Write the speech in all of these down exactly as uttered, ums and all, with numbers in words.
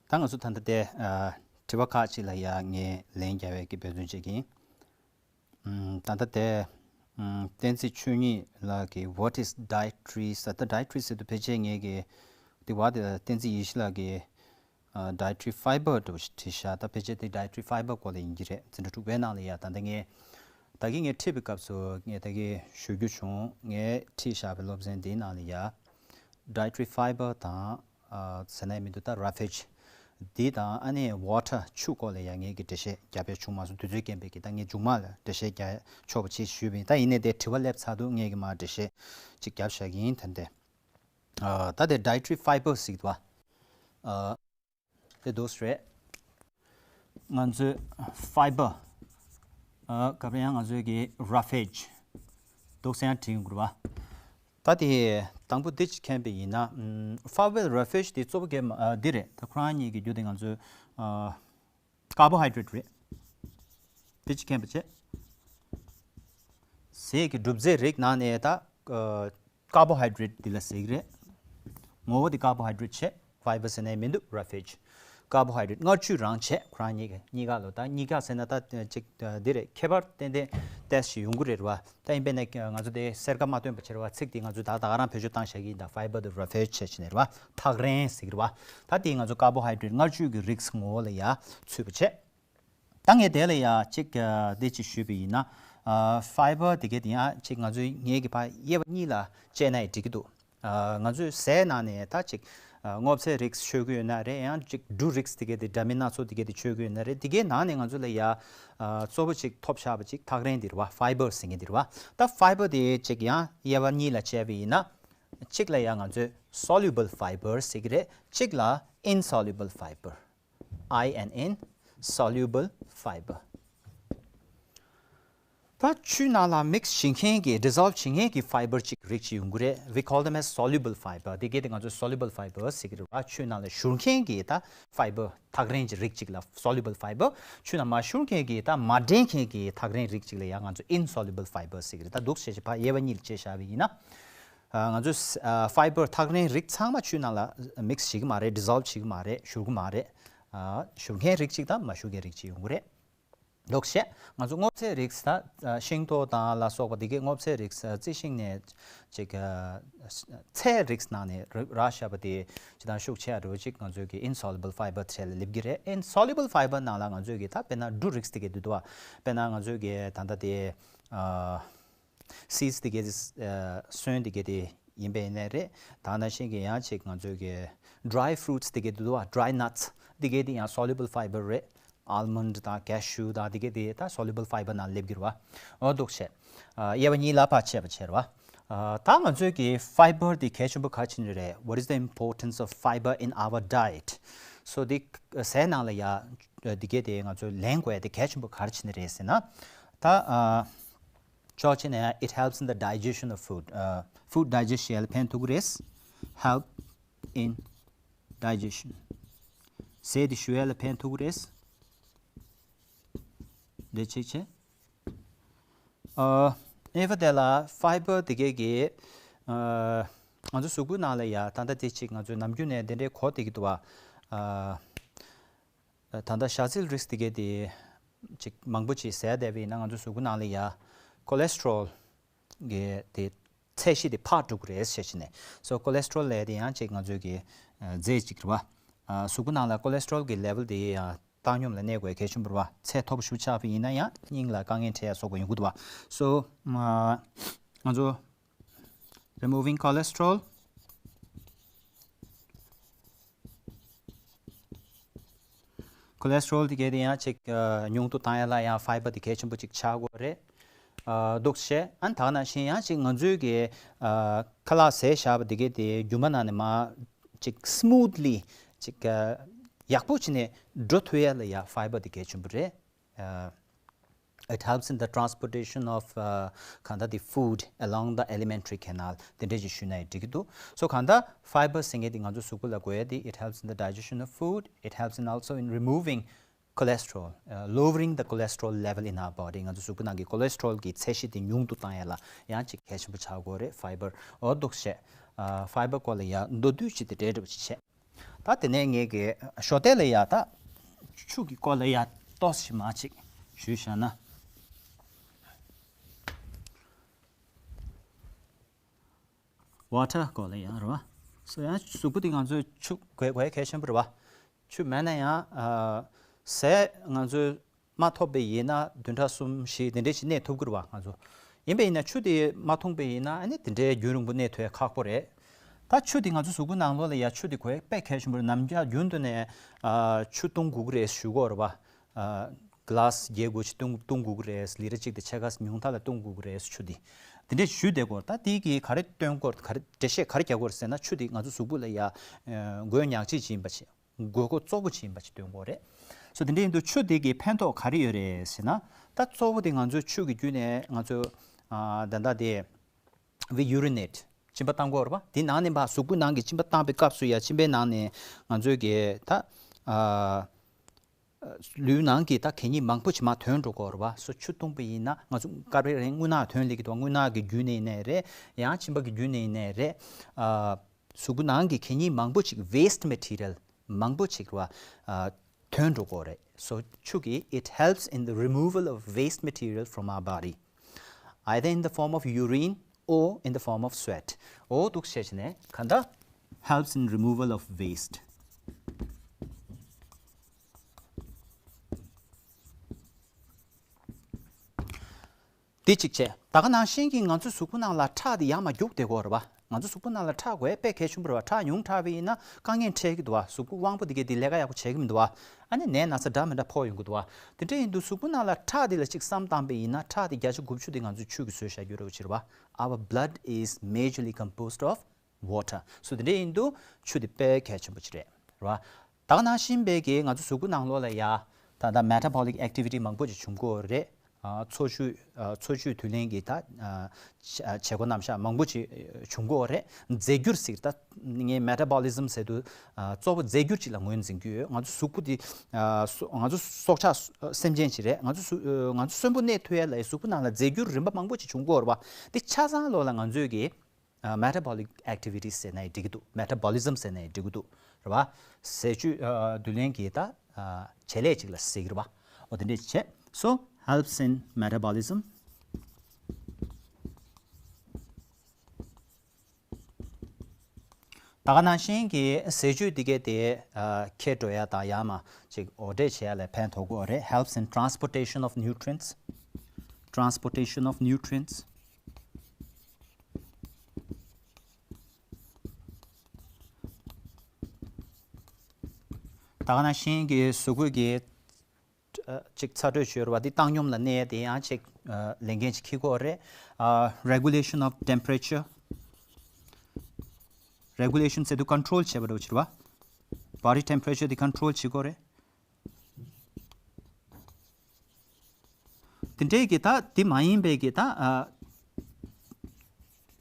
ད་ང་ཚོ་ད་ལྟ་དེ་ཨ་དྲི་བ་ཁག་ཅིག་ལ་ཡ་ངས་ལན་རྒྱག་པའི་གི་འབད་བརྩོན་བྱེད་ཀྱི་ཡིན། ཨམ། ད་ལྟ་དེ་ཨམ། བསྟན་འཛིན་ཆོས་ཉིད་ལགས་ཀྱིས། What is dietary? ཟེར། ད་dietary ཟེར་དུས་ཕལ་ཆེར་ངས་ཀྱི་དེ་བ་དེ་བསྟན་འཛིན་ཡེ་ཤེས་ལགས་ཀྱིས་ཨ་dietary fiber འདྲ་བོ་ཞིག་བྲིས་ཤག་ད་ཕལ་ཆེར་དེ་dietary fiber སྐོར་ལ་ཡིན་གྱི་རེད། འཛིན་གྲྭ་དྲུག་པའི་ནང་ལ་ཡ་ད་ལྟ་ངས་ད་གིན་ངས་ཁྲིད་པའི་སྐབས་སུ་ངས་ད་གིན་ཞུ་རྒྱུ་བྱུང་། ངས་ཁྲིད་བཞག་པའི་སློབ་ཚན་འདིའི་ནང་ལ་ཡ་dietary fiber དང་ཨ་ཟེར་ན་ཡང་མི་འདུག་ད་roughage འདི་དང་ཨ་ནི་water ཆུ་སྐོར་ལ་ཡང་ངས་ཀྱི་འགྲེལ་བཤད་རྒྱབ་པ་བྱུང་མ་སོང་། དུས་ཚོད་རྐྱེན་པས་ཀྱི་ད་ངས་མཇུག་མ་ལ་འགྲེལ་བཤད་རྒྱག་ཆོག་པ་ཅིག་ཞུས་པ་ཡིན། ད་ཡིན་ནའི་དེ་དྲི་བ་སླེབས་ཚར་དུས་ངས་ཀྱི་མར་འགྲེལ་བཤད་ཅིག་རྒྱབ་བཞག་གི་ཡིན། ད་འདི་ཨ་ད་དེ་dietary fiber ཟེར་གྱི་འདུག་བ། ཨ་དེ་འདུག་སེ་རེད། ང་ཚོའི་fiber ཨ་ག་རེ་ཡང་ང་ཚོའི་གི་roughage འདུག་སེ་ཡང་བྲིས་ཡོང་གི་རེད་བ། ད་དེ་དང་པོ་འདི་ཅིག་མཁྱེན་པ་ཡིན་ན། ཨམ། fiber roughage དེ་གཙོ་བོ་གལ་མ་ཨ་འདི་རེད། ད་ཁོ་རང་གཉིས་ཀྱི་རྒྱུ་དེ་ང་ཚོའི་ཨ་carbohydrate རེད། འདི་ཅིག་མཁྱེན་པ་བྱེད། ཟས་ཀྱི་གྲུབ་རྫས་རིགས་ནང་ནས་ད་ཨ་carbohydrate འདི་ལ་ཟེར་གྱི་རེད། ངོ་བོ་དེ་carbohydrate བྱེད། fiber ཟེར་ནས་མི་འདུག roughage། carbohydrate མངར་བཅུད་རང་བྱེད། ཁོ་རང་གཉིས་ཀ་གཉིས་ཀ་ལོ། ད་གཉིས་ཀ་ཟེར་ན་ད་ཅིག་འདི་རེད། ཁྱད་པར་ཏན་ཏན་ཏོག་ཙམ་ཡོང་གི་རེད་བ། ད་ཡིན་པས་ན་ང་ཚོ་དེ་གསལ་ཁ་མ་སྟོན་པ་བྱེད་རེད་བ། ཚིག་དེ་ང་ཚོ་ད་ད་ག་རང་བེད་སྤྱོད་བཏང་བཞག་གི་ཡིན། ད་fiber དེ་roughage བྱེད་བྱས་ནས་རེད་བ། ཐག་རིང་ཟེར་གྱི་རེད་བ། ད་དེ་ང་ཚོ་carbohydrate མངར་བཅུད་ཀྱི་རིགས་ངོ་བོ་ལ་ཡ་ཚུད་པ་བྱེད། ད་ངས་དེ་ལ་ཡ་གཅིག་ཨ་འདི་གཅིག་ཞུས་པ་ཡིན་ན། ཨ་fiber དེ་གའི་དེ་ཡང་གཅིག་ང་ཚོའི་ངེད་ཀྱི་ཕར་དབྱེ་བ་གཉིས་ལ་དཔྱད་ན་ཡང་འགྲིག་གི་འདུག་ཨ་ང་ཚོའི་ཟས་ནང་ནས་ད་གཅིག་ཨ་སྔོ་ཚལ་རིགས་མཆོད་ཀྱི་ཡོད་ན་རེད། ཡང་གཅིག་འབྲུ་རིགས་དེ་གའི་དེ་འདྲ་མིན་སྣ་ཚོགས་དེ་གའི་དེ་མཆོད་ཀྱི་ཡོད་ན་རེད། དེ་གའི་ནང་ནས་ང་ཚོ་ལ་ཡ་ཨ་གཙོ་བོ་གཅིག་ཐོབ་ཆགས་པ་གཅིག་ཐག་རིང་དེ་རེད་བ། fiber ཟེར་མཁན་དེ་རེད་བ། ད་fiber དེ་གཅིག་ཡང་དབྱེ་བ་གཉིས་ལ་དཔྱད་པ་ཡིན་ན། གཅིག་ལ་ཡ་ང་ཚོས་soluble fiber ཟེར་གྱི་རེད། གཅིག་ལ་insoluble fiber I N N soluble fiber ད་ཆུའི་ནང་ལ་mix བྱེད་མཁན་གྱི་dissolve བྱེད་མཁན་གྱི་fiber གཅིག་རིགས་གཅིག་ཡོང་གི་རེད། We call them as soluble fiber དེ་གའི་དེ་ང་ཚོས་soluble fiber ཟེར་གྱི་རེད་བ། ཆུའི་ནང་ལ་བཞུར་མཁན་གྱི་ད་fiber ཐག་རིང་གི་རིགས་གཅིག་ལ་soluble fiber། ཆུའི་ནང་མ་བཞུར་མཁན་གྱི་ད་མ་འདྲེས་མཁན་གྱི་ཐག་རིང་རིགས་གཅིག་ལ་ཡང་ང་ཚོས་insoluble fiber ཟེར་གྱི་རེད། ད་འདུག་སེ་བྱས་བྱས་ཕར་དབྱེ་བ་གཉིས་ལ་དཔྱད་བཞག་པ་ཡིན་ན། ང་ཚོས་fiber ཐག་རིང་རིགས་ཚང་མ་ཆུའི་ནང་ལ་mix བྱེད་ཀྱི་མ་རེད། dissolve བྱེད་ཀྱི་མ་རེད། བཞུར་གྱི་མ་རེད། བཞུར་མཁན་རིགས་གཅིག་དང་མ་བཞུར་མཁན་རིགས་གཅིག་ཡོང་གི་རེད། འདུག་སེ་ང་ཚོ་སྔོ་ཚལ་རིགས་ད་ཤིང་ཏོག་དང་ལ་སོགས་པ་དེ་གའི་སྔོ་ཚལ་རིགས་རྩི་ཤིང་ནས་ཅིག་ཚལ་རིགས་ནང་ནས་རག་བཞག་པ་དེ་ཇི་ལྟར་ཤུགས་ཆེ་འགྲོ་ཅིག་ང་ཚོའི་གི་insoluble fiber ཚད་ལ་སླེབས་ཀྱི་རེད། insoluble fiber ནང་ལ་ང་ཚོའི་གི་ད་དཔེར་ན་འབྲུ་རིགས་དེ་གའི་དེ་འདུག་བ། དཔེར་ན་ང་ཚོའི་གི་ད་ལྟ་དེ seeds དེ་གའི་དེ་སོན་དེ་གའི་དེ་ཡིན་པ་ཡིན་ནའི་རེད། ད་ནང་བཞིན་གྱི་ཡང་ཅིག་ང་ཚོའི་གི་dry fruits དེ་གའི་དེ་འདུག་བ། dry nuts དེ་གའི་དེ་ཡང་soluble fiber རེད། almond དང་cashew དང་དེ་གའི་དེ་ད་soluble fiber ནང་སླེབས་ཀྱི་རེད་བ། འོ་འདུག་སེ་དབྱེ་བ་གཉིས་ལ་ཕར་ཕྱེ་བ་བྱས་རེད་བ། ད་ང་ཚོའི་གི་fiber དེ་གལ་ཆེན་པོ་ག་རེ་བྱེད་ནི་རེད། What is the importance of fiber in our diet? So དེ་ཟས་ནང་ལ་ཡ་དེ་གའི་དེ་ང་ཚོས་ལེན་དགོས་ཡ་དེ་གལ་ཆེན་པོ་ག་རེ་བྱེད་ནི་རེད་ཟེར་ན། ད་ཨ་ཕྱོགས་གཅིག་ནས་it helps in the digestion of food. ཨ་food digest བྱེད་ཡ་ལ་ཕན་ཐོགས་ཀྱི་རེད། Help in digestion. ཟས་དེ་ཞུ་ཡ་ལ་ཕན་ཐོགས་ཀྱི་རེད། འདི་གཅིག་བྱས། ཨ་ཨེ་ཕ་དེ་ལ་fiber དེ་གའི་གི་ཨ་ང་ཚོ་གཟུགས་པོའི་ནང་ལ་ཡ་ད་ལྟ་དེ་གཅིག་ང་ཚོས་ནམ་རྒྱུན་ནས་དེ་འདྲའི་གོ་བསྡད་ཀྱི་འདུག་བ། ཨ་ད་ལྟ་ཞ་ཚིལ་རིགས་དེ་གའི་དེ་ཅིག་མང་པོ་ཅིག་ཟས་བསྡད་པ་ཡིན་ན་ང་ཚོ་གཟུགས་པོ་ནང་ལ་ཡ་cholesterol གི་དེ་ཚད་གཞི་དེ་འཕར་འགྲོ་གི་རེད་ཟེར་བྱས་ནས། So cholesterol ལབ་དེ་ཡང་ཅིག་ང་ཚོའི་གི་རྫས་ཅིག་རེད་བ། གཟུགས་པོ་ནང་ལ་cholesterol གི་level དེ་ཡང་བཏང་སྙོམས་ལ་གནས་དགོས་གལ་ཆེན་པོ་རེད་བ། ཚད་མཐོ་པོ་ཞིག་ཆགས་པ་ཡིན་ན་ཡང་སྙིང་ལ་དཀའ་ངལ་འཕྲད་ཡ་སོགས་པ་ཡོང་གི་འདུག་བ། So ང་ཚོ་removing cholesterol cholesterol དེ་གའི་དེ་ཡང་ཅིག་ཉུང་དུ་བཏང་ཡ་ལ་ཡང་fiber དེ་གལ་ཆེན་པོ་ཅིག་ཆགས་ཀྱི་ཡོད་རེད། འདུག་སེ་ཨ་ནི་ད་ག་ནང་བཞིན་ཡང་ཅིག་ང་ཚོའི་གི་ཁ་ལག་ཟས་བཞག་པ་དེ་གའི་དེ་རྒྱུ་མ་ནང་ནས་མར་ཅིག་smoothly ཅིག་ཡག་པོ་བྱས་ནས་འགྲོ་ཐུབ་ཡ་ལ་ཡ་fiber དེ་གལ་ཆེན་པོ་རེད། It helps in the transportation of གང་ལྟར་the food along the alimentary canal དེ་འདྲས་ཅིག་ཞུས་ན་ཡང་འགྲིག་གི་འདུག So གང་ལྟར་fiber ཟེར་མཁན་དེ་ང་ཚོ་གཟུགས་པོ་ལ་དགོས་ཡ་དེ། It helps in the digestion of food. It helps in also in removing cholesterol, uh, lowering the cholesterol level in our body. ང་ཚོ་གཟུགས་པོ་ནང་གི་cholesterol གི་ཚད་གཞི་དེ་ཉུང་དུ་བཏང་ཡ་ལ་ཡང་ཅིག་གལ་ཆེན་པོ་ཆགས་ཀྱི་ཡོད་རེད། fiber འོ་འདུག་སེ་fiber སྐོར་ལ་ཡ་མདོར་བསྡུས་ཅིག་དེ་འདྲས་འདྲ་པོ་ཅིག་བྱས། ད་དེ་ནས་ངས་ཀྱི་ཞོ་ཏལ་ལ་ཡ་ད་ཆུ་གི་སྐོར་ལ་ཡ་ཏོག་ཙམ་མ་ཅིག་ཞུས་བཞག་ན། ཝ་ཊར་སྐོར་ལ་ཡ་རེད་བ། སོ་ཡང་གཟུགས་པོ་འདི་ང་ཚོས་ཆུ་དགོས་དགོས་གལ་ཆེན་པོ་རེད་བ། ཆུ་མེད་ན་ཡང་ཨ་ཟས་ང་ཚོས་མ་ཐོབ་པ་ཡིན་ན་བདུན་ཕྲག་གསུམ་བཞི་དེ་འདྲས་ཞིག་གནས་ཐུབ་ཀྱི་རེད་བ་ང་ཚོ། ཡིན་པ་ཡིན་ན་ཆུ་དེ་མ་འཐུང་པ་ཡིན་ན་ཨ་ནི་དེ་འདྲའི་རྒྱུན་རིང་པོ་གནས་ཐུབ་ཡ་ཁག་པོ་རེད། ད་ཆུ་དེ་ང་ཚོ་གཟུགས་པོ་ནང་ལོགས་ལ་ཡ་ཆུ་དེ་དགོས་དཔེ་གལ་ཆེན་པོ་རེད། ནམ་རྒྱུན་དུ་ནས་ཨ་ཆུ་འཐུང་དགོས་ཀྱི་རེད་ཞུ་གི་ཡོད་རེད་བ། ཨ་གི་ལཱ་སི་བརྒྱད་དགུ་ཅིག་འཐུང་འཐུང་དགོས་ཀྱི་རེད། ལི་ཊར་གཅིག་དང་ཕྱེད་ཀ་ཉུང་མཐའ་ལ་འཐུང་དགོས་ཀྱི་རེད་ཆུ་དེ། དེ་འདྲས་ཞུས་བསྡད་ཀྱི་ཡོད་རེད། ད་དེ་གི་ག་རེ་སྟོན་གྱི་ཡོད་རེད། ག་རེ་འགྲེལ་བཤད་ག་རེ་རྒྱག་གི་ཡོད་རེད་ཟེར་ན་ཆུ་དེ་ང་ཚོ་གཟུགས་པོ་ལ་ཡ་ཨ་དགོས་ཉག་གཅིག་ཅིག་ཡིན་པ་ཅིག་དགོས་མཁོ་གཙོ་བོ་ཅིག་ཡིན་པ་ཅིག་སྟོན་གྱི་ཡོད་རེད། སོ་དེ་འདྲ་ཡིན་དུས་ཆུ་དེ་གི་ཕན་ཐོགས་ག་རེ་ཡོད་རེད་ཟེར་ན། ད་གཙོ་བོ་དེ་ང་ཚོའི་ཆུ་གི་བརྒྱུད་ནས་ང་ཚོ་ཨ་ད་ལྟ་དེ་we urinate གཅིན་པ་བཏང་གི་ཡོད་རེད་པ། དེ་ནང་ནས་ཕར་གཟུགས་པོའི་ནང་གི་གཅིན་པ་བཏང་པའི་སྐབས་སུ་ཡ་གཅིན་པའི་ནང་ནས་ང་ཚོའི་གི་ད་ཨ་ལུས་ནང་གི་ད་གད་སྙིགས་མང་པོ་ཅིག་མར་ཐོན་འགྲོ་གི་ཡོད་རེད་པ། སོ་ཆུ་འཐུང་པ་ཡིན་ན་ང་ཚོ་སྐབས་རེ་རེ་རྔུལ་ནག་ཐོན་སླེབས་ཀྱི་འདུག་རྔུལ་ནག་གི་བརྒྱུད་ནས་ཡིན་ནའི་རེད། ཡང་གཅིན་པ་གི་བརྒྱུད་ནས་ཡིན་ནའི་རེད། ཨ་གཟུགས་པོ་ནང་གི་གད་སྙིགས་མང་པོ་ཅིག waste material མང་པོ་ཅིག་རེད་པ། ཨ་ཐོན་འགྲོ་གི་ཡོད་རེད། So ཆུ་གིས it helps in the removal of waste material from our body, either in the form of urine or in the form of sweat. འོ་འདུག་བྱས་བྱས་ནས་ག་འདྲ་helps in removal of waste. དེ་གཅིག་བྱས། ད་ག་ནང་བཞིན་གྱི་ང་ཚོའི་གཟུགས་པོ་ནང་ལ་ཁྲག་དེ་ཡར་མར་རྒྱུག་བསྡད་ཀྱི་ཡོད་རེད་པ། ང་ཚོ་གཟུགས་པོ་ནང་ལ་ཁྲག་དགོས་དཔེ་གལ་ཆེན་པོ་རེད་པ། ཁྲག་ཉུང་དྲགས་པ་ཡིན་ན་དཀའ་ངལ་འཕྲད་ཀྱི་འདུག་པ། གཟུགས་པོ་དབང་པོ་དེ་གས་དེ་ལས་ཀ་ཡག་པོ་བྱེད་ཀྱི་མི་འདུག་པ། ཨ་ནི་ནད་ན་ཚ་འདྲ་མི་འདྲ་ཕོག་ཡོང་གི་འདུག་པ། དེ་འདྲ་ཡིན་དུས་གཟུགས་པོ་ནང་ལ་ཁྲག་དེ་ལ་གཅིག་བསམ་བཏང་པ་ཡིན་ན་ཁྲག་དེ་བརྒྱ་ཆ་དགུ་བཅུ་དེ་ང་ཚོས་ཆུ་གིས་བཟོས་བཞག་རྒྱུ་རེད་པ་ཕྱིར་པ། Our blood is majorly composed of water. So དེ་འདྲ་ཡིན་དུས་ཆུ་དེ་དཔེ་གལ་ཆེན་པོ་ཅིག་རེད། རེད་པ། ད་ག་ནང་བཞིན་པའི་གི་ང་ཚོ་གཟུགས་པོ་ནང་ལོགས་ལ་ཡ་ད་ལྟ་metabolic activity མང་པོ་ཅིག་བྱུང་གི་ཡོད་རེད། ཨ་འཚོ་བཅུད་ཨ་འཚོ་བཅུད་བསྡུ་ལེན་གྱི་ད་ཨ་བྱ་བྱེད་སྒོ་རྣམ་གཞག་མང་པོ་ཅིག་བྱུང་གི་ཡོད་རེད། རྫས་འགྱུར་ཟེར་ད་ངས་metabolism ཟེར་དུས་ཨ་གཙོ་བོ་རྫས་འགྱུར་ཅིག་ལ་ངོས་འཛིན་གྱི་ཡོད། ང་ཚོ་གཟུགས་པོ་འདི་ཨ་སྲོག་ང་ཚོ་སྲོག་ཆགས་སེམས་ཅན་ཅིག་རེད། ང་ཚོ་གཟུགས་ཨ་ང་ཚོ་གསོན་པོ་གནས་ཐུབ་ཡ་ལ་གཟུགས་པོ་ནང་ལ་རྫས་འགྱུར་རིམ་པ་མང་པོ་ཅིག་བྱུང་གི་ཡོད་རེད་པ། འདི་ཆ་ཚང་ལོགས་ལ་ང་ཚོས་ཀྱི་ཨ་metabolic activities ཟེར་ནའི་འགྲིག་གི་འདུག metabolism ཟེར་ནའི་འགྲིག་གི་འདུག་རེད་པ། ཟས་བཅུད་ཨ་བསྡུ་ལེན་གྱི་ད་ཨ་བྱེད་ལས་ཅིག་ལ་ཟེར་གྱི་རེད་པ། འོ་དེ་འདྲས་བྱས། So helps in metabolism. ད་ག་ནང་བཞིན་གྱི་ཟས་བཅུད་འདི་གས་དེ་ཨ་འཁྱེར་འགྲོ་ཡ་དང་ཡང་མ་ཅིག་འོར་འདྲེན་བྱེད་ཡ་ལ་ཕན་ཐོགས་ཀྱི་ཡོད་རེད། Helps in transportation of nutrients. Transportation of nutrients. ད་ག་ནང་བཞིན་གྱི་གཟུགས་པོ་གི་ཨ་ཅིག་ཚ་དྲོད་བྱོས་ར་བ་འདི་བཏང་སྙོམས་ལ་གནས་དེ་ཡང་ཅིག་ཨ་ལས་འགན་ཅིག་འཁྱེར་དགོས་རེད། ཨ་regulation of temperature. Regulation ཟེར་དུས་control བྱེད་པ་འདྲ་བོ་ཅིག་རེད་བ། Body temperature འདི་control བྱེད་དགོས་རེད། དེ་འདྲའི་གི་ད་དེ་མ་ཡིན་པའི་གི་ད་ཨ་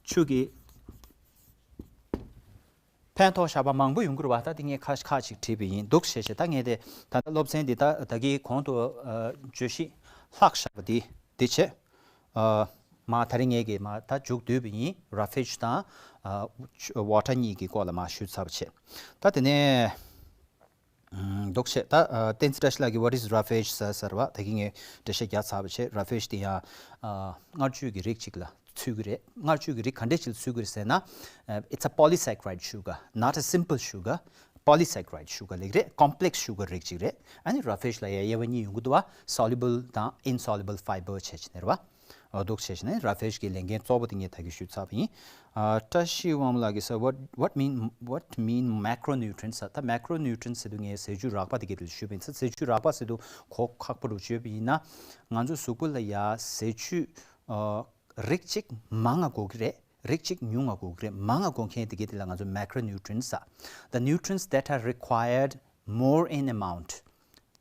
ཆུ་གི་ཕན་ཐོགས་བཞག་པ་མང་པོ་ཡོང་གི་རེད་བ། ད་དེ་ངས་ཁ་ཁ་ཅིག་བྲིས་པ་ཡིན་འདུག་བྱས་བྱས། ད་ངས་དེ་ད་ལྟ་སློབ་ཚན་འདི་ད་ད་གིན་གོང་དུ་ཨ་བརྗོད་གཞི་ལྷག་བཞག་པ་འདི་འདི་བྱས། ཨ་མ་ད་རེས་ངས་གི་མ་ད་མཇུག་བསྡུས་པ་ཡིན། Roughage དང་ཨ་water གཉིས་ཀྱི་སྐོར་ལ་མ་ཞུས་ཚར་བ་བྱས། ད་དེ་ནས། ཨམ་འདུག་བྱས། ད་ཨ་བསྟན་འཛིན་བཀྲ་ཤིས་ལགས་ཀྱིས་what is roughage ཟེར་ཟེར་བ་ད་གིན་ངས་འགྲེལ་བཤད་རྒྱག་ཚར་བ་བྱས། Roughage དེ་ཡང་ཨ་མངར་ཆུ་གི་རིགས་ཅིག་ལ་ཚུད་ཀྱི་རེད། མངར་ཆུ་གི་རིགས་ག་འདྲས་ཅིག་ལ་ཚུད་ཀྱི་རེད་ཟེར་ན། ཨ་it's a polysaccharide sugar, not a simple sugar, polysaccharide sugar ལབ་ཀྱི་རེད། Complex sugar རིགས་ཅིག་རེད། ཨ་ནི་roughage ལ་ཡང་དབྱེ་བ་གཉིས་ཡོང་གི་འདུག་བ། Soluble དང་insoluble fiber བྱས་བྱས་ནས་རེད་བ། འོ་འདུག་བྱས་བྱས་ནས་roughage གི་ལས་འགན་གཙོ་བོ་དེ་ངས་ད་གིན་ཞུས་ཚར་བ་ཡིན། ཨ་བཀྲ་ཤིས་དབང་མོ་ལགས་ཀྱིས་ཟེར། What, what mean, what mean macronutrients? ད་macronutrients ཟེར་དུས་ངས་ཟས་བཅུད་རགས་པ་དེ་གའི་དེ་ལ་ཞུས་པ་ཡིན་ཙང་། ཟས་བཅུད་རགས་པ་ཟེར་དུས་གོ་ཁག་པོ་རུ་བརྗོད་པ་ཡིན་ན། ང་ཚོ་གཟུགས་པོ་ལ་ཡ་ཟས་བཅུད་ཨ་རིགས་གཅིག་མང་ང་དགོས་ཀྱི་རེད། རིགས་གཅིག་ཉུང་ང་དགོས་ཀྱི་རེད། མང་ང་དགོས་མཁན་དེ་གའི་དེ་ལ་ང་ཚོ་macronutrients ཟེར། The nutrients that are required more in amount.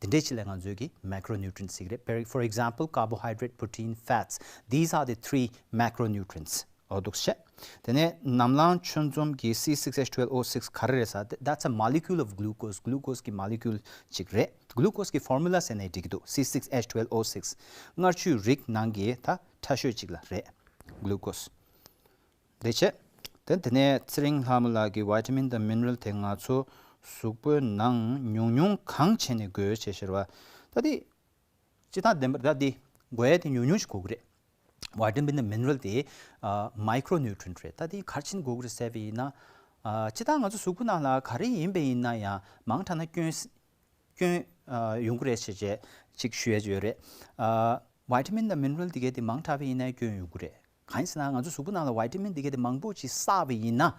དེ་འདྲའི་ཅིག་ལ་ང་ཚོས་ཀྱི་macronutrients ཟེར་གྱི་རེད། For, for example, carbohydrate, protein, fats. These are the three macronutrients. འོ་འདུག་བྱས། དེ་ནས་ནམ་ལངས་ཆུ་འཛོམས་ཀྱི་C six H twelve O six ག་རེ་རེད་ཟེར། That's a molecule of glucose. Glucose གི་molecule ཅིག་རེད། Glucose གི་formula ཟེར་ནས་འགྲིག་གི་འདུག C six H twelve O six མངར་ཆུའི་རིགས་ནང་གི་ད་ཕྲ་ཤོས་ཅིག་ལ་རེད། Glucose དེ་བྱས། དེ་དེ་ནས་ཚེ་རིང་ལྷ་མོ་ལགས་ཀྱིས་vitamin དང་mineral དེ་ང་ཚོ་ གཟུགས་པོའི་ནང་ཉུང་ཉུང་གང་བྱས་ནས་དགོས་བྱས་ཤེར་བ། ད་དེ་སྤྱིར་བཏང་བདེན་པར་ད་དེ་དགོས་ཡ་དེ་ཉུང་ཉུང་ཞིག་དགོས་ཀྱི་རེད། ཝི་ཊ་མིན་དང་མི་ནི་རལ་དེ་མའི་ཀྲོ་ནིའུ་ཊི་རེན་ཊི་རེད། ད་དེ་ག་རེ་བྱས་ནས་དགོས་ཀྱི་རེད་ཟེར་བ་ཡིན་ན། སྤྱིར་བཏང་ང་ཚོ་གཟུགས་པོ་ནང་ལ་ག་རེ་ཡིན་པ་ཡིན་ན་ཡང་མང་དྲགས་ན་སྐྱོན་སྐྱོན་ཡོང་གི་རེད་ཟེར་བྱས་ཅིག་ཞུ་ཡ་ཅིག་ཡོད་རེད། ཝི་ཊ་མིན་དང་མི་ནི་རལ་དེ་གས་དེ་མང་དྲགས་པ་ཡིན་ན་སྐྱོན་ཡོང་གི་རེད། གང་ཡིན་ཟེར་ན་ང་ཚོ་གཟུགས་པོ་ནང་ལ་ཝི་ཊ་མིན་དེ་གས་དེ་མང་པོ་ཅིག་བསགས་པ་ཡིན་ན།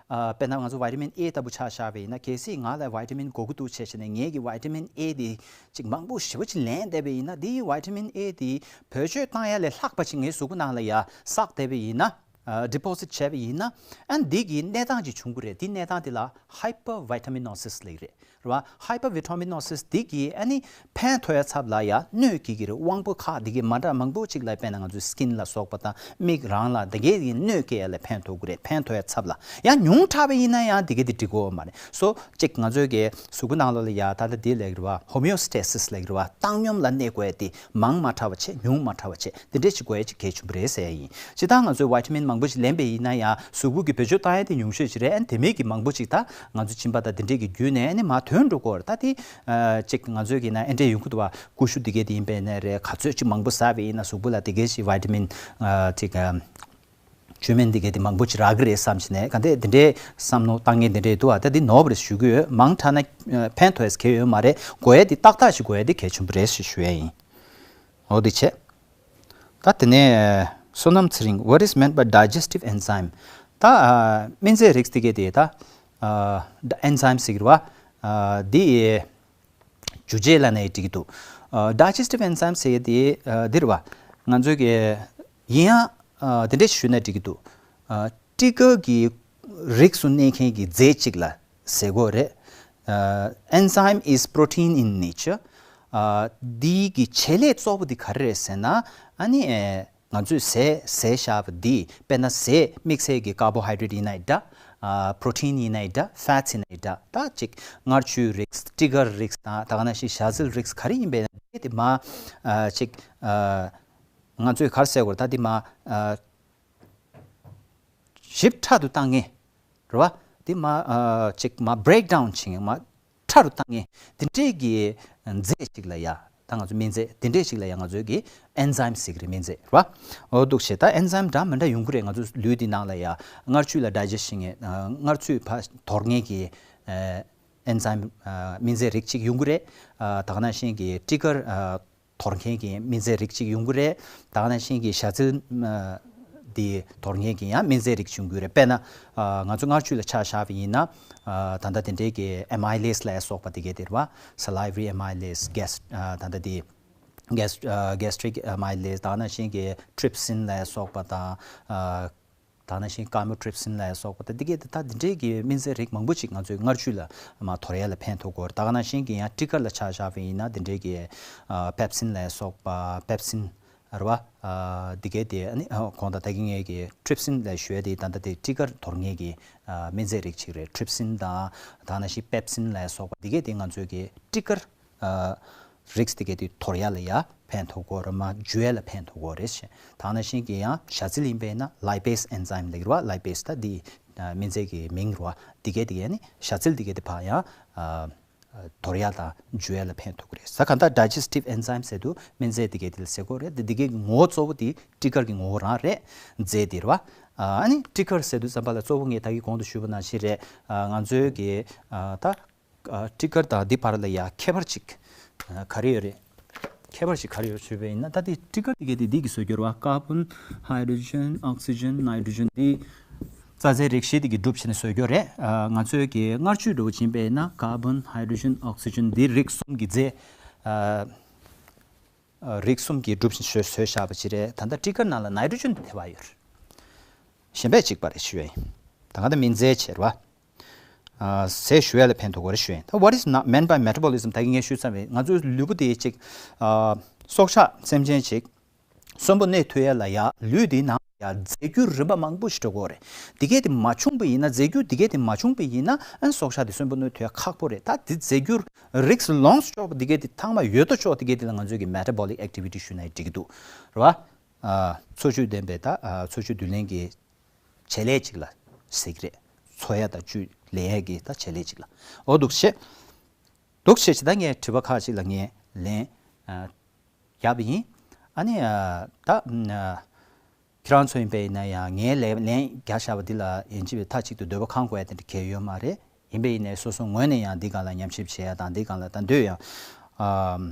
ཨ་དཔེར་ན་ང་ཚོ་ཝི་ཊ་མིན་ཨེ་ལྟ་བུ་ཆ་བཞག་པ་ཡིན་ན། གལ་སྲིད་ང་ལ་ཝི་ཊ་མིན་དགོས་ཀྱི་འདུག་བྱས་བྱས་ནས་ངེད་ཀྱི་ཝི་ཊ་མིན་ཨེ་དེ་ཅིག་མང་པོ་ཞེ་པོ་ཅིག་ལེན་བསྡད་པ་ཡིན་ན། དེ་ཝི་ཊ་མིན་ཨེ་དེ་བེད་སྤྱོད་བཏང་ཡ་ལས་ལྷག་པ་ཅིག་ངའི་གཟུགས་པོ་ནང་ལ་ཡ་བསགས་བསྡད་པ་ཡིན་ན། ཨ་ཌི་པོ་སིཊ་བྱས་པ་ཡིན་ན། ཨ་ནི་འདི་གི་གནས་སྟངས་ཅིག་བྱུང་གི་རེད། འདི་གནས་སྟངས་དེ་ལ་ཧའི་པར་ཝི་ཊ་མི་ནོ་སིས་ལབ་ཀྱི་རེད། རེད་བ། ཧའི་པར་ཝི་ཊ་མི་ནོ་སིས་འདི་གིས་ཨ་ནི་ཕན་ཐོགས་ཡ་ཚབ་ལ་ཡ་གནོད་སྐྱེལ་གྱི་རེད། དབང་པོ་ཁག་འདི་གས་མ་འདྲ་མང་པོ་ཅིག་ལ། དཔེར་ན་ང་ཚོའི་སི་ཀིན་ལ་སོགས་པ་དང་མིག་རང་ལ་འདི་གས་ཀྱིས་གནོད་སྐྱེལ་ཡ་ལ་ཕན་ཐོགས་ཀྱི་རེད། ཕན་ཐོགས་ཡ་ཚབ་ལ། ཡང་ཉུང་དྲགས་པ་ཡིན་ན་ཡང་འདི་གས་དེ་འགྲིག་གི་ཡོད་མ་རེད། སོ་ཅིག་ང་ཚོའི་གི་གཟུགས་པོ་ནང་ལོགས་ལ་ཡ་ད་ལྟ་འདི་ལབ་ཀྱི་རེད་བ། ཧོ་མི་ཡོ་སི་ཊེ་སིས་ལབ་ཀྱི་རེད་བ། བཏང་སྙོམས་ལ་གནས་དགོས་ཡ་དེ་མང་མ་དྲགས་པ་བྱས། ཉུང་མ་དྲགས་པ་བྱས། འདི་འདྲས་ཅིག་དགོས་ཡ་ཅིག་གལ་ཆེན་པོ་རེད་ཟེར་ཡ་ཡིན། སྤྱིར་བཏང་ང་ཚོས་ཝི་ཊ་མིན་མང་པོ་ཞིག་ལེན་པ་ཡིན་ན་ཡང་གཟུགས་པོ་གི་བེད་སྤྱོད་བཏང་ཡ་དེ་ཉུང་ཤོས་ཤིག་རེད། ཨ་ནི་དེ་མིན་གྱི་མང་པོ་ཅིག་ད་ང་ཚོ་གཅིན་པ་དང་དེ་འདྲས་ཀྱི་བརྒྱུད་ནས་ཨ་ནི་མར་ཐོན་འགྲོ་གི་ཡོད་རེད། ད་དེ་ཨ་ཅིག་ང་ཚོའི་གི་ན་ཨེ་འདྲས་ཡོང་གི་འདུག་བ། ཀུ་ཤུ་འདི་གས་དེ་ཡིན་པ་ཡིན་ན་རེད། ག་ཚོད་ཅིག་མང་པོ་ཟ་བ་ཡིན་ན་གཟུགས་པོ་ལ་དེ་གས་ཤིག་ཝི་ཊ་མིན་ཨ་ཅིག་ཨ་བཅུད་སྨན་འདི་གས་དེ་མང་པོ་ཅིག་རག་གི་རེད་བསམ་བྱས་ནས། ག་འདྲས་དེ་འདྲས་བསམ་བློ་བཏང་མཁན་དེ་འདྲས་འདུག་བ། ད་དེ་ནོར་བ་རེད་ཞུ་གི་ཡོད། མང་དྲགས་ན་ཨ་ཕན་ཐོགས་ཡ་གང་ཡང་ཡོད་མ་རེད། དགོས་ཡ་དེ་ཏག་ཏག་ཞིག་དགོས་ཡ་དེ་གལ་ཆེན་པོ་རེད་ཞེས་ཞུ་ཡ་ཡིན། འོ་དེ་བྱས། ད་དེ་ནས་བསོད་ནམས་ཚེ་རིང་། What is meant by digestive enzyme? ད་ཨ་སྨན་རྫས་རིགས་དེ་གས་དེ་ད་ཨ་ཨེན་ཛའིམ་ཟེར་གྱི་རེད་བ། ཨ་འདི་ཡི་འཇུ་བྱེད་ལབ་ནའི་འགྲིག་གི་འདུག་ཨ་digestive enzyme ཟེར་གྱི་དེ་ཨ་འདི་རེད་བ། ང་ཚོའི་གི་ཡིན་ཡང་ཨ་དེ་འདྲས་ཞུས་ན་འགྲིག་གི་འདུག་ཨ་སྤྲི་དཀར་གྱི་རིགས་སུ་གནས་མཁན་གྱི་རྫས་གཅིག་ལ་ཟེར་གྱི་ཡོད་རེད། ཨ་enzyme is protein in nature. ཨ་འདི་གི་བྱེད་ལས་གཙོ་བོ་འདི་ག་རེ་རེད་ཟེར་ན། ཨ་ནི་ཨེ་ང་ཚོས་ཟས་ཟས་བཞག་པ་འདི། དཔེར་ན་ཟས་དམིགས་བསལ་གྱི་ཀར་བོ་ཧའི་ཌེ་རེཊ་ཡིན་ནའི་འདྲ། ཨ་པྲོ་ཊིན་ཡིན་ནའི་འདྲ། ཕེ་ཊི་ཡིན་ནའི་འདྲ། ད་ཅིག་མངར་ཆུའི་རིགས། སྤྲི་དཀར་རིགས་དང་། ད་ག་ནང་བཞིན་ཞལ་འཛེར་རིགས་ག་རེ་ཡིན་པའི་དེ་མ་ཨ་ཅིག་ཨ་ང་ཚོས་ག་རེ་ཟེར་དགོས་རེད། ད་འདི་མ་ཨ་ཞིབ་ཕྲ་དུ་བཏང་མཁན་རེད་བ། དེ་མ་ཨ་ཅིག་མ་བྷི་རེག་ཌའུན་བྱེད་མཁན། མ་ཕྲ་རུ་བཏང་མཁན་དེ་འདྲས་ཀྱི་རྫས་ཅིག་ལ་ཡ། ད་ང་ཚོ་སྨན་རྫས་དེ་འདྲས་ཅིག་ལ་ཡ་ང་ཚོས་ཀྱི་ཨེན་ཛའིམ་ཟེར་གྱི་རེད། སྨན་རྫས་རེད་བ། འོ་འདུག་བྱས། ད་ཨེན་ཛའིམ་འདྲ་མི་འདྲ་ཡོང་གི་རེད། ང་ཚོ་ལུས་འདི་ནང་ལ་ཡ་མངར་ཆུ་ལ་ཌའི་ཇེ་སི་ཊི་བྱེད་མཁན། ཨ་མངར་ཆུ་ཕར་དོར་མཁན་གྱི་ཨ་ཨེན་ཛའིམ། ཨ་སྨན་རྫས་རིགས་གཅིག་ཡོང་གི་རེད། ཨ་ད་ག་ནང་བཞིན་གྱི་སྤྲི་དཀར་ཨ་དོར་མཁན་གྱི་སྨན་རྫས་རིགས་གཅིག་ཡོང་གི་རེད། ད་ག་ནང་བཞིན་གྱི་ཞལ་འཛེར་ཨ་འདི་དོར་མཁན་གྱི་ཡང་སྨན་རྫས་རིགས་ཡོང་གི་རེད། དཔེར་ན་ཨ་ང་ཚོ་མངར་ཆུ་ལ་ཆ་བཞག་པ་ཡིན་ན། ཨ་ད་ལྟ་དེ་འདྲའི་གི་ཨེ་མའི་ལེས་ལ་སོགས་པ་དེ་གས་དེ་རེད་བ། སེ་ལི་ཝ་རི་ཨེ་མའི་ལེས། གེ་སི་ཨ་ད་ལྟ་དེ་གེ་སི་ཨ་གེ་སི་ཊི་རིག་ཨེ་མའི་ལེས། ད་ག་ནང་བཞིན་གྱི་ཊི་རིབ་སིན་ལ་སོགས་པ་དང་། ཨ་ད་ག་ནང་བཞིན་ཀ་མོ་ཊི་རིབ་སིན་ལ་སོགས་པ་དང་། འདི་གས་ད་འདི་འདྲའི་གི་སྨན་རྫས་རིགས་མང་པོ་ཅིག་ང་ཚོའི་མངར་ཆུ་ལ་མ་དོར་ཡ་ལ་ཕན་ཐོགས་ཀྱི་ཡོད་རེད། ད་ག་ནང་བཞིན་གྱི་ཡང་སྤྲི་དཀར་ལ་ཆ་བཞག་པ་ཡིན་ན་དེ་འདྲའི་གི་ཨ་པེབ་སིན་ལ་སོགས་པ། པེབ་སིན་རེད་བ། ཨ་འདི་གས་དེ་ཨ་ནི་ཨ་གོང་དང་ད་གིན་ངས་ཀྱི་ཊི་རིབ་སིན་ལ་ཞུ་ཡ་དེ་ད་ལྟ་དེ་སྤྲི་དཀར་དོར་མཁན་གྱི་ཨ་སྨན་རྫས་རིགས་ཅིག་རེད། ཊི་རིབ་སིན་དང་། ད་ག་ནང་བཞིན་པེབ་སིན་ལ་སོགས་པ། འདི་གས་དེ་ང་ཚོའི་གི་སྤྲི་དཀར་ཨ་རིགས་དེ་གས་དེ་དོར་ཡ་ལ་ཡ་ཕན་ཐོགས་ཀྱི་ཡོད་རེད། མར་འཇུ་ཡ་ལ་ཕན་ཐོགས་ཀྱི་ཡོད་རེད། ད་ག་ནང་བཞིན་གྱི་ཡང་ཞལ་འཛེར་ཡིན་པས་ན་ལའི་པེ་སི་ཨེན་ཛའིམ་ལབ་ཀྱི་རེད་བ། ལའི་པེ་སི་ད་འདི་ཨ་སྨན་རྫས་ཀྱི་མིང་རེད་བ། འདི་གས་དེ་གས་ནི་ཞལ་འཛེར་འདི་གས་དེ་ཕར་ཡང་ཨ་དོར་ཡ་དང་འཇུ་ཡ་ལ་ཕན་ཐོགས་ཀྱི་རེད། ད་ག་ད་ཌའི་ཇེ་སི་ཊིབ་ཨེན་ཛའིམ་ཟེར་དུས་སྨན་རྫས་འདི་གས་དེ་ལ་ཟེར་གྱི་ཡོད་རེད། འདི་འདི་གས་ཀྱི་ངོ་བོ་གཙོ་བོ་དེ་སྤྲི་དཀར་གྱི་ངོ་བོ་རང་རེད། རྫས་དེ་རེད་བ། ཨ་ནི་སྤྲི་དཀར་ཟེར་དུས་ཙམ་པ་ལ་གཙོ་བོ་ངས་ད་གིན་གོང་དུ་ཞུས་པ་ནང་བཞིན་རེད། ཨ་ང་ཚོའི་གི་ཨ་ད་ཨ་སྤྲི་དཀར་དང་འདི་བར་ལ་ཡ་ཁྱད་པར་ཅིག་ཨ་ག་རེ་ཡོད་རེད། ཁྱད་པར་ཅིག་ག་རེ་ཡོད་ཞུས་པ་ཡིན་ན། ད་དེ་སྤྲི་དཀར་དེ་གས་དེ་འདི་གིས་བཟོས་ཡོད་རེད་བ། ཀར་བོན་ཧའི་ཌྲོ་ཇེན་ཨོག་སི་ཇེན་ནའི་ཌྲོ་ཇེན་འདི་རྩ་རྫས་རིགས་བཞི་དེ་གིས་གྲུབ་བྱས་ནས་བཟོས་ཡོད་རེད། ཨ་ང་ཚོའི་གི་མངར་ཆུ་འདྲ་བོ་ཅིག་ཡིན་པས་ན་ཀར་བོན་ཧའི་ཌྲོ་ཇེན་ཨོག་སི་ཇེན་འདི་རིགས་གསུམ་གྱི་རྫས། ཨ་ཨ་རིགས་གསུམ་གྱིས་གྲུབ་བྱས་བཟོས་བཟོས་བཞག་པ་ཅིག་རེད། ད་ལྟ་སྤྲི་དཀར་ནང་ལ་ནའི་ཊྲོ་ཇེན་དེ་ཐེབས་ཡོད་རེད། གཞན་པས་གཅིག་པ་རེད་ཞུ་ཡ་ཡིན། ད་ག་ད་སྨན་རྫས་བྱས་རེད་བ། ཨ་ཟས་ཞུ་ཡ་ལ་ཕན་ཐོགས་ཀྱི་རེད་ཞུ་ཡ་ཡིན། ད་what is not meant by metabolism ད་གིན་ངས་ཞུས་ཚར་བས། ང་ཚོའི་ལུས་པོ་དེ་ཅིག་ཨ་སྲོག་ཆགས་སེམས་ཅན་ཅིག་གསོན་པོ་གནས་ཐུབ་ཡ་ལ་ཡ་ལུས་དེའི་ནང་ཡ་རྫས་འགྱུར་རིམ་པ་མང་པོ་ཞིག་འགྲོ་གི་ཡོད་རེད། དེ་གས་དེ་མ་བྱུང་པ་ཡིན་ན། རྫས་འགྱུར་དེ་གས་དེ་མ་བྱུང་པ་ཡིན་ན་ཨ་སྲོག་ཆགས་དེ་གསོན་པོ་གནས་ཐུབ་ཡ་ཁག་པོ་རེད། ད་དེ་རྫས་འགྱུར་རིགས་ལོངས་སུ་སྤྱོད་པ་དེ་གས་དེ་ཚང་མ་ཡོད་དོ་ཅོག་དེ་གས་དེ་ལ་ང་ཚོས་ཀྱི་མེ་ཊ་བོ་ལིག་ཨེག་ཊི་བི་ཊི་ཞུ་ན་འགྲིག་གི་འདུག་རེད་བ། ཨ་འཚོ་བཅུད་ལྡན་པའི་ད་ཨ་འཚོ་བཅུད་བསྡུ་ལེན་གྱི་བྱེད་ལས་ཅིག་ལ་ཟེར་གྱི་རེད། འཚོ་ཡ་དང་བཅུད་ ལེན་ཡས་ཀྱི་ད་བྱེད་ལས་ཅིག་ལ། འོ་འདུག་བྱས། འདུག་བྱས་ཅི་ད་ངས་དྲི་བ་ཁག་ཅིག་ལ་ངས་ལན་ཨ་རྒྱབ་ཡིན། ཨ་ནི་ཨ་ད་ཨ་ཁྱེད་རང་ཚོ་ཡིན་པས་ཡིན་ན་ཡང་ངའི་ལན་ལན་རྒྱག་བཞག་པ་འདི་ལ་ཡིན་གཅིག་པའི་མཐའ་གཅིག་ཏུ་འདོད་པ་ཁེངས་དགོས་ཡ་དེ་འདྲ་གལ་ཡོད་མ་རེད། ཡིན་པས་ཡིན་ནའི་སོ་སོ་ངོས་ནས་ཡང་འདི་སྒང་ལ་ཉམས་ཞིབ་བྱེད་ཡ་དང་འདི་སྒང་ལ་ད་འདོད་ཡང་ཨ་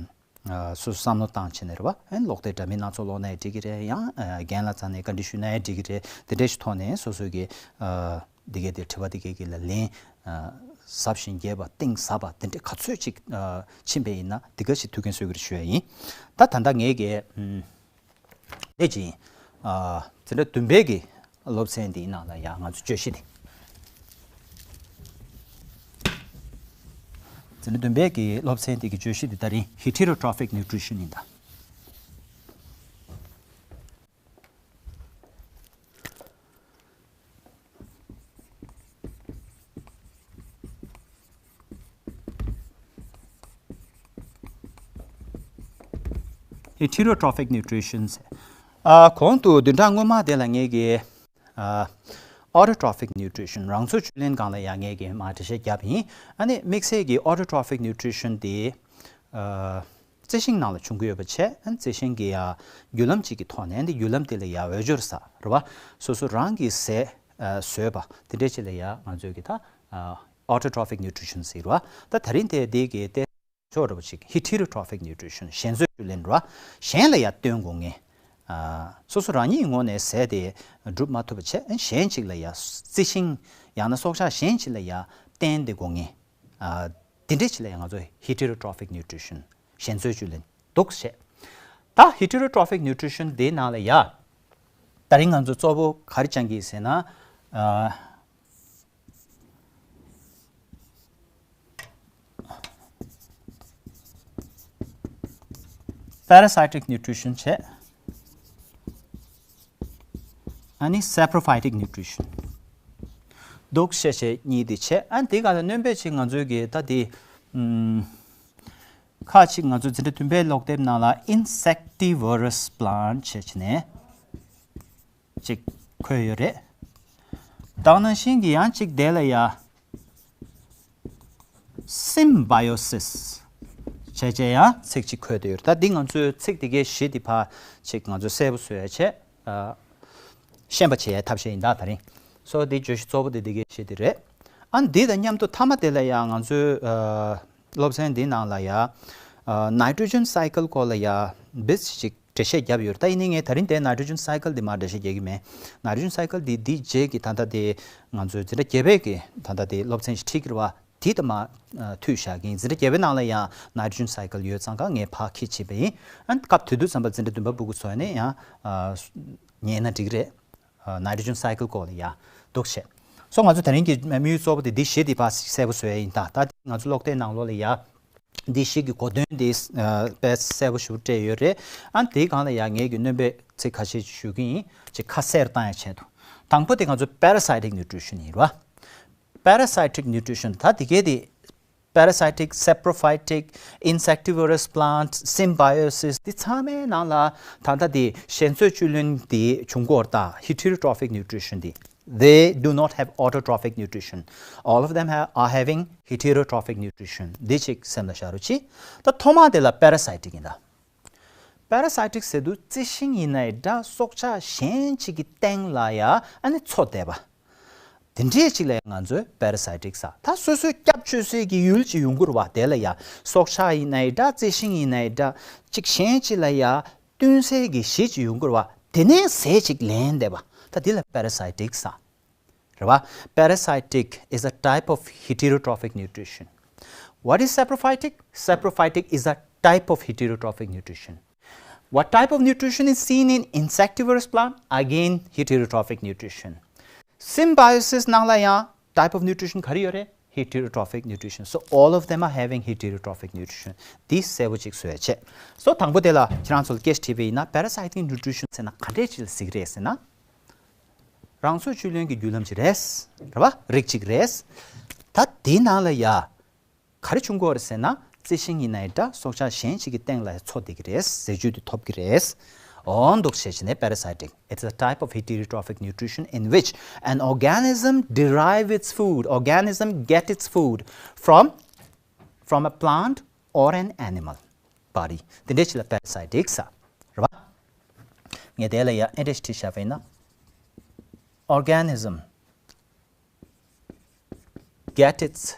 ཨ་སོ་སོ་བསམ་བློ་བཏང་བྱས་ནས་རེད་བ། ཨ་ནི་ཀློག་དེབ་འདྲ་མིན་སྣ་ཚོགས་ཀློག་ན་ཡང་འགྲིག་གི་རེད། ཡང་ཨ་རྒན་ལགས་རྩ་ནས་བཀའ་འདྲི་ཞུས་ན་ཡང་འགྲིག་གི་རེད། དེ་འདྲ་ཞིག་ཐོག་ནས་སོ་སོ་གི་ཨ་འདི་གའི་དེ་དྲི་བ་འདི་གའི་གི་ལ་ལན་ཨ་ཟབ་ཞིང་རྒྱས་པ་གཏིང་ཟབ་པ་དེ་འདྲ་ག་ཚོད་ཅིག་ཨ་ཕྱིན་པ་ཡིན་ན་འདི་ག་ཞིག་ཐུགས་འགན་གསོས་ཀྱི་རེད་ཞུ་ཡ་ཡིན། ད་ད་ལྟ་ངས་གི་ཨམ་དེ་ཅིག་ཨ་འཛིན་གྲྭ་བདུན་པའི་གི་སློབ་ཚན་འདིའི་ནང་ལ་ཡང་ང་ཚོ་བརྗོད་གཞི་འདི། འཛིན་གྲྭ་བདུན་པའི་གི་སློབ་ཚན་འདི་གི་བརྗོད་གཞི་འདི་ད་རིང་heterotrophic nutrition ཡིན་ད། Heterotrophic nutrition ཟེར། ཨ་གོང་དུ་བདུན་ཕྲག་སྔོན་མ་དེ་ལ་ངས་ཀྱི་ཨ་autotrophic nutrition རང་ཚོད་བཅུད་ལེན་སྒང་ལ་ཡང་ངས་ཀྱི་མར་འགྲེལ་བཤད་བརྒྱབ་ཡིན། ཨ་ནི་དམིགས་བསལ་གྱི་autotrophic nutrition དེ་ཨ་རྩི་ཤིང་ནང་ལ་བྱུང་གི་ཡོད་པ་བྱས། ཨ་ནི་རྩི་ཤིང་གི་ཡ་བརྒྱུད་ལམ་གཅིག་གི་ཐོག་ནས་འདི་བརྒྱུད་ལམ་དེ་ལ་ཡ་འོས་སྦྱོར་ཟེར་རེད་བ། སོ་སོ་རང་གི་ཟས་ཨ་བཟོས་པ་དེ་འདྲས་ཅིག་ལ་ཡ་ང་ཚོས་ཀྱི་ད་ཨ་autotrophic nutrition ཟེར་བ། ད་ད་རིང་དེ་འདི་གི་ཏེ་ཕྱོགས་འདྲ་པོ་ཅིག heterotrophic nutrition གཞན་བཟོས་བཅུད་ལེན་རེད་བ། གཞན་ལ་ཡ་བཏོན་དགོས་ངེས། ཨ་སོ་སོ་རང་ཉིད་ངོས་ནས་ཟས་དེ་སྒྲུབ་མ་ཐུབ་པ་བྱས། གཞན་ཅིག་ལ་ཡ་རྩི་ཤིང་ཡང་ན་སྲོག་ཆགས་གཞན་ཅིག་ལ་ཡ་བརྟེན་ཏེ་དགོས་ངེས། ཨ་དེ་འདྲས་ཅིག་ལ་ཡ་ང་ཚོ་heterotrophic nutrition གཞན་བཟོས་བཅུད་ལེན་འདུག་བྱས། ད་heterotrophic nutrition དེའི་ནང་ལ་ཡ་ད་རིང་ང་ཚོ་གཙོ་བོ་ག་རེ་སྦྱང་གི་ཡིན་ཟེར་ན། ཨ། parasitic nutrition བྱས། ཨ་ནི་saprophytic nutrition འདུག་བཤད་བྱས་གཉིས་དེ་བྱས། ཨ་ནི་དེ་ག་ལ་སྣོན་པ་ཅིག་ང་ཚོའི་གི་ད་དེ་ཨམ་ཁ་ཅིག་ང་ཚོ་འཛིན་གྲྭ་བདུན་པའི་ཀློག་དེབ་ནང་ལ་insectivorous plant བྱས་བྱས་ནས། ཅིག་འཁོད་ཡོད་རེད། དེ་ནང་བཞིན་གྱི་ཡང་ཅིག་དེ་ལ་ཡ་symbiosis བྱས་བྱས་ཡང་ཚིག་ཅིག་འཁོད་དེ་ཡོད་རེད། ད་འདི་ང་ཚོའི་ཚིག་དེ་གའི་གཞི་དེ་ཕར་ཅིག་ང་ཚོས་གསལ་པོ་བཟོ་ཡ་བྱས། ཨ་ཤེས་པ་བྱེད་ཡའི་ཐབས་ཤེས་ཡིན་ད་ད་རིང་། སོ་དེ་བརྗོད་གཞི་གཙོ་བོ་དེ་དེ་གའི་གཞི་དེ་རེད། ཨ་འདི་དང་མཉམ་དུ་མཐའ་མ་དེ་ལ་ཡང་ང་ཚོའི་ཨ་སློབ་ཚན་འདི་ནང་ལ་ཡ་ཨ་nitrogen cycle སྐོར་ལ་ཡ་bit ཅིག་འགྲེལ་བཤད་བརྒྱབ་ཡོད་རེད། ད་ཡིན་ནའི་ངས་ད་རིང་དེ་nitrogen cycle འདི་མར་འགྲེལ་བཤད་རྒྱག་གི་མེད། nitrogen cycle འདི་འདི་རྗེས་ཀྱི་ད་ལྟ་དེ་ང་ཚོའི་འཛིན་གྲྭ་བརྒྱད་པའི་གི་ད་ལྟ་དེ་སློབ་ཚན་ཞིག་ཁྲིད་ཀྱི་རེད་བ། དེ་ད་མར་ཨ་མཐུད་བཞག་གི་ཡིན། འཛིན་གྲྭ་བརྒྱད་པའི་ནང་ལ་ཡང་nitrogen cycle ཡོད་ཙང་ཀ་ངས་ཕར་ཁྱེར་བྱས་པ་ཡིན། ཨ་ནི་སྐབས་དེ་དུས་ཙམ་པ་འཛིན་གྲྭ་བདུན་པ་སྤུ་གུ་ཚོ་ནས་ཡང་ཨ་ཉན་ན་འགྲིག་རེད། ཨ་nitrogen cycle སྐོར་ལ་ཡ་འདུག་བྱས། སོ་ང་ཚོ་དེ་རིང་གི་དམིགས་ཡུལ་གཙོ་བོ་དེ་འདི་བཞི་དེ་ཕར་གསལ་པོ་བཟོ་ཡ་ཡིན་ད། ད་ང་ཚོ་ཀློག་དེབ་ནང་ལོགས་ལ་ཡ་འདི་བཞི་གི་གོ་དོན་དེ་ཨ་དཔེ་གསལ་པོ་ཞིག་སྤྲད་ཡོད་རེད། ཨ་དེའི་སྒང་ལ་ཡ་ངས་ཀྱི་སྣོན་པའི་ཚིག་ཁ་ཤས་ཞུ་གི་ཡིན། ཅིག་ཁ་གསལ་བཏང་ཡ་ཆེད་དུ། དང་པོ་དེ་ང་ཚོ་parasitic nutrition ཡིན་རེད་བ། parasitic nutrition ད་དེ་གའི་དེ་parasitic, saprophytic, insectivorous plant, symbiosis འདི་ཚང་མའི་ནང་ལ་ད་ལྟ་དེ་ཞན་ཚོད་བཅུད་ལེན་དེ་བྱུང་གི་ཡོད་རེད་ད། heterotrophic nutrition དེ། They do not have autotrophic nutrition. All of them have, are having heterotrophic nutrition. འདི་ཅིག་སེམས་ལ་བཞག་རོགས་གྱིས། ད་ཐོག་མ་དེ་ལ་parasitic ཡིན་ད། parasitic ཟེར་དུས་རྩི་ཤིང་ཡིན་ནའི་འདྲ་སྲོག་ཆགས་གཞན་ཅིག་གི་སྟེང་ལ་ཡ་ཨ་ནི་འཚོ་བསྡད་པ། དེ་འདྲས་ཅིག་ལ་ང་ཚོས་parasitic ཟེར། ད་སོ་སོའི་སྐྱབས་བཅོལ་སའི་གི་ཡུལ་ཅིག་ཡོང་གི་རེད་བ། དེ་ལ་ཡ་སྲོག་ཆགས་ཡིན་ནའི་འདྲ་རྩི་ཤིང་ཡིན་ནའི་འདྲ་ཅིག་གཞན་ཅིག་ལ་ཡ་བསྟུན་སའི་གི་གཞི་ཅིག་ཡོང་གི་རེད་བ། དེ་ནས་ཟས་ཅིག་ལེན་བསྡད་པ། ད་དེ་ལ་parasitic ཟེར། རེད་བ། Parasitic is a type of heterotrophic nutrition. What is saprophytic? Saprophytic is a type of heterotrophic nutrition. What type of nutrition is seen in insectivorous plant? Again, heterotrophic nutrition. Symbiosis ནང་ལ་ཡང་type of nutrition ག་རེ་ཡོད་རེད། heterotrophic nutrition. So all of them are having heterotrophic nutrition. འདི་གསལ་པོ་ཅིག་བཟོ་ཡ་བྱས། སོ་དང་པོ་དེ་ལ་ཁྱེད་རང་ཚོ་ལ་སྐད་ཆ་དྲིས་པ་ཡིན་ན་parasitic nutrition ཟེར་ན་ག་འདྲས་ཅིག་ལ་ཟེར་གི་རེད་ཟེར་ན། རང་སྲོག་བཅུད་ལེན་གྱི་བརྒྱུད་ལམ་ཅིག་རེད། རེད་བ། རིགས་ཅིག་རེད། ད་དེའི་ནང་ལ་ཡ། ག་རེ་བྱུང་གི་ཡོད་རེད་ཟེར་ན། རྩི་ཤིང་ཡིན་ནའི་འདྲ་སྲོག་ཆགས་གཞན་ཞིག་གི་སྟེང་ལ་འཚོ་བསྡད་ཀྱི་རེད། ཟས་བཅུད་དེ་ཐོབ་ཀྱི་རེད། འོ་འདུག་བྱས་བྱས་ནས་parasitic. It's a type of heterotrophic nutrition in which an organism derive its food, organism get its food from, from a plant or an animal body. དེ་འདྲས་ཅིག་ལ་parasitic ཟེར་རེད་བ། ངས་དེ་ལ་ཡ་ཨེ་འདྲས་ཞིག་བྲིས་བཞག་པ་ཡིན་ན། Organism get its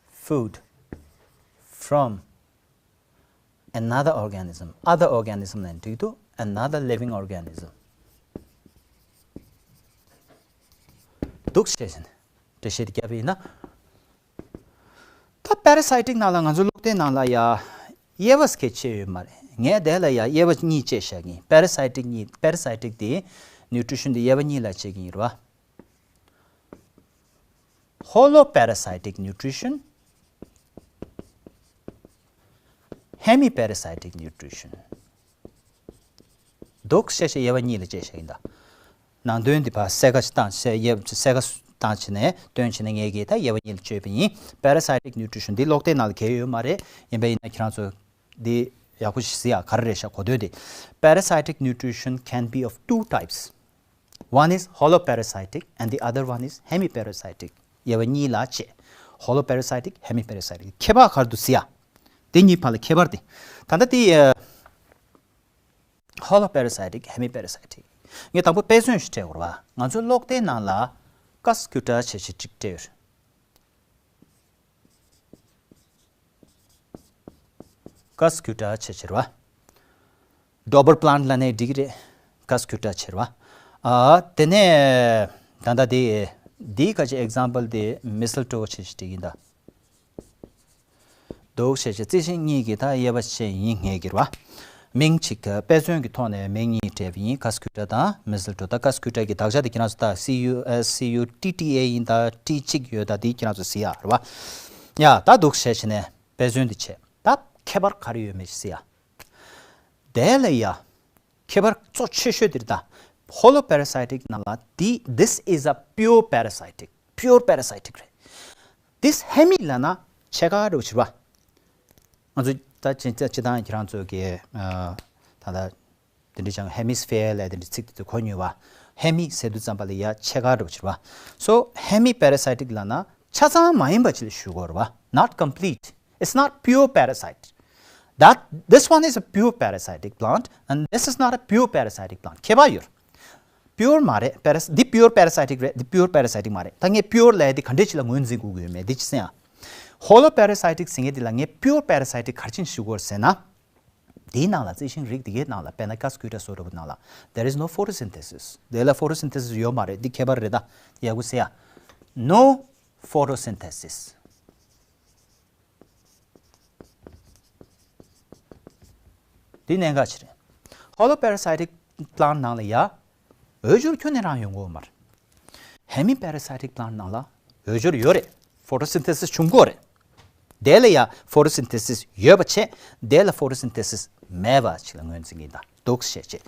food from another organism. Other organism ལབ་ན་འགྲིག་འདུག another living organism. འདུག་བྱས་བྱས་ནས་འགྲེལ་བཤད་རྒྱབ་པ་ཡིན་ན། ད་parasitic ནང་ལ་ང་ཚོ་སློབ་དེབ་ནང་ལ་ཡ་དབྱེ་བ་སྐད་ཆ་ཡོད་མ་རེད། ངས་དེ་ལ་ཡ་དབྱེ་བ་གཉིས་བཅད་བཞག་གིན། parasitic གཉིས། parasitic དེ་nutrition དེ་དབྱེ་བ་གཉིས་ལ་བཅད་ཀྱི་ཡིན་རེད་བ། Holoparasitic nutrition, hemiparasitic nutrition. འདུག་བྱས་བྱས་དབྱེ་བ་གཉིས་ལ་བཅད་བཞག་ཡིན་ད། ནང་དོན་འདི་ཕར་གསལ་ཁ་ཞིག་བཏང་བྱས། དབྱེ་གསལ་ཁ་བཏང་བྱས་ནས་སྟོན་བྱས་ནས་ངས་ཀྱིས་ད་དབྱེ་བ་གཉིས་ལ་བཅད་པ་ཡིན། Parasitic nutrition འདི་ཀློག་དེབ་ནང་ལ་གང་ཡང་ཡོད་མ་རེད། ཡིན་པ་ཡིན་ན་ཁྱེད་རང་ཚོ་འདི་ཡག་པོ་ཞིག་གཟིགས་ཡ། ག་རེ་རེད་ཤག་གོ་དོན་འདི། Parasitic nutrition can be of two types. One is holoparasitic and the other one is hemiparasitic. དབྱེ་བ་གཉིས་ལ་བཅད། Holoparasitic, hemiparasitic. ཁྱད་པར་ག་རེ་འདུག་གཟིགས་ཡ། དེ་གཉིས་བར་ལ་ཁྱད་པར་དེ། ད་ལྟ་དེ་ཨ། Holoparasitic, hemiparasitic. ངས་དང་པོ་དཔེ་མཚོན་ཞིག་སྤྲད་དགོས་རེད་བ། ང་ཚོའི་ཀློག་དེབ་ནང་ལ་ཀ་སི་ཀུ་ཊ་བྱས་བྱས་ཅིག་སྤྲད་ཡོད་རེད། ཀ་སི་ཀུ་ཊ་བྱས་བྱས་རེད་བ། Rubber plant ལབ་ནའི་འགྲིག་གི་རེད། ཀ་སི་ཀུ་ཊ་བྱས་རེད་བ། ཨ། དེ་ནས་ད་ལྟ་དེ་འདིའི་ཁ་ཅིག་example དེ་mistletoe བྱས་བྱས་བྲིས་ཡིན་ད། འདུག་བྱས་བྱས་རྩི་ཤིང་གཉིས་ཀྱི་ད་དབྱེ་བ་བཅད་ཡིན་ངེས་ཀྱི་རེད་བ། མིང་གཅིག་དཔེ་མཚོན་གྱི་ཐོག་ནས་མིང་གཉིས་སྤྲད་པ་ཡིན། ཀ་སི་ཀུ་ཊ་དང་mistletoe། ད་ཀ་སི་ཀུ་ཊ་གི་དག་ཆ་དེ་ཁྱེད་རང་ཚོ་ད་C U S C U T T A ཡིན་ད། T གཅིག་ཡོད་ད། དེ་ཁྱེད་རང་ཚོ་གཟིགས་ཡ་རེད་བ། ཡ་ད་འདུག་བྱས་བྱས་ནས་དཔེ་མཚོན་དེ་བྱས། ད་ཁྱད་པར་ག་རེ་ཡོད་མེད་ཅིག་གཟིགས་ཡ། དེ་ལ་ཡ། ཁྱད་པར་གཙོ་ཆེ་ཤོས་དེ་རེད་ད། Holoparasitic ནང་ལ་འདི། This is a pure parasitic. Pure parasitic རེད། This hemi ལབ་ན་ཕྱེད་ཀ་འདྲ་བོ་ཅིག་རེད་བ། ང་ཚོ་ད་སྤྱི་སྤྱི་བཏང་ཁྱེད་རང་ཚོ་གི་ཨ། ད་ལྟ་དེ་འདྲ་ཅང་hemisphere ལབ་དེ་འདྲ་ཚིག་དེ་ཚོ་གོ་མྱོང་བ། Hemi ཟེར་དུས་ཙམ་པ་ལ་ཡ་ཕྱེད་ཀ་འདྲ་བོ་ཅིག་རེད་བ། So hemiparasitic ལབ་ན་ཆ་ཚང་མ་ཡིན་པ་ཅིག་ལ་ཞུ་དགོས་རེད་བ། Not complete. It's not pure parasite. That, this one is a pure parasitic plant and this is not a pure parasitic plant. ཁྱད་པར་ཡོད། Pure མ་རེད། Paras- འདི་pure parasitic རེད། འདི་pure parasitic མ་རེད། ད་ངས་pure ལབ་ཡ་འདི་ག་འདྲས་ཅིག་ལ་ངོས་འཛིན་དགོས་ཀྱི་ཡོད་མེད་འདི་ཅིག་གསན་ཨ། Holoparasitic ཟེར་མཁན་འདི་ལ་ངས་pure parasitic ག་རེ་བྱས་ནས་ཞུ་དགོས་ཟེར་ན། འདིའི་ནང་ལ་རྩི་ཤིང་རིགས་འདི་གའི་ནང་ལ་དཔེར་ན་ཀ་སི་ཀུ་ཊ་བཟོ་འདྲ་པོ་ནང་ལ་there is no photosynthesis. དེ་ལ་photosynthesis ཡོད་མ་རེད། འདི་ཁྱད་པར་རེད་ད། ཡག་པོ་གཟིགས་ཨ། No photosynthesis. འདི་གནད་འགག་ཅིག་རེད། Holoparasitic plant ནང་ལ་ཡ་འོས་སྦྱོར་ཁྱོན་ནས་རང་ཡོང་གི་ཡོད་མ་རེད། Hemiparasitic plant ནང་ལ་འོས་སྦྱོར་ཡོད་རེད། Photosynthesis བྱུང་གི་ཡོད་རེད། དེ་ལ་ཡ་photosynthesis ཡོད་པ་བྱས། དེ་ལ་photosynthesis མེད་པ་ཅིག་ལ་ངོས་འཛིན་གྱི་ཡིན་ད། འདུག་བྱས་བྱས།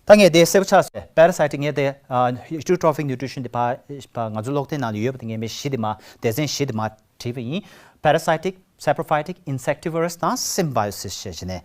ད་ངས་དེ་གསལ་པོ་ཆགས་སོང་། Parasitic ངས་དེ་ཨ། Heterotrophic nutrition དེ་ཕར་ཕར་ང་ཚོ་ཀློག་དེབ་ནང་ལ་ཡོད་པ་དེ་ངས་མར་གཞི་དེ་མར་སྡེ་ཚན་གཞི་དེ་མར་བྲིས་པ་ཡིན། Parasitic, saprophytic, insectivorous དང་symbiosis ཞེས་བྱས་ནས་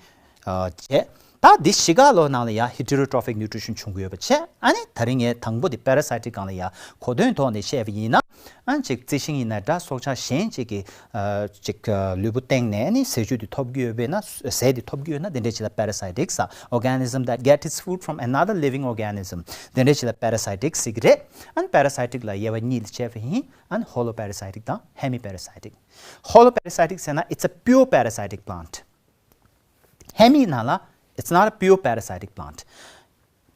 ཨ། བྱས། ད་འདི་བཞི་ཀ་ལོ་ནང་ལ་ཡ་heterotrophic nutrition བྱུང་གི་ཡོད་པ་བྱས། ཨ་ནི་ད་རིང་ངས་དང་པོ་དེ་parasitic སྒང་ལ་ཡ་གོ་དོན་ཐོག་ནས་བཤད་པ་ཡིན་ན། ཨ་ནི་ཅིག་རྩི་ཤིང་ཡིན་ན་འདྲ། སྲོག་ཆགས་གཞན་ཅིག་གི་ཨ། ཅིག་ཨ། ལུས་པོ་སྟེང་ནས་ནི་ཟས་བཅུད་དེ་ཐོབ་ཀྱི་ཡོད་པས་ན། ཟས་དེ་ཐོབ་ཀྱི་ཡོད་ན་དེ་འདྲས་ཅིག་ལ་parasitic ཟེར། Organism that get its food from another living organism དེ་འདྲས་ཅིག་ལ་parasitic ཟེར་གྱི་རེད། ཨ་ནི་parasitic ལ་དབྱེ་བ་གཉིས་ལ་ཕྱེ་བ་ཡིན། ཨ་ནི་holoparasitic དང་hemiparasitic. Holoparasitic ཟེར་ན་it's a pure parasitic plant. Hemi ནང་ལ་it's not a pure parasitic plant.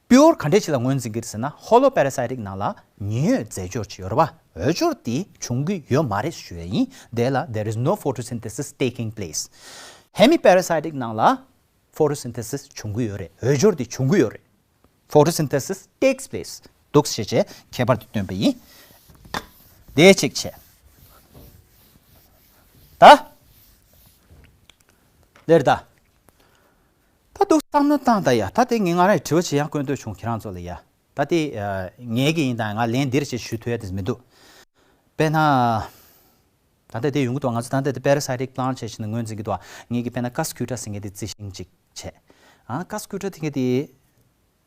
Pure ག་འདྲས་ཅིག་ལ་ངོས་འཛིན་གྱི་རེད་ཟེར་ན། Holoparasitic ནང་ལ་ཉེན་ཡོད་རྫས་སྦྱོར་ཅིག་ཡོད་རེད་བ། འོས་སྦྱོར་དེ་བྱུང་གི་ཡོད་མ་རེད་ཞུ་ཡ་ཡིན། དེ་ལ་there is no photosynthesis taking place. Hemiparasitic ནང་ལ་photosynthesis བྱུང་གི་ཡོད་རེད། འོས་སྦྱོར་དེ་བྱུང་གི་ཡོད་རེད། Photosynthesis takes place. འདུག་བྱས་བྱས་ཁྱད་པར་དེ་སྟོན་པ་ཡིན། དེ་གཅིག་བྱས། ད། ལེར་ད། ད་འདུག་བསམ་བློ་བཏང་ད་ཡ། ད་དེ་ངས་ང་རང་དྲི་བ་ཅིག་ཡང་བཀོད་འདོད་བྱུང་ཁྱེད་རང་ཚོ་ལ་ཡ། ད་དེ་ཨ། ངའི་གི་ཡིན་ད། ང་ལན་འདིར་ཅིག་ཞུ་ཐུབ་ཡ་དེ་མི་འདུག་དཔེར་ན། ད་ལྟ་དེ་ཡོང་གི་འདུག་ང་ཚོ་ད་ལྟ་དེ་parasitic plant བྱས་བྱས་ནས་ངོས་འཛིན་གྱི་འདུག་ངས་ཀྱི་དཔེར་ན་ཀ་སི་ཀུ་ཊ་ཟེར་མཁན་དེ་རྩི་ཤིང་གཅིག་བྱས། ཨ་ཀ་སི་ཀུ་ཊ་དེ་ག་དེ་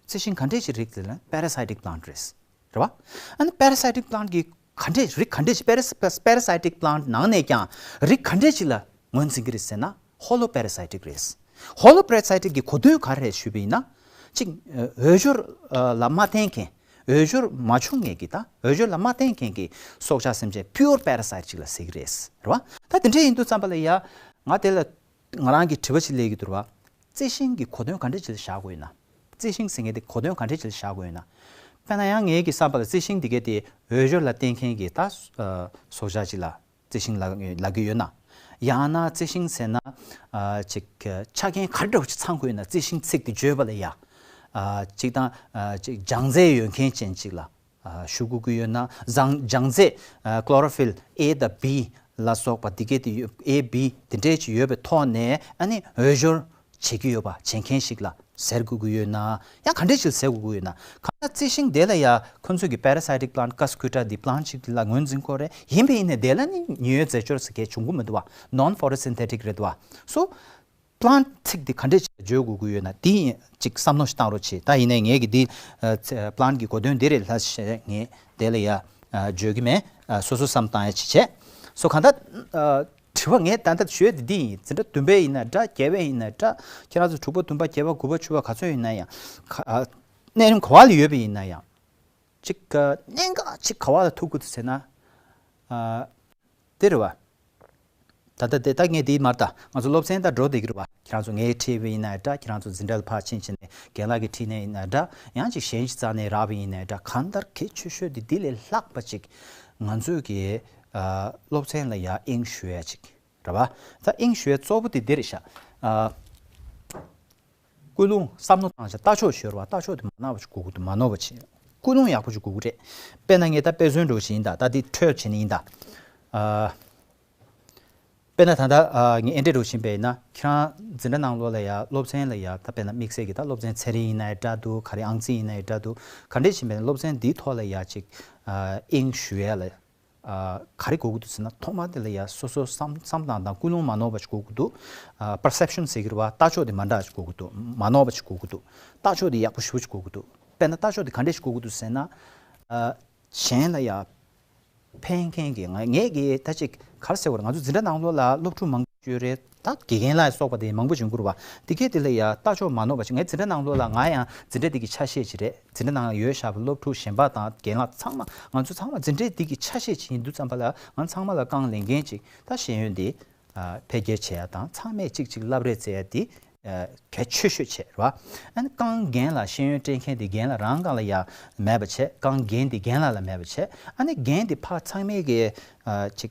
རྩི་ཤིང་ག་འདྲས་ཅིག་རིགས་དེ་ལ་པེ་ར་སའི་ཊིག་པི་ལན་ཊི་རེད། རེད་བ། ཨ་ནི་པེ་ར་སའི་ཊིག་པི་ལན་ཊི་གི་ག་འདྲས་རིགས་ག་འདྲས་ཅིག་པེ་ར་པེ་ར་སའི་ཊིག་པི་ལན་ཊི་ནང་ནས་ཀྱང་རིགས་ག་འདྲས་ཅིག་ལ་ངོས་འཛིན་གྱི་རེད་ཟེར་ན། ཧོ་ལོ་པེ་ར་སའི་ཊིག་རེད། ཧོ་ལོ་པེ་ར་སའི་ཊིག་གི་གོ་དོན་ག་རེ་རེད་ཞུས་པ་ཡིན་ན། གཅིག་འོས་སྦྱོར་ལ་མ་བརྟེན་མཁན། འོས་སྦྱོར་མ་བྱུང་མཁན་གྱི་ད་འོས་སྦྱོར་ལ་མ་བརྟེན་མཁན་གྱི་སྲོག་ཆགས་སེམས་ཅན་པིའུར་པེ་ར་སའི་ཊི་ཅིག་ལ་ཟེར་གྱི་རེད། རེད་བ། ད་དེ་འདྲས་ཡིན་དུས་ཙམ་པ་ལ་ཡ། ང་དེ་ལ་ང་རང་གི་དྲི་བ་ཅིག་སླེབས་ཀྱི་འདུག་རེད་བ། རྩི་ཤིང་གི་གོ་དོན་ག་འདྲས་ཅིག་ལ་བཞག་དགོས་ཡོད་ན། རྩི་ཤིང་ཟེར་མཁན་དེ་གོ་དོན་ག་འདྲས་ཅིག་ལ་བཞག་དགོས་ཡོད་ན། དཔེར་ན་ཡང་ངའི་གི་བསམ་པ་ལ་རྩི་ཤིང་འདི་གའི་དེ་འོས་སྦྱོར་ལ་བརྟེན་མཁན་གྱི་ད་སྲོག་ཆགས་ཅིག་ལ་རྩི་ཤིང་ལབ་ལབ་ཀྱི་ཡོད་ན། ཡང་ན་རྩི་ཤིང་ཟེར་ན་ཅིག་ཆ་རྐྱེན་ག་འདྲ་བོ་ཅིག་ཚང་དགོས་ན་རྩི་ཤིང་ཚིག་དེ་བརྗོད་པ་ལ་ཡ། ཅིག་དང་ཅིག་ལྗང་རྫས་ཡོད་མཁན་ཅན་ཅིག་ལ། ཞུ་དགོས་ཀྱི་ཡོད་ན། ལྗང་ལྗང་རྫས་ཀློ་རོ་ཕིལ་ཨེ་དང་བི་ལ་སོགས་པ་འདི་གས་དེ་ཡོད། ཨེ་བི་དེ་འདྲས་ཅིག་ཡོད་པའི་ཐོག་ནས་ཨ་ནི་འོས་སྦྱོར་བྱེད་ཀྱི་ཡོད་པ། བྱེད་མཁན་ཞིག་ལ་ཟེར་དགོས་ཀྱི་ཡོད་ན། ཡང་ག་འདྲས་ཅིག་ཟེར་དགོས་ཀྱི་ཡོད་ན། གང་ལྟར་རྩི་ཤིང་དེ་ལ་ཡ་ཁོ་ཚོས་ཀྱི་པེ་ར་སའི་ཊིག་པི་ལན་ཊི་ཀ་སི་ཀུ་ཊ་འདི་པི་ལན་ཊི་ཅིག་ལ་ངོས་འཛིན་དགོས་རེད། ཡིན་པས་ཡིན་ནའི་དེ་ལ་ནི་ཉེན་གཡོལ་རྫས་སྦྱོར་ཟེར་མཁན་བྱུང་གི་མི་འདུག་བ། ནོན་ཕོ་ཊོ་སིན་ཐེ་ཊིག་རེད་འདུག་བ། སོ། པི་ལན་ཊི་ཚིག་འདི་ག་འདྲས་ཅིག་བརྗོད་དགོས་ཀྱི་ཡོད་ན་འདི་ཡིན་ཅིག་བསམ་བློ་ཞིག་བཏང་རོགས་བྱེད། ད་ཡིན་ནའི་ངས་ཀྱི་འདི་པི་ལན་ཊི་གི་གོ་དོན་འདི་རེད་ལ་ཞེས་ངས་དེ་ལ་ཡ་བརྗོད་ཀྱི་མེད། སོ་སོ་བསམ་བཏང་ཡ་ཅིག་བྱས། སོ་གང་ལྟར་དྲི་བ་ངས་ད་ལྟ་ཞུས་དེ་འདི་ཡིན། འཛིན་གྲྭ་བདུན་པའི་ཡིན་ན་འདྲ། བརྒྱད་པའི་ཡིན་ན་འདྲ། ཁྱེད་རང་ཚོ་དྲུག་པ་བདུན་པ་བརྒྱད་པ་དགུ་པ་བཅུ་པ་ག་ཚོད་ཡིན་ན་ཡང་། གནས་རིམ་ག་བ་ལ་ཡོད་པ་ཡིན་ན་ཡང་། ཅིག་གནད་འགག་ཅིག་ག་བ་ལ་ཐུག་གི་འདུག་ཟེར་ན། དེ་རེད་བ། ད་ལྟ་དེ་ད་ངས་དེ་མར་ད་ང་ཚོ་སློབ་ཚན་ད་འགྲོ་བསྡད་ཀྱི་རེད་བ། ཁྱེད་རང་ཚོ་ངས་ཁྲིད་པ་ཡིན་ན་འདྲ། ཁྱེད་རང་ཚོ་འཛིན་གྲྭ་ལ་ཕར་ཕྱིན་ཕྱིན་ནས་རྒན་ལགས་ཀྱིས་ཁྲིད་ནས་ཡིན་ན་འདྲ། ཡང་ཅིག་གཞན་ཞིག་རྩ་ནས་རག་པ་ཡིན་ན་འདྲ། གང་ལྟར་གལ་ཆེ་ཤོས་དེ་འདི་ལས་ལྷག་པ་ཅིག་ང་ཚོས་ཀྱི་སློབ་ཚན་ལ་ཡ་དབྱིངས་ཞུ་ཡ་ཅིག་རེད་བ། ད་དབྱིངས་ཞུ་ཡ་གཙོ་བོ་དེ་འདི་རེད་ཤག་ཀུན་སློང་བསམ་བློ་བཏང་བྱ་ལྟ་ཕྱོགས་ཤོར་བ། ལྟ་ཕྱོགས་དེ་མ་ནོར་བ་ཞིག་དགོས་ཀྱི་འདུག་མ་ནོར་བ་ཞིག་ཀུན་སློང་ཡག་པོ་ཞིག་དགོས་ཀྱི་རེད། དཔེར་ན་ངས་ད་དཔེ་མཚོན་འདྲ་བོ་ཞིག་ཡིན་ད། ད་འདི་འཕྲོས་བྱས་ནས་ཡིན་ད། ཨ། དཔེར་ན་ད་ལྟ་ཨ་ངས་ཨེ་འདྲས་འདྲ་བོ་ཞིག་ཡིན་པ་ཡིན་ན། ཁྱེད་རང་འཛིན་གྲྭ་ནང་ལོགས་ལ་ཡ་སློབ་ཚན་ལ་ཡ་ད་དཔེར་ན་དམིགས་བསལ་གྱི་ད་སློབ་ཚན་ཚན་རིག་ཡིན་ན་ཡང་འདྲ་འདུག་ག་རེ་ཨང་རྩིས་ཡིན་ན་ཡང་འདྲ་འདུག་ག་འདྲས་ཞིག་ཡིན་པ་ཡིན་ན་སློབ་ཚན་འདིའི་ཐོག་ལ་ཡ་ཅིག་ཨ་དབྱིངས་ཞུ་ཡ་ལ། ཨ་ག་རེ་དགོས་ཀྱི་འདུག་ཟེར་ན། ཐོག་མ་དེ་ལ་ཡ་སོ་སོ་བསམ་བསམ་སྟངས་དང་ཀུན་སློང་མ་ནོར་བ་ཞིག་དགོས་ཀྱི་འདུག་ཨ་པར་སེབ་ཤན་ཟེར་གྱི་རེད་བ། ལྟ་ཕྱོགས་དེ་མ་འདྲ་ཞིག་དགོས་ཀྱི་འདུག་མ་ནོར་བ་ཞིག་དགོས་ཀྱི་འདུག་ལྟ་ཕྱོགས་དེ་ཡག་པོ་ཞེ་པོ་ཞིག་དགོས་ཀྱི་འདུག་དཔེར་ན་ལྟ་ཕྱོགས་དེ་ག་འདྲས་ཞིག་དགོས་ཀྱི་འདུག་ཟེར་ན། ཨ་གཞན་ལ་ཡ་ཕན་མཁན་གྱི། ང་ངས་ཀྱི་ད་ཅིག་ག་རེ་ཟེར་དགོས་རེད། ང་ཚོ་འཛིན་གྲྭ་ནང་ལོགས་ལ་སློབ་ཕྲུག་མང་པོ་ཡོད་རེད། ད་དགེ་རྒན་ལ་སོགས་པ་དེ་མང་པོ་ཞིག་ཡོང་གི་རེད་བ། དེ་གས་དེ་ལ་ཡ་ལྟ་ཕྱོགས་མ་ནོར་བ་ཞིག་ངའི་འཛིན་གྲྭ་ནང་ལོགས་ལ་ང་ཡང་འཛིན་གྲྭ་འདི་གི་ཆ་ཤས་ཅིག་རེད། འཛིན་གྲྭ་ནང་ཡོད་བཞག་པའི་སློབ་ཕྲུག་གཞན་པ་དང་རྒན་ལགས་ཚང་མ། ང་ཚོ་ཚང་མ་འཛིན་གྲྭ་འདི་གི་ཆ་ཤས་ཅིག་ཡིན་དུས་ཙམ་པ་ལ། ང་ཚང་མ་ལ་རྐང་ལེན་མཁན་ཅིག་ད་ཤེས་ཡོན་འདི་ཨ་འཕེལ་རྒྱས་བྱེད་ཡ་དང་། ཚང་མས་གཅིག་གཅིག་བསླབ་རེས་བྱེད་ཡ་འདི་ཨ་གལ་ཆེ་ཤོས་བྱས་རེད་བ། ཨ་ནི་རྐང་རྒན་ལ་ཤེས་ཡོན་སྤྲད་མཁན་དེ་རྒན་ལགས་རང་སྒང་ལ་ཡ་མེད་པ་བྱས། རྐང་རྒན་དེ་རྒན་ལགས་ལ་མེད་པ་བྱས། ཨ་ནི་རྒན་དེ་ཕར་ཚང་མས་ཀྱི་ཨ་ཅིག་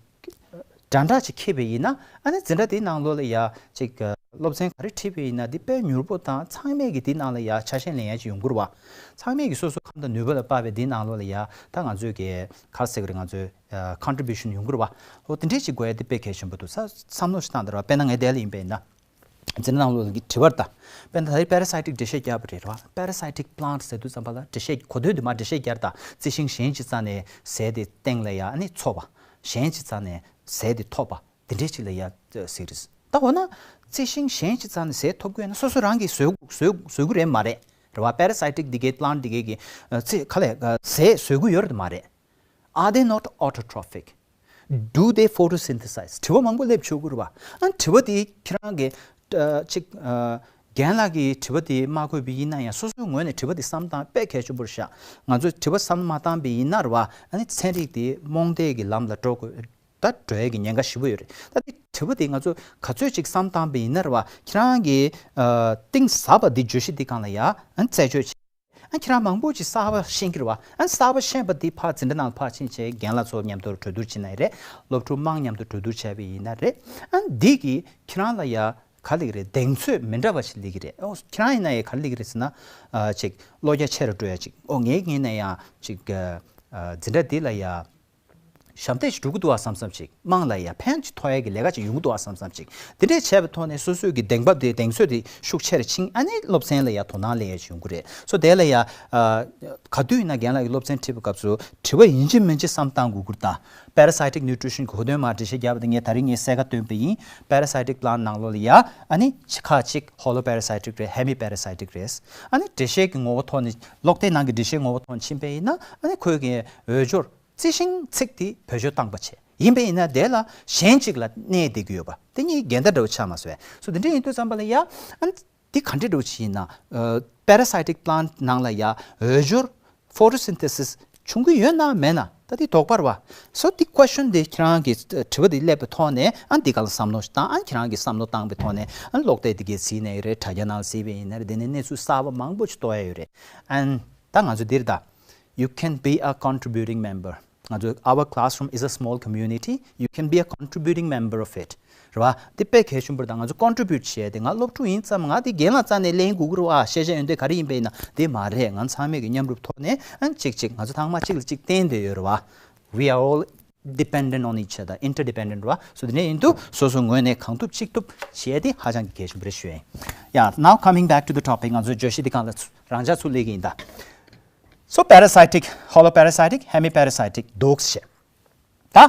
འདྲ་འདྲ་ཅིག་འཁྱེར་བ་ཡིན་ན། ཨ་ནི་འཛིན་གྲྭ་དེའི་ནང་ལོགས་ལ་ཡ་ཅིག་ཨ་སློབ་ཚན་ག་རེ་ཁྲིད་པ་ཡིན་ན་དེ་དཔེ་མྱུར་པོ་དང་། ཚང་མས་ཀྱི་དེའི་ནང་ལ་ཡ་ཆ་ཤས་ལེན་ཡ་ཅིག་ཡོང་གི་རེད་བ། ཚང་མས་ཀྱི་སོ་སོ་ཁམས་དང་ནུས་པ་ལ་དཔག་པའི་དེའི་ནང་ལོགས་ལ་ཡ་ད་ང་ཚོས་ཀྱི་ག་རེ་ཟེར་གྱི་རེད། ང་ཚོས་ཨ་ཀོན་ཊི་བྷུ་ཤན་ཡོང་གི་རེད་བ། འོ་དེ་འདྲས་ཅིག་དགོས་ཡ་དེ་དཔེ་གལ་ཆེན་པོ་འདུག་ས་བསམ་བློ་ཞིག་བཏང་དང་རེད་བ། དཔེར་ན་ངའི་དེ་ལ་ཡིན་པ་ཡིན་ན། འཛིན་གྲྭ་ནང་ལོགས་ཀྱི་དྲི་བ་ད། དཔེར་ན་ད་རེས་པེ་ར་སའི་ཊིག་འགྲེལ་བཤད་བརྒྱབ་པ་རེད་བ། པེ་ར་སའི་ཊིག་པི་ལན་ཊི་ཟེར་དུས་ཙམ་པ་ལ་འགྲེལ་བཤད་གོ་དོན་དེ་མར་འགྲེལ་བཤད་བརྒྱབ་ད། རྩི་ཤིང་གཞན་གྱི་རྩ་ནས་ཟས་དེ་སྟེང་ལ་ཡ་ཨ་ནི་འཚོ་བ། གཞན་གྱི་རྩ་ནས་ཟས་དེ་ཐོབ་པ། དེ་འདྲས་ཅིག་ལ་ཡ་ཟེར་གྱི་རེད། ད་འོ་ན་རྩི་ཤིང་གཞན་གྱི་རྩ་ནས་ཟས་ཐོབ་དགོས་ན་སོ་སོ་རང་གིས་ཟོས་ཟོས་ཟོས་ཀྱི་རེད་མ་རེད། རེད་བ། པེ་ར་སའི་ཊིག་འདི་གའི་པི་ལན་ཊི་འདི་གའི་གི་ཨ་རྩི་ག་ལས་ཨ་ཟས་ཟོས་ཀྱི་ཡོད་རེད་མ་རེད། Are they not autotrophic? Do they photosynthesize? དྲི་བ་མང་པོ་སླེབས་ཆོག་གི་རེད་བ། ཨ་དྲི་བ་དེ་ཁྱེད་རང་གི་ཨ་ཅིག་ཨ་རྒན་ལགས་ཀྱིས་དྲི་བ་དེ་མ་འགོད་པ་ཡིན་ན་ཡང་། སོ་སོའི་ངོས་ནས་དྲི་བ་དེ་བསམ་སྟངས་དཔེ་གལ་ཆེན་པོ་རེད་ཤག་ང་ཚོས་དྲི་བ་བསམ་མ་བཏང་པ་ཡིན་ན་རེད་བ། ཨ་ནི་ཚན་རིག་དེ་རྨོངས་དད་ཀྱི་ལམ་ལ་འགྲོ་དགོས། ད་འགྲོ་ཡས་ཀྱི་ཉེན་ཁ་ཞེ་པོ་ཡོད་རེད། ད་དེ་དྲི་བ་དེ་ང་ཚོ་ག་ཚོད་ཅིག་བསམ་བཏང་པ་ཡིན་ན་རེད་བ། ཁྱེད་རང་གི་ཨ་གཏིང་ཟབ་པ་འདི་བརྗོད་གཞི་འདི་སྒང་ལ་ཡ་ཨ་རྩད་གཅོད་བྱེད། ཨ་ཁྱེད་རང་མང་པོ་ཅིག་གསར་པ་ཤེས་ཀྱི་རེད་བ། ཨ་གསར་པ་ཤེས་པ་འདི་ཕར་འཛིན་གྲྭ་ནང་ཕར་ཕྱིན་བྱས་རྒན་ལགས་ཚོ་མཉམ་དུ་གྲོས་བསྡུར་བྱེད་ན་ཡང་རེད། སློབ་ཕྲུག་དམངས་མཉམ་དུ་གྲོས་བསྡུར་བྱས་པ་ཡིན་ན་རེད། ཨ་འདི་གིས་ཁྱེད་རང་ལ་ཡ་ག་ལབ་ཀྱི་རེད། གདེང་ཚོད་མི་འདྲ་བ་ཞིག་སླེབས་ཀྱི་རེད། ཨོ་ཁྱེད་རང་ཡིན་ན་ཡང་ག་རེ་སླེབས་ཀྱི་རེད་ཟེར་ན། ཨ་ཅིག་བློ་རྒྱ་ཆེ་རུ་འགྲོ་ཡ་ཅིག་ཨོ་ངའི་ངོས་ནས་ཡང་ཅིག་ཨ་འཛིན་གྲྭ་འདི་ལ་ཡ། ཞབས་འདེགས་ཤིག་འགྲོ་གི་འདུག་བ་བསམ་བསམ་ཅིག་དམངས་ལ་ཡ་ཕན་ཅིག་ཐོགས་ཡ་གི་ལས་ཀ་ཅིག་ཡོང་གི་འདུག་བ་བསམ་བསམ་ཅིག་དེ་འདྲས་བྱས་པའི་ཐོག་ནས་སོ་སོའི་གི་གདེང་འབབ་དེ་གདེང་ཚོད་དེ་ཤུགས་ཆེ་རུ་ཕྱིན། ཨ་ནི་སློབ་ཚན་ལ་ཡ་དོ་སྣང་སླེབས་ཡ་ཅིག་ཡོང་གི་རེད། སོ་དེ་ལ་ཡ་ཨ་ག་དུས་ཡིན་ན་རྒན་ལགས་ཀྱིས་སློབ་ཚན་ཁྲིད་པའི་སྐབས་སུ་དྲི་བ་ཡིན་གཅིག་མིན་གཅིག་བསམ་བཏང་དགོས་ཀྱི་རེད་ད། Parasitic nutrition གོ་དོན་མར་འགྲེལ་བཤད་བརྒྱབ་པ་དེ་ངས་ད་རིང་ངས་གསལ་ཁ་བཏོན་པ་ཡིན། Parasitic plant ནང་ལོགས་ལ་ཡ་ཨ་ནི་ཁ་ཅིག་holoparasitic རེད། hemiparasitic རེད། ཨ་ནི་འགྲེལ་བཤད་ཀྱི་ངོ་བོ་ཐོག་ནས་ཀློག་དེབ་ནང་གི་འགྲེལ་བཤད་ངོ་བོ་ཐོག་ནས་ཕྱིན་པ་ཡིན་ན་ཨ་ནི་ཁོས་ཀྱི་འོས་སྦྱོར་རྩི་ཤིང་ཚིག་དེ་བེད་སྤྱོད་བཏང་པ་བྱས་ཡིན་པ་ཡིན་ན་དེ་ལ་གཞན་གཅིག་ལ་གནས་བསྡད་ཀྱི་ཡོད་པ་དེ་གཉིས་འགལ་ཟླ་འདྲ་བོ་ཆགས་མ་སོང་བས། སོ་དེ་འདྲ་ཡིན་དུས་ཙམ་པ་ལ་ཡ་ཨ་ནི་དེ་ག་འདྲ་འདྲ་བོ་ཞིག་ཡིན་ན་parasitic plant ནང་ལ་ཡ་འོས་སྦྱོར photosynthesis བྱུང་གི་ཡོད་ན་མེད་ན་ད་དེ་དོགས་པ་རེད་བ། སོ་དེ་question དེ་ཁྱེད་རང་གི་དྲི་བ་དེ་སླེབས་པའི་ཐོག་ནས་ཨ་འདི་ག་ལ་བསམ་བློ་ཞིག་བཏང་ཨ་ཁྱེད་རང་གི་བསམ་བློ་བཏང་པའི་ཐོག་ནས་ཨ་ཀློག་དེབ་དེ་གའི་གཟིགས་ནས་ཡོད་རེད། དྲ་རྒྱ་ནང་གཟིགས་པ་ཡིན་ན་རེད། དེ་ནས་གནས་ཚུལ་གསར་པ་མང་པོ་ཞིག་རྟོགས་ཡ་ཡོད་རེད། ཨ་ད་ང་ཚོ་འདིར་ད། You can be a contributing member. ང་ཚོ our classroom is a small community. You can be a contributing member of it. རེད་བ། འདི་དཔེ་གལ་ཆེན་པོ་རེད། ད་ང་ཚོ་contribute བྱས་ཏེ་ང་སློབ་ཕྲུག་ཡིན་ཙམ་ང་འདི་རྒན་ལགས་རྩ་ནས་ལེན་དགོས་ཀྱི་རེད་བ། ཤེས་བྱ་ཡོན་ཏན་ག་རེ་ཡིན་པ་ཡིན་ན་དེ་མ་རེད། ང་ཚང་མས་ཀྱི་མཉམ་རུབ་ཐོག་ནས་ཨ་གཅིག་གཅིག་ང་ཚོ་ཚང་མ་གཅིག་ལ་གཅིག་བརྟེན་བསྡད་ཡོད་རེད་བ། We are all dependent on each other, interdependent རེད་བ། སོ་དེ་ནས་ཡིན་དུས་སོ་སོ་ངོས་ནས་གང་ཐུབ་ཅི་ཐུབ་བྱས་ཏེ་ཧ་ཅང་གི་གལ་ཆེན་པོ་རེད་ཞུ་ཡ་ཡིན། Yeah, now coming back to the topic ང་ཚོའི་བརྗོད་གཞི་འདི་སྒང་ལ་ཚུ་རང་འཇགས་ཚུར་སླེབས་ཀྱི་ཡིན་ད། So parasitic, holoparasitic, hemiparasitic འདུག་ཞེས། ད་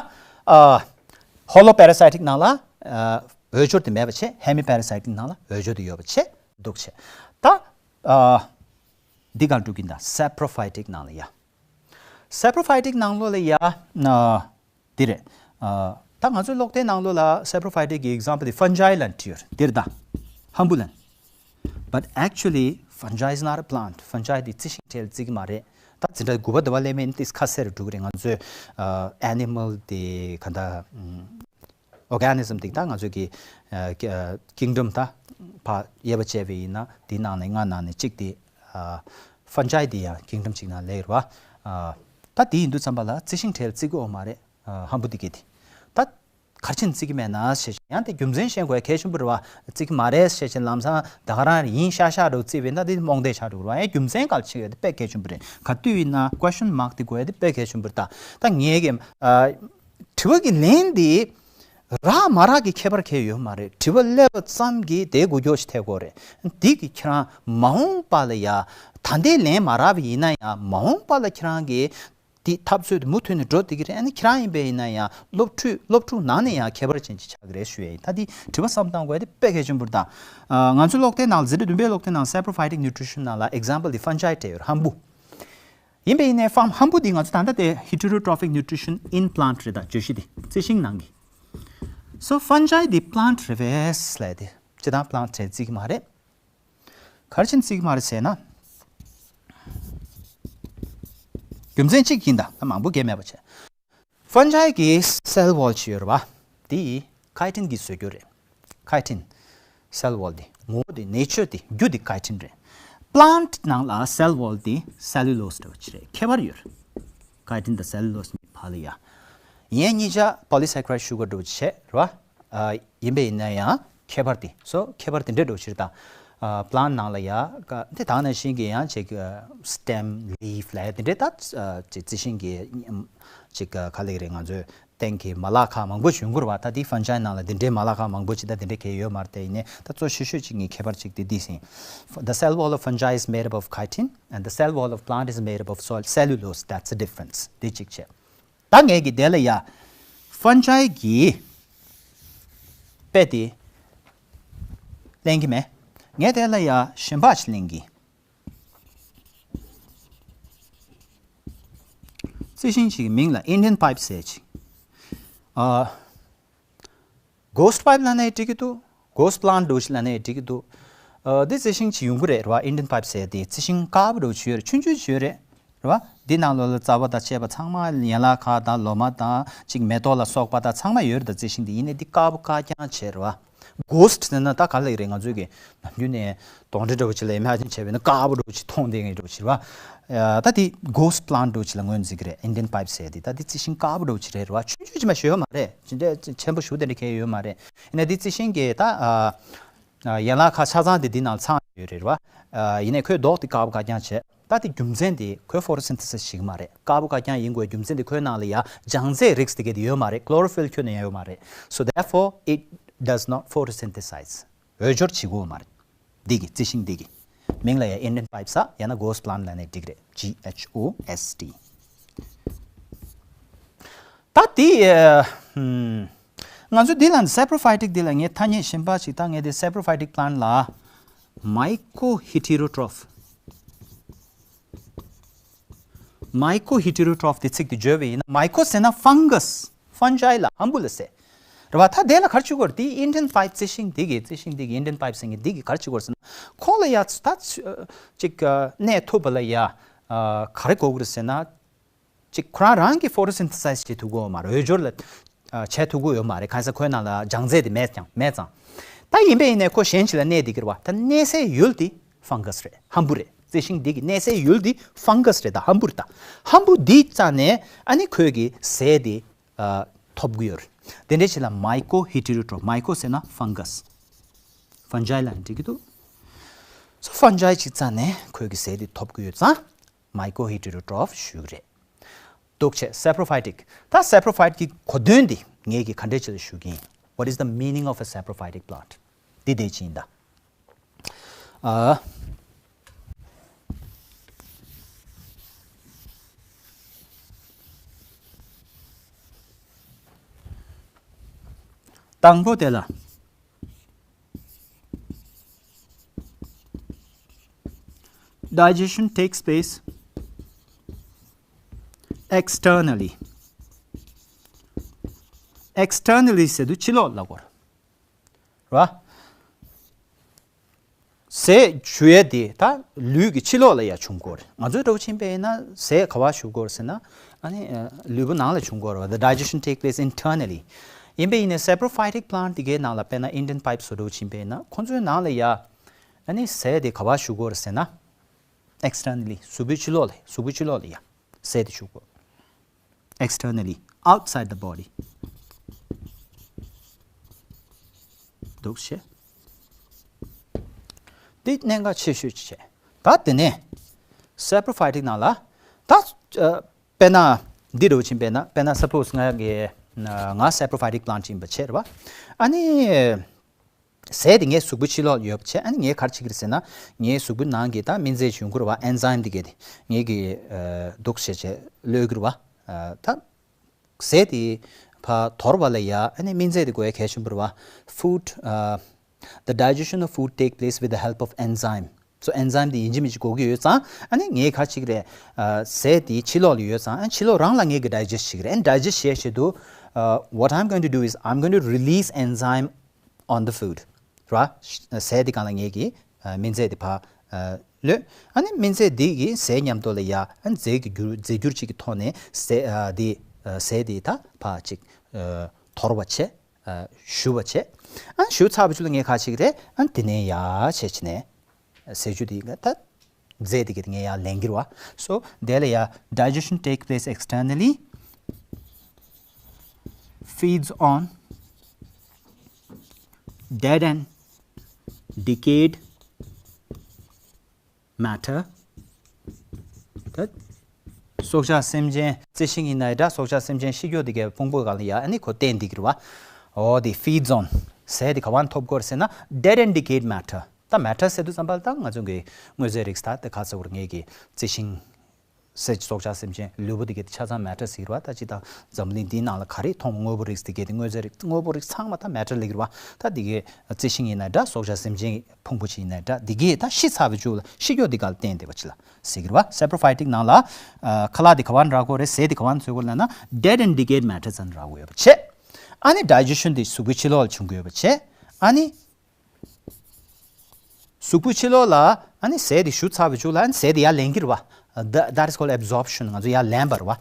ཨ་holoparasitic ནང་ལ་ཨ་འོས་སྦྱོར་དེ་མེད་པ་བྱས། hemiparasitic ནང་ལ་འོས་སྦྱོར་དེ་ཡོད་པ་བྱས་འདུག་ཞེས། ད་ཨ་འདི་སྒང་འགྲོ་གི་ཡིན་ད། saprophytic ནང་ལ་ཡ། saprophytic ནང་ལོགས་ལ་ཡ་ཨ་འདི་རེད། ཨ་ད་ང་ཚོའི་ཀློག་དེབ་ནང་ལོགས་ལ་saprophytic གི་example དེ་fungi ལ་བྲིས་ཡོད་རེད། འདིར་ད་ཧམ་བུ་ལན། But actually, fungi is not a plant. Fungi དེ་རྩི་ཤིང་གྲས་ལ་བརྩི་གི་མ་རེད། ད་འཛིན་གྲྭ་དགུ་པ་དེ་བ་ལས་མིན་ཏིས་ཁ་གསལ་རུ་འགྲོ་གི་རེད། ང་ཚོའི་ཨ་animal དེ་ག་འདྲ་organism དེ་ད་ང་ཚོའི་གི་ཨ་kingdom ད་ཕ་དབྱེ་བ་བྱས་པ་ཡིན་ན་དེའི་ནང་ནས་ལྔ་ནང་ནས་གཅིག་དེ་ཨ་fungi དེ་ཡང་kingdom གཅིག་ནང་ལས་རེད་བ། ཨ་ད་དེ་ཡིན་དུས་ཙམ་པ་ལ་རྩི་ཤིང་གྲས་ལ་བརྩི་གི་ཡོད་མ་རེད། ཨ་ཧམ་བུ་དེ་གས་དེ་ད། ག་རེ་བྱས་ནས་བརྩི་གི་མེད་ན་ཞེས་ཡང་དེ་རྒྱུ་མཚན་ཤེས་དགོས་གལ་ཆེན་པོ་རེད་བ། བརྩི་གི་མ་རེད་ཞེས་བྱས་ལམ་སང་ད་ག་རང་ཡིན་ཤག་ཤག་འདྲ་བོ་བརྩིས་པས་ན་དེ་རྨོངས་དད་ཆགས་འགྲོ་གི་རེད་བ། ཡང་རྒྱུ་མཚན་ག་རེ་བྱེད་ཡོད་དེ་དཔེ་གལ་ཆེན་པོ་རེད། ག་དུས་ཡིན་ན་question mark དེ་དགོས་ཡ་དེ་དཔེ་གལ་ཆེན་པོ་རེད། ད་ད་ངས་གི་ཨ་དྲི་བ་གི་ལན་དེ་རག་མ་རག་གི་ཁྱད་པར་གང་ཡང་ཡོད་མ་རེད། དྲི་བ་སླེབས་པ་ཙམ་གྱིས་དེ་འགུལ་སྐྱོད་ཞིག་ཐེབས་དགོས་རེད། འདི་གི་ཁྱེད་རང་མ་འོངས་པ་ལ་ཡ་ད་ལྟའི་ལན་མ་རག་པ་ཡིན་ན་ཡང་མ་འོངས་པ་ལ་ཁྱེད་རང་གི་དེ་འཐབ་རྩོད་དེ་མུ་མཐུད་ནས་འགྲོ་བསྡད་ཀྱི་རེད། ཨ་ནི་ཁྱེད་རང་ཡིན་པ་ཡིན་ན་ཡང་སློབ་ཕྲུག་སློབ་ཕྲུག་ནང་ནས་ཡང་ཁྱད་པར་ཅན་ཅིག་ཆགས་ཀྱི་རེད་ཞུ་ཡ་ཡིན། ད་འདི་དྲི་བ་བསམ་བཏང་དགོས་ཡ་དེ་དཔེ་གལ་ཆེན་པོ་རེད་ད། ཨ་ང་ཚོའི་ཀློག་དེབ་ནང་ལ་འཛིན་གྲྭ་བདུན་པའི་ཀློག་དེབ་ནང་saprophytic nutrition ནང་ལ་example དེ་fungi སྤྲད་ཡོད་རེད། ཧམ་བུ། ཡིན་པ་ཡིན་ནའི་ཧམ་ཧམ་བུ་འདི་ང་ཚོ་ད་ལྟ་དེ་heterotrophic nutrition in plant རེད་ད། བརྗོད་གཞི་འདི་རྩི་ཤིང་ནང་གི། So fungi འདི་plant རེད་པས་ལབ་དེ་སྤྱིར་བཏང་plant རེད་བརྩི་གི་མ་རེད། ག་རེ་བྱས་ནས་བརྩི་གི་མ་རེད་ཟེར་ན། རྒྱུ་མཚན་གཅིག་ཡིན་ད། ད་མང་པོ་གས་མེད་པ་བྱས། fungi གི་cell wall ཅིག་ཡོད་རེད་བ། དེ་chitin གིས་བཟོས་རྒྱུ་རེད། chitin cell wall དེ་ངོ་བོ་དེ་nature དེ་རྒྱུ་དེ་chitin རེད། plant ནང་ལ་cell wall དེ་cellulose འདྲ་བ་ཅིག་རེད། ཁྱད་པར་ཡོད་རེད། chitin དང་cellulose གཉིས་བར་ལ་ཡ། ཡིན་ཡང་གཉིས་ཆ་polysaccharide sugar འདྲ་བ་ཅིག་བྱས་རེད་བ། ཨ་ཡིན་པ་ཡིན་ན་ཡང་ཁྱད་པར་དེ། so ཁྱད་པར་དེ་འདྲ་འདྲ་བོ་ཞིག་རེད་ད། ཨ་plant ནང་ལ་ཡ་ཀ་དེ་དག་ནང་བཞིན་གྱི་ཡང་ཅིག་ཨ་stem, leaf ལབ་ཡ་དེ་འདྲའི་ད་ཨ་ཅིག་རྩི་ཤིང་གི་ཨམ་ཅིག་ཨ་ག་ལབ་ཀྱི་རེད། ང་ཚོའི་སྟེང་གི་མ་ལག་ཁག་མང་པོ་ཞིག་ཡོང་གི་རེད་བ། ད་དེ་fungi ནང་ལ་དེ་འདྲའི་མ་ལག་ཁག་མང་པོ་ཅིག་ད་དེ་འདྲའི་གས་ཡོད་མ་རེད་དེ། ཡིན་ནའི་ད་གཙོ་ཆེ་ཤོས་ཅིག་ངས་ཁྱད་པར་ཅིག་དེ་འདི་ཟིན། The cell wall of fungi is made up of chitin and the cell wall of plant is made up of sol- cellulose. That's the difference. དེ་གཅིག་བྱས། ད་ངས་ཀྱི་དེ་ལ་ཡ་fungi གི་དཔེ་དེ་ལེན་གི་མེད། ངས་དེ་ལ་ཡ་གཞན་པ་ཞིག་ལེན་གི། རྩི་ཤིང་ཅིག་གི་མིང་ལ་Indian pipe ཟེར་ཅིག་ཨ། ghost pipe ལབ་ནའི་འགྲིག་གི་འདུག ghost plant འདྲ་བོ་ཞིག་ལབ་ནའི་འགྲིག་གི་འདུག་ཨ་འདི་རྩི་ཤིང་ཅིག་ཡོང་གི་རེད་རེད་བ། Indian pipe ཟེར་དེ་རྩི་ཤིང་དཀར་པོ་འདྲ་བོ་ཅིག་ཡོད་རེད། ཆུང་ཆུང་ཅིག་ཡོད་རེད་རེད་བ། འདི་ནང་ལོགས་ལ་རྩ་བ་དང་བཅས་པ་ཚང་མ་ཡན་ལག་ཁག་དང་ལོ་མ་དང་ཅིག་མེ་ཏོག་ལ་སོགས་པ་དང་ཚང་མ་ཡོད་རེད་ད། རྩི་ཤིང་འདི་ཡིན་ནའི་འདི་དཀར་པོ་དཀར་རྐྱང་བྱས་རེད་བ། ghost ཟེར་ན་ད་ག་ལབ་ཀྱི་རེད། ང་ཚོས་ཀྱི་ནམ་རྒྱུན་ནས་གདོན་འདྲེ་འདྲ་བོ་ཅིག་ལ་imagine བྱས་པ་ཡིན་ན་དཀར་པོ་འདྲ་བོ་ཅིག་མཐོང་བསྡད་མཁན་འདྲ་བོ་ཅིག་རེད་བ། ད་དེ་ghost plant འདྲ་བོ་ཅིག་ལ་ངོས་འཛིན་གྱི་རེད། Indian pipe ཟེར་དེ། ད་དེ་རྩི་ཤིང་དཀར་པོ་འདྲ་བོ་ཅིག་རེད་རེད་བ། ཆུང་ཆུང་ཅིག་མ་ཞིག་ཡོད་མ་རེད། ཅི་འདྲའི་ཆེན་པོ་ཞེ་པོ་དེ་འདྲ་གང་ཡང་ཡོད་མ་རེད། ཡིན་ན་དེ་རྩི་ཤིང་གི་ད་ཡན་ལག་ཁག་ཆ་ཚང་དེ་འདི་ནང་ཚང་ཡོད་རེད་རེད་བ། ཡིན་ནའི་ཁོའི་མདོག་དེ་དཀར་པོ་དཀར་རྐྱང་བྱས། ད་དེ་རྒྱུ་མཚན་དེ་ཁོས་ཕོ་ཊོ་སིན་ཐེ་སིས་བྱེད་ཀྱི་མ་རེད། དཀར་པོ་དཀར་རྐྱང་ཡིན་དགོས་རྒྱུ་མཚན་དེ་ཁོའི་ནང་ལ་ཡ་ལྗང་རྫས་རིགས་དེ་གས་དེ་ཡོད་མ་རེད། ཁོ་ལོ་རོ་ཕིལ་ཁྱོན་ནས་ཡང་ཡོད་མ་རེད། So therefore it does not photosynthesize. འོས་སྦྱོར་བྱེད་ཀྱི་ཡོད་མ་རེད། འདི་གི་རྩི་ཤིང་འདི་གི་མིང་ལ་ཡ་Indian pipes ཡང་ན་ghost plant ལབ་ནས་འགྲིག་རེད། G H O S T། ད་དེ་ཨ། ཧུམ། ང་ཚོ་འདི་ལ་saprophytic འདི་ལ་ངས་ཐ་སྙད་གཞན་པ་ཞིག་ད་ངས་དེ་saprophytic plant ལ་mycoheterotroph mycoheterotroph དེ་ཚིག་དེ་བརྗོད་པ་ཡིན་ན། མའི་ཀོ་ཟེར་ན་fungus, fungi ལ་ཧམ་བུ་ལ་ཟེར། རེད་བ། ད་དེ་ལ་ག་རེ་བྱེད་དགོས་རེད། དེ་Indian pipe རྩི་ཤིང་འདི་གི་རྩི་ཤིང་འདི་གི་Indian pipe ཟེར་མཁན་འདི་གི་ག་རེ་བྱེད་དགོས་རེད་ཟེར་ན། ཁོང་ལ་ཡ་ད་ཅིག་གནས་ཐུབ་པ་ལ་ཡ་ག་རེ་དགོས་ཀྱི་རེད་ཟེར་ན། ཅིག་ཁོ་རང་རང་གིས་photosynthesize བྱེད་ཐུབ་ཀྱི་ཡོད་མ་རེད། འོས་སྦྱོར་ལ་ཨ་བྱེད་ཐུབ་ཀྱི་ཡོད་མ་རེད། གང་ཟེར་ཁོའི་ནང་ལ་ལྗང་རྫས་དེ་མེད་ཀྱང་མེད་ཙང་། ད་ཡིན་པས་ཡིན་ནའི་ཁོ་གཞན་ཞིག་ལ་གནས་བསྡད་ཀྱི་རེད་བ། ད་གནས་སའི་ཡུལ་དེ་fungus རེད། ཧམ་བུ་རེད། རྩི་ཤིང་འདི་གི་གནས་སའི་ཡུལ་དེ་fungus རེད། ད་ཧམ་བུ་རེད། ད་ཧམ་བུ་འདི་རྩ་ནས་ཨ་ནི་ཁོས་གི་ཟས་དེ་ཨ་ཐོབ་ཀྱི་ཡོད་རེད། དེ་འདྲའི་ཆེད་ལ་mycoheterotroph, myco ཟེར་ན་fungus, fungi ལ་འགྲིག་གི་འདུག So fungi ཅིག་རྩ་ནས་ཁོས་གི་ཟས་དེ་ཐོབ་ཀྱི་ཡོད་ཙང་mycoheterotroph ཞུ་གི་རེད། འདུག་བྱས། Saprophytic. ད་saprophyte གི་གོ་དོན་འདི་ངས་གི་ག་འདྲས་ཅིག་ལ་ཞུ་གི་ཡིན། What is the meaning of a saprophytic plant? འདི་འདྲས་ཅིག་ཡིན་ད། ཨ། དང་པོ་དེ་ལ། Digestion takes place externally. Externally ཟེར་དུས་ཕྱི་ལོགས་ལ་གོ་ར། ཟས་ཞུ་ཡས་དེ་ད་ལུས་ཀྱི་ཕྱི་ལོགས་ལ་ཡ་བྱུང་གོ་རེད། ང་ཚོའི་འདྲ་བོ་ཕྱིན་པས་ན་ཟས་ག་བ་ཞུ་གོ་རེད་ཟེར་ན། ཨ་ནི་ལུས་པོ་ནང་ལ་བྱུང་གོ་རེད་བ། The digestion take place internally. ཡིན་པས་ཡིན་ནའི་saprophytic plant དེ་གའི་ནང་ལ་དཔེར་ན་Indian pipe བཟོ་འདྲ་བོ་ཕྱིན་པས་ན་ཁོང་ཚོའི་ནང་ལ་ཡ། ཨ་ནི་ཟས་དེ་ག་བ་ཞུ་གོ་རེད་ཟེར་ན། Externally གཟུགས་པོའི་ཕྱི་ལོགས་ལ་གཟུགས་པོའི་ཕྱི་ལོགས་ལ་ཡ་ཟས་དེ་ཞུ་གོ། Externally, outside the body. འདུག་བྱས། འདི་གནད་འགག་ཆེ་ཤོས་ཅིག་བྱས། ད་དེ་ནས་saprophytic ནང་ལ་ད་ཨ་དཔེར་ན་འདི་འདྲ་བོ་ཕྱིན་པས་ན། དཔེར་ན་suppose ང་གི་ང་saprophytic plant ཅིག་ཡིན་པ་བྱས་རེད་བ། ཨ་ནི། ཟས་དེ་ངའི་གཟུགས་པོའི་ཕྱི་ལོགས་ལ་ཡོད་པ་བྱས། ཨ་ནི་ངས་ག་རེ་བྱེད་ཀྱི་རེད་ཟེར་ན། ངའི་གཟུགས་པོའི་ནང་གི་ད་སྨན་རྫས་ཡོང་གི་རེད་བ། enzyme དེ་གས་དེ་ངའི་གི་ཨ་འདུག་བྱས་བྱས་གློད་ཀྱི་རེད་བ། ཨ་ད་ཟས་དེ་ཕར་དོར་བ་ལ་ཡ་ཨ་ནི་སྨན་རྫས་དེ་དགོས་ཡ་གལ་ཆེན་པོ་རེད་བ། Food, uh, the digestion of food take place with the help of enzyme. So enzyme དེ་ཡིན་གཅིག་མིན་གཅིག་དགོས་ཀྱི་ཡོད་ཙང་། ཨ་ནི་ངས་ག་རེ་བྱེད་ཀྱི་རེད། ཨ་ཟས་དེ་ཕྱི་ལོགས་ལ་ཡོད་ཙང་། ཨ་ནི་ཕྱི་ལོགས་རང་ལ་ངས་གི་digest བྱེད་ཀྱི་རེད། ཨ་ནི་digest བྱེད་བྱེད་དུས། Uh, what I'm going to do is I'm going to release enzyme on the food. ར། ཟས་དེ་སྒང་ལ་ངས་ཀྱི་ཨ་སྨན་རྫས་དེ་ཕར་ཨ་གློད། ཨ་ནི་སྨན་རྫས་འདི་གི་ཟས་མཉམ་དུ་ལ་ཡ་ཨ་ནི་རྫས་ཀྱི་འགྱུར་རྫས་འགྱུར་ཅིག་གི་ཐོག་ནས་ཟས་ཨ་དེ་ཨ་ཟས་དེ་ད་ཕར་ཅིག་ཨ་དོར་བ་བྱས། ཨ་ཞུ་བ་བྱས། ཨ་ཞུ་ཚར་བའི་རྗེས་ལ་ངས་ག་བྱེད་ཀྱི་རེད། ཨ་དེ་ནས་ཡ་བྱས་བྱས་ནས་ཟས་བཅུད་དེ་ད་རྫས་དེ་གི་ངས་ཡར་ལེན་གྱི་རེད་བ། So དེ་ལ་ཡ། Digestion take place externally, feeds on dead and decayed matter. ད་སྲོག་ཆགས་སེམས་ཅན། རྩི་ཤིང་ཡིན་ན་འདྲ། སྲོག་ཆགས་སེམས་ཅན་ཤི་འགྱོ་དེ་གའི་ཕུང་པོ་སྒང་ལ་ཡ་ཨ་ནི་ཁོ་བསྟེན་བསྡད་ཀྱི་རེད་བ། འོ་དེ་feeds on ཟས་དེ་ག་བ་ནས་ཐོབ་ཀྱི་ཡོད་རེད་ཟེར་ན། Dead and decayed matter. ད་matter ཟེར་དུས་ཙམ་པ་ལ་ད་ང་ཚོ་གི་དངོས་རྫས་རིགས་ད་དེ་ག་ཚོད་ངས་ཀྱི་རྩི་ཤིང་ཟས། སྲོག་ཆགས་སེམས་ཅན་ལུས་པོ་དེ་གའི་ཆ་ཚང་matter ཟེར་གྱི་རེད་བ། ད་ཅི་ད་འཛམ་གླིང་འདིའི་ནང་ལ་ག་རེ་མཐོང་། དངོས་པོ་རིགས་དེ་གའི་དེ་དངོས་རྫས་རིགས། དངོས་པོ་རིགས་ཚང་མ་ད་matter ལབ་ཀྱི་རེད་བ། ད་དེ་གའི་རྩི་ཤིང་ཡིན་ན་འདྲ། སྲོག་ཆགས་སེམས་ཅན་ཕུང་པོ་ཅིག་ཡིན་ན་འདྲ། དེ་གའི་ད་ཤི་ཚར་བའི་མཇུག་ལ་ཤི་འགྱོ་དེ་ག་ལ་བརྟེན་བསྡད་པ་ཅིག་ལ་ཟེར་གྱི་རེད་བ། Saprophytic ནང་ལ་ཨ་ཁ་ལག་དེ་ག་བ་ནས་རག་གི་ཡོད་རེད། ཟས་དེ་ག་བ་ནས་འཚོལ་གྱི་ཡོད་རེད་ལབ་ན། Dead and decayed matter རྩ་ནས་རག་གི་ཡོད་པ་བྱས། ཨ་ནི་digestion དེ་གཟུགས་པོའི་ཕྱི་ལོགས་ལ་བྱུང་གི་ཡོད་པ་བྱས། ཨ་ནི་གཟུགས་པོའི་ཕྱི་ལོགས་ལ་ཨ་ནི་ཟས་དེ་ཞུ་ཚར་བའི་མཇུག་ལ་ཨ་ནི་ཟས་དེ་ཡར་ལེན་གྱི་རེད་བ། That, that is called absorption. ང་ཚོ་ཡར་ལེན་པ་རེད་བ།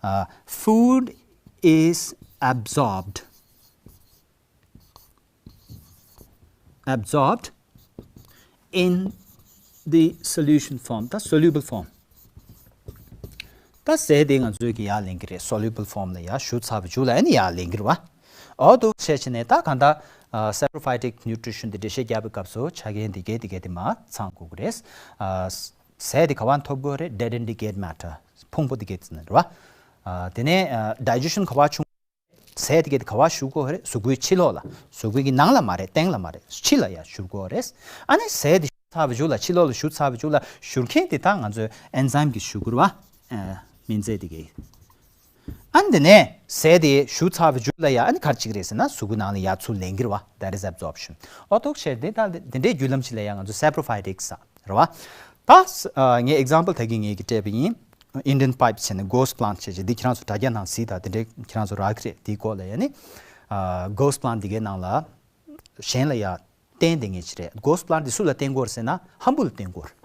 Uh, food is absorbed, absorbed in the solution form. ད་soluble form. ད་ཟས་དེ་ང་ཚོས་ཀྱི་ཡར་ལེན་གྱི་རེད། Soluble form ལ་ཡར་ཞུ་ཚར་བའི་མཇུག་ལ་ཨ་ནི་ཡར་ལེན་གྱི་རེད་བ། འོ་འདུག་བྱས་བྱས་ནས་ད་གང་ལྟར་ཨ་saprophytic nutrition དེ་འགྲེལ་བཤད་རྒྱབ་པའི་སྐབས་སུ་ཆ་རྐྱེན་འདི་གས་འདི་གས་དེ་མར་ཚང་དགོས་ཀྱི་རེད། ཨ་ ཟས་དེ་ག་པར་ཐོབ་དགོས་རེད། Dedendrite gated matter། ཕུང་པོ་དེ་གའི་ནས་རེད་བ། ཨ། དེ་ནས་ཨ་digestion ག་པར་བྱུང་། ཟས་དེ་གའི་ག་པར་ཞུགས་དགོས་རེད། གཟུགས་པོའི་ཕྱི་ལོགས་ལ། གཟུགས་པོའི་གི་ནང་ལ་མ་རེད། སྟེང་ལ་མ་རེད། ཕྱི་ལ་ཡ་ཞུགས་དགོས་རེད། ཨ་ནི་ཟས་དེ་ཞུགས་ཚར་བའི་མཇུག་ལ། ཕྱི་ལོགས་ལ་ཞུགས་ཚར་བའི་མཇུག་ལ། ཞུགས་མཁན་དེ་ད་ང་ཚོའི་enzyme གིས་ཞུགས་དགོས་རེད་བ། ཨ། སྨན་རྫས་དེ་གའི། ཨ་ནི་དེ་ནས་ཟས་དེ་ཞུགས་ཚར་བའི་མཇུག་ལ་ཡ། ཨ་ནི་ག་རེ་བྱེད་ཀྱི་རེད་ཟེར་ན། གཟུགས་པོའི་ནང་ལ་ཡར་ཚུར་ལེན་གྱི་རེད་བ། That is absorption། འོ་ཐུག་བྱས་དེ་ད་དེ་འདྲའི་བརྒྱུད་ལམ་ཅིག་ལ་ཡ་ང་ཚོ་saprophytic ཟེར་རེད་བ། ད་ཨ་ངས་example ད་གིན་ངས་ཀྱིས་སྤྲད་པ་ཡིན། Indian pipe བྱས་ནས་ghost plant བྱས་བྱས། འདི་ཁྱེད་རང་ཚོ་དྲ་རྒྱ་ནང་གཟིགས་དང་། དེ་འདྲའི་ཁྱེད་རང་ཚོ་རག་གི་རེད། དེའི་སྐོར་ལ་ཡ་ནི། ཨ། ghost plant འདི་གའི་ནང་ལ་གཞན་ལ་ཡ་བསྟེན་བསྡད་མཁན་ཅིག་རེད། ghost plant འདི་སུ་ལ་བསྟེན་དགོས་རེད་ཟེར་ན། ཧམ་བུ་ལ་བསྟེན་དགོས་རེད།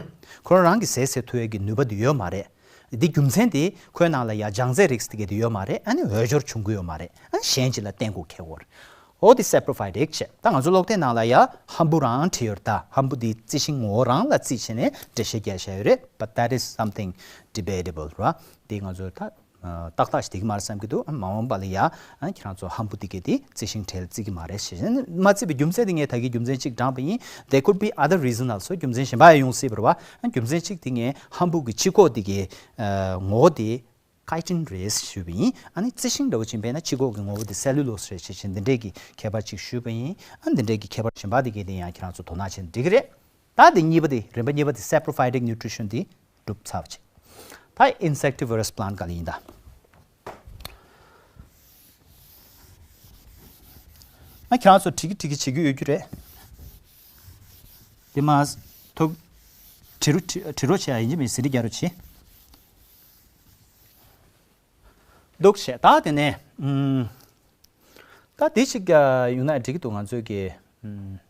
ཁོ་རང་རང་གི་ཟས་ཟ་ཐུབ་ཡས་ཀྱི་ནུས་པ་དེ་ཡོད་མ་རེད། འདི་རྒྱུ་མཚན་དེ་ཁོའི་ནང་ལ་ཡ་ལྗང་རྫས་རིགས་དེ་གའི་དེ་ཡོད་མ་རེད། ཨ་ནི་འོས་སྦྱོར་བྱུང་གི་ཡོད་མ་རེད། ཨ་ནི་གཞན་ཅིག་ལ་བསྟེན་དགོས་ཁེལ་ཡོད་རེད། འོ་དེ་saprophytic བྱས། ད་ང་ཚོ་སློབ་དེབ་ནང་ལ་ཡ་ཧམ་བུ་རང་བྲིས་ཡོད་རེད། ད་ཧམ་བུ་དེ་རྩི་ཤིང་ངོ་བོ་རང་ལ་བརྩིས་བྱས་ནས་འགྲེལ་བཤད་རྒྱག་བཞག་ཡོད་རེད། But that is something debatable ར། དེ་ང་ཚོ་ད་ཨ་ཏག་ཏག་ཞིག་འགྲིག་གི་མ་རེད་བསམ་གྱི་འདུག། མ་འོངས་པ་ལ་ཡ། ཨ། ཁྱེད་རང་ཚོ་ཧམ་བུ་དེ་གའི་དེ་རྩི་ཤིང་གྲས་ལ་བརྩི་གི་མ་རེད་ཞེས་མ་བརྩིས་པའི་རྒྱུ་མཚན་དེ། ངས་ད་གིན་རྒྱུ་མཚན་གཅིག་དྲངས་པ་ཡིན། There could be other reason also། རྒྱུ་མཚན་གཞན་པ་ཡང་ཡོང་སྲིད་པ་རེད་བ། ཨ། རྒྱུ་མཚན་གཅིག་དེ་ངས་ཧམ་བུ་གི་ཕྱི་ཁོག་དེ་གའི་ཨ་ངོ་བོ་དེ་chitin རེད་ཞུས་པ་ཡིན། ཨ་ནི་རྩི་ཤིང་འདྲ་བོ་ཅིག་ཡིན་པས་ན་ཕྱི་ཁོག་གི་ངོ་བོ་དེ་cellulose རེད་ཞེས་བྱས། འདི་འདྲས་ཀྱི་ཁྱད་པར་ཅིག་ཞུས་པ་ཡིན། ཨ། འདི་འདྲས་ཀྱི་ཁྱད་པར་གཞན་པ་དེ་གའི་དེ་ཡང་ཁྱེད་རང་ཚོ་དོ་སྣང་བྱས་ན་འགྲིག་གི་རེད། ད་དེ་གཉིས་པ་དེ། རིམ་པ་གཉིས་པ་དེ་saprophytic nutrition དེ་གྲུབ་ཚར་བ་བྱས། ད་insectivorous plant ག་ལ་ཡིན་ད། ང་ཁྱེད་རང་ཚོ་བྲིས་ཀྱི་བྲིས་ཀྱི་བྱེད་ཀྱི་ཡོད་རྒྱུ་རེད། དེ་མ་ཐུག་བྲིས་རོགས་བྲིས་བྲིས་རོགས་བྱེད་ཡ། ཡིན་གཅིག་མིན་གཅིག་ཟིན་བྲིས་རྒྱག་རོགས་བྱེད། འདུག་བྱས། ད་དེ་ནས་ཨུམ། ད་དེ་ཞིག་ཡོང་ན་འགྲིག་གི་འདུག། ང་ཚོའི་གི་ཨུམ།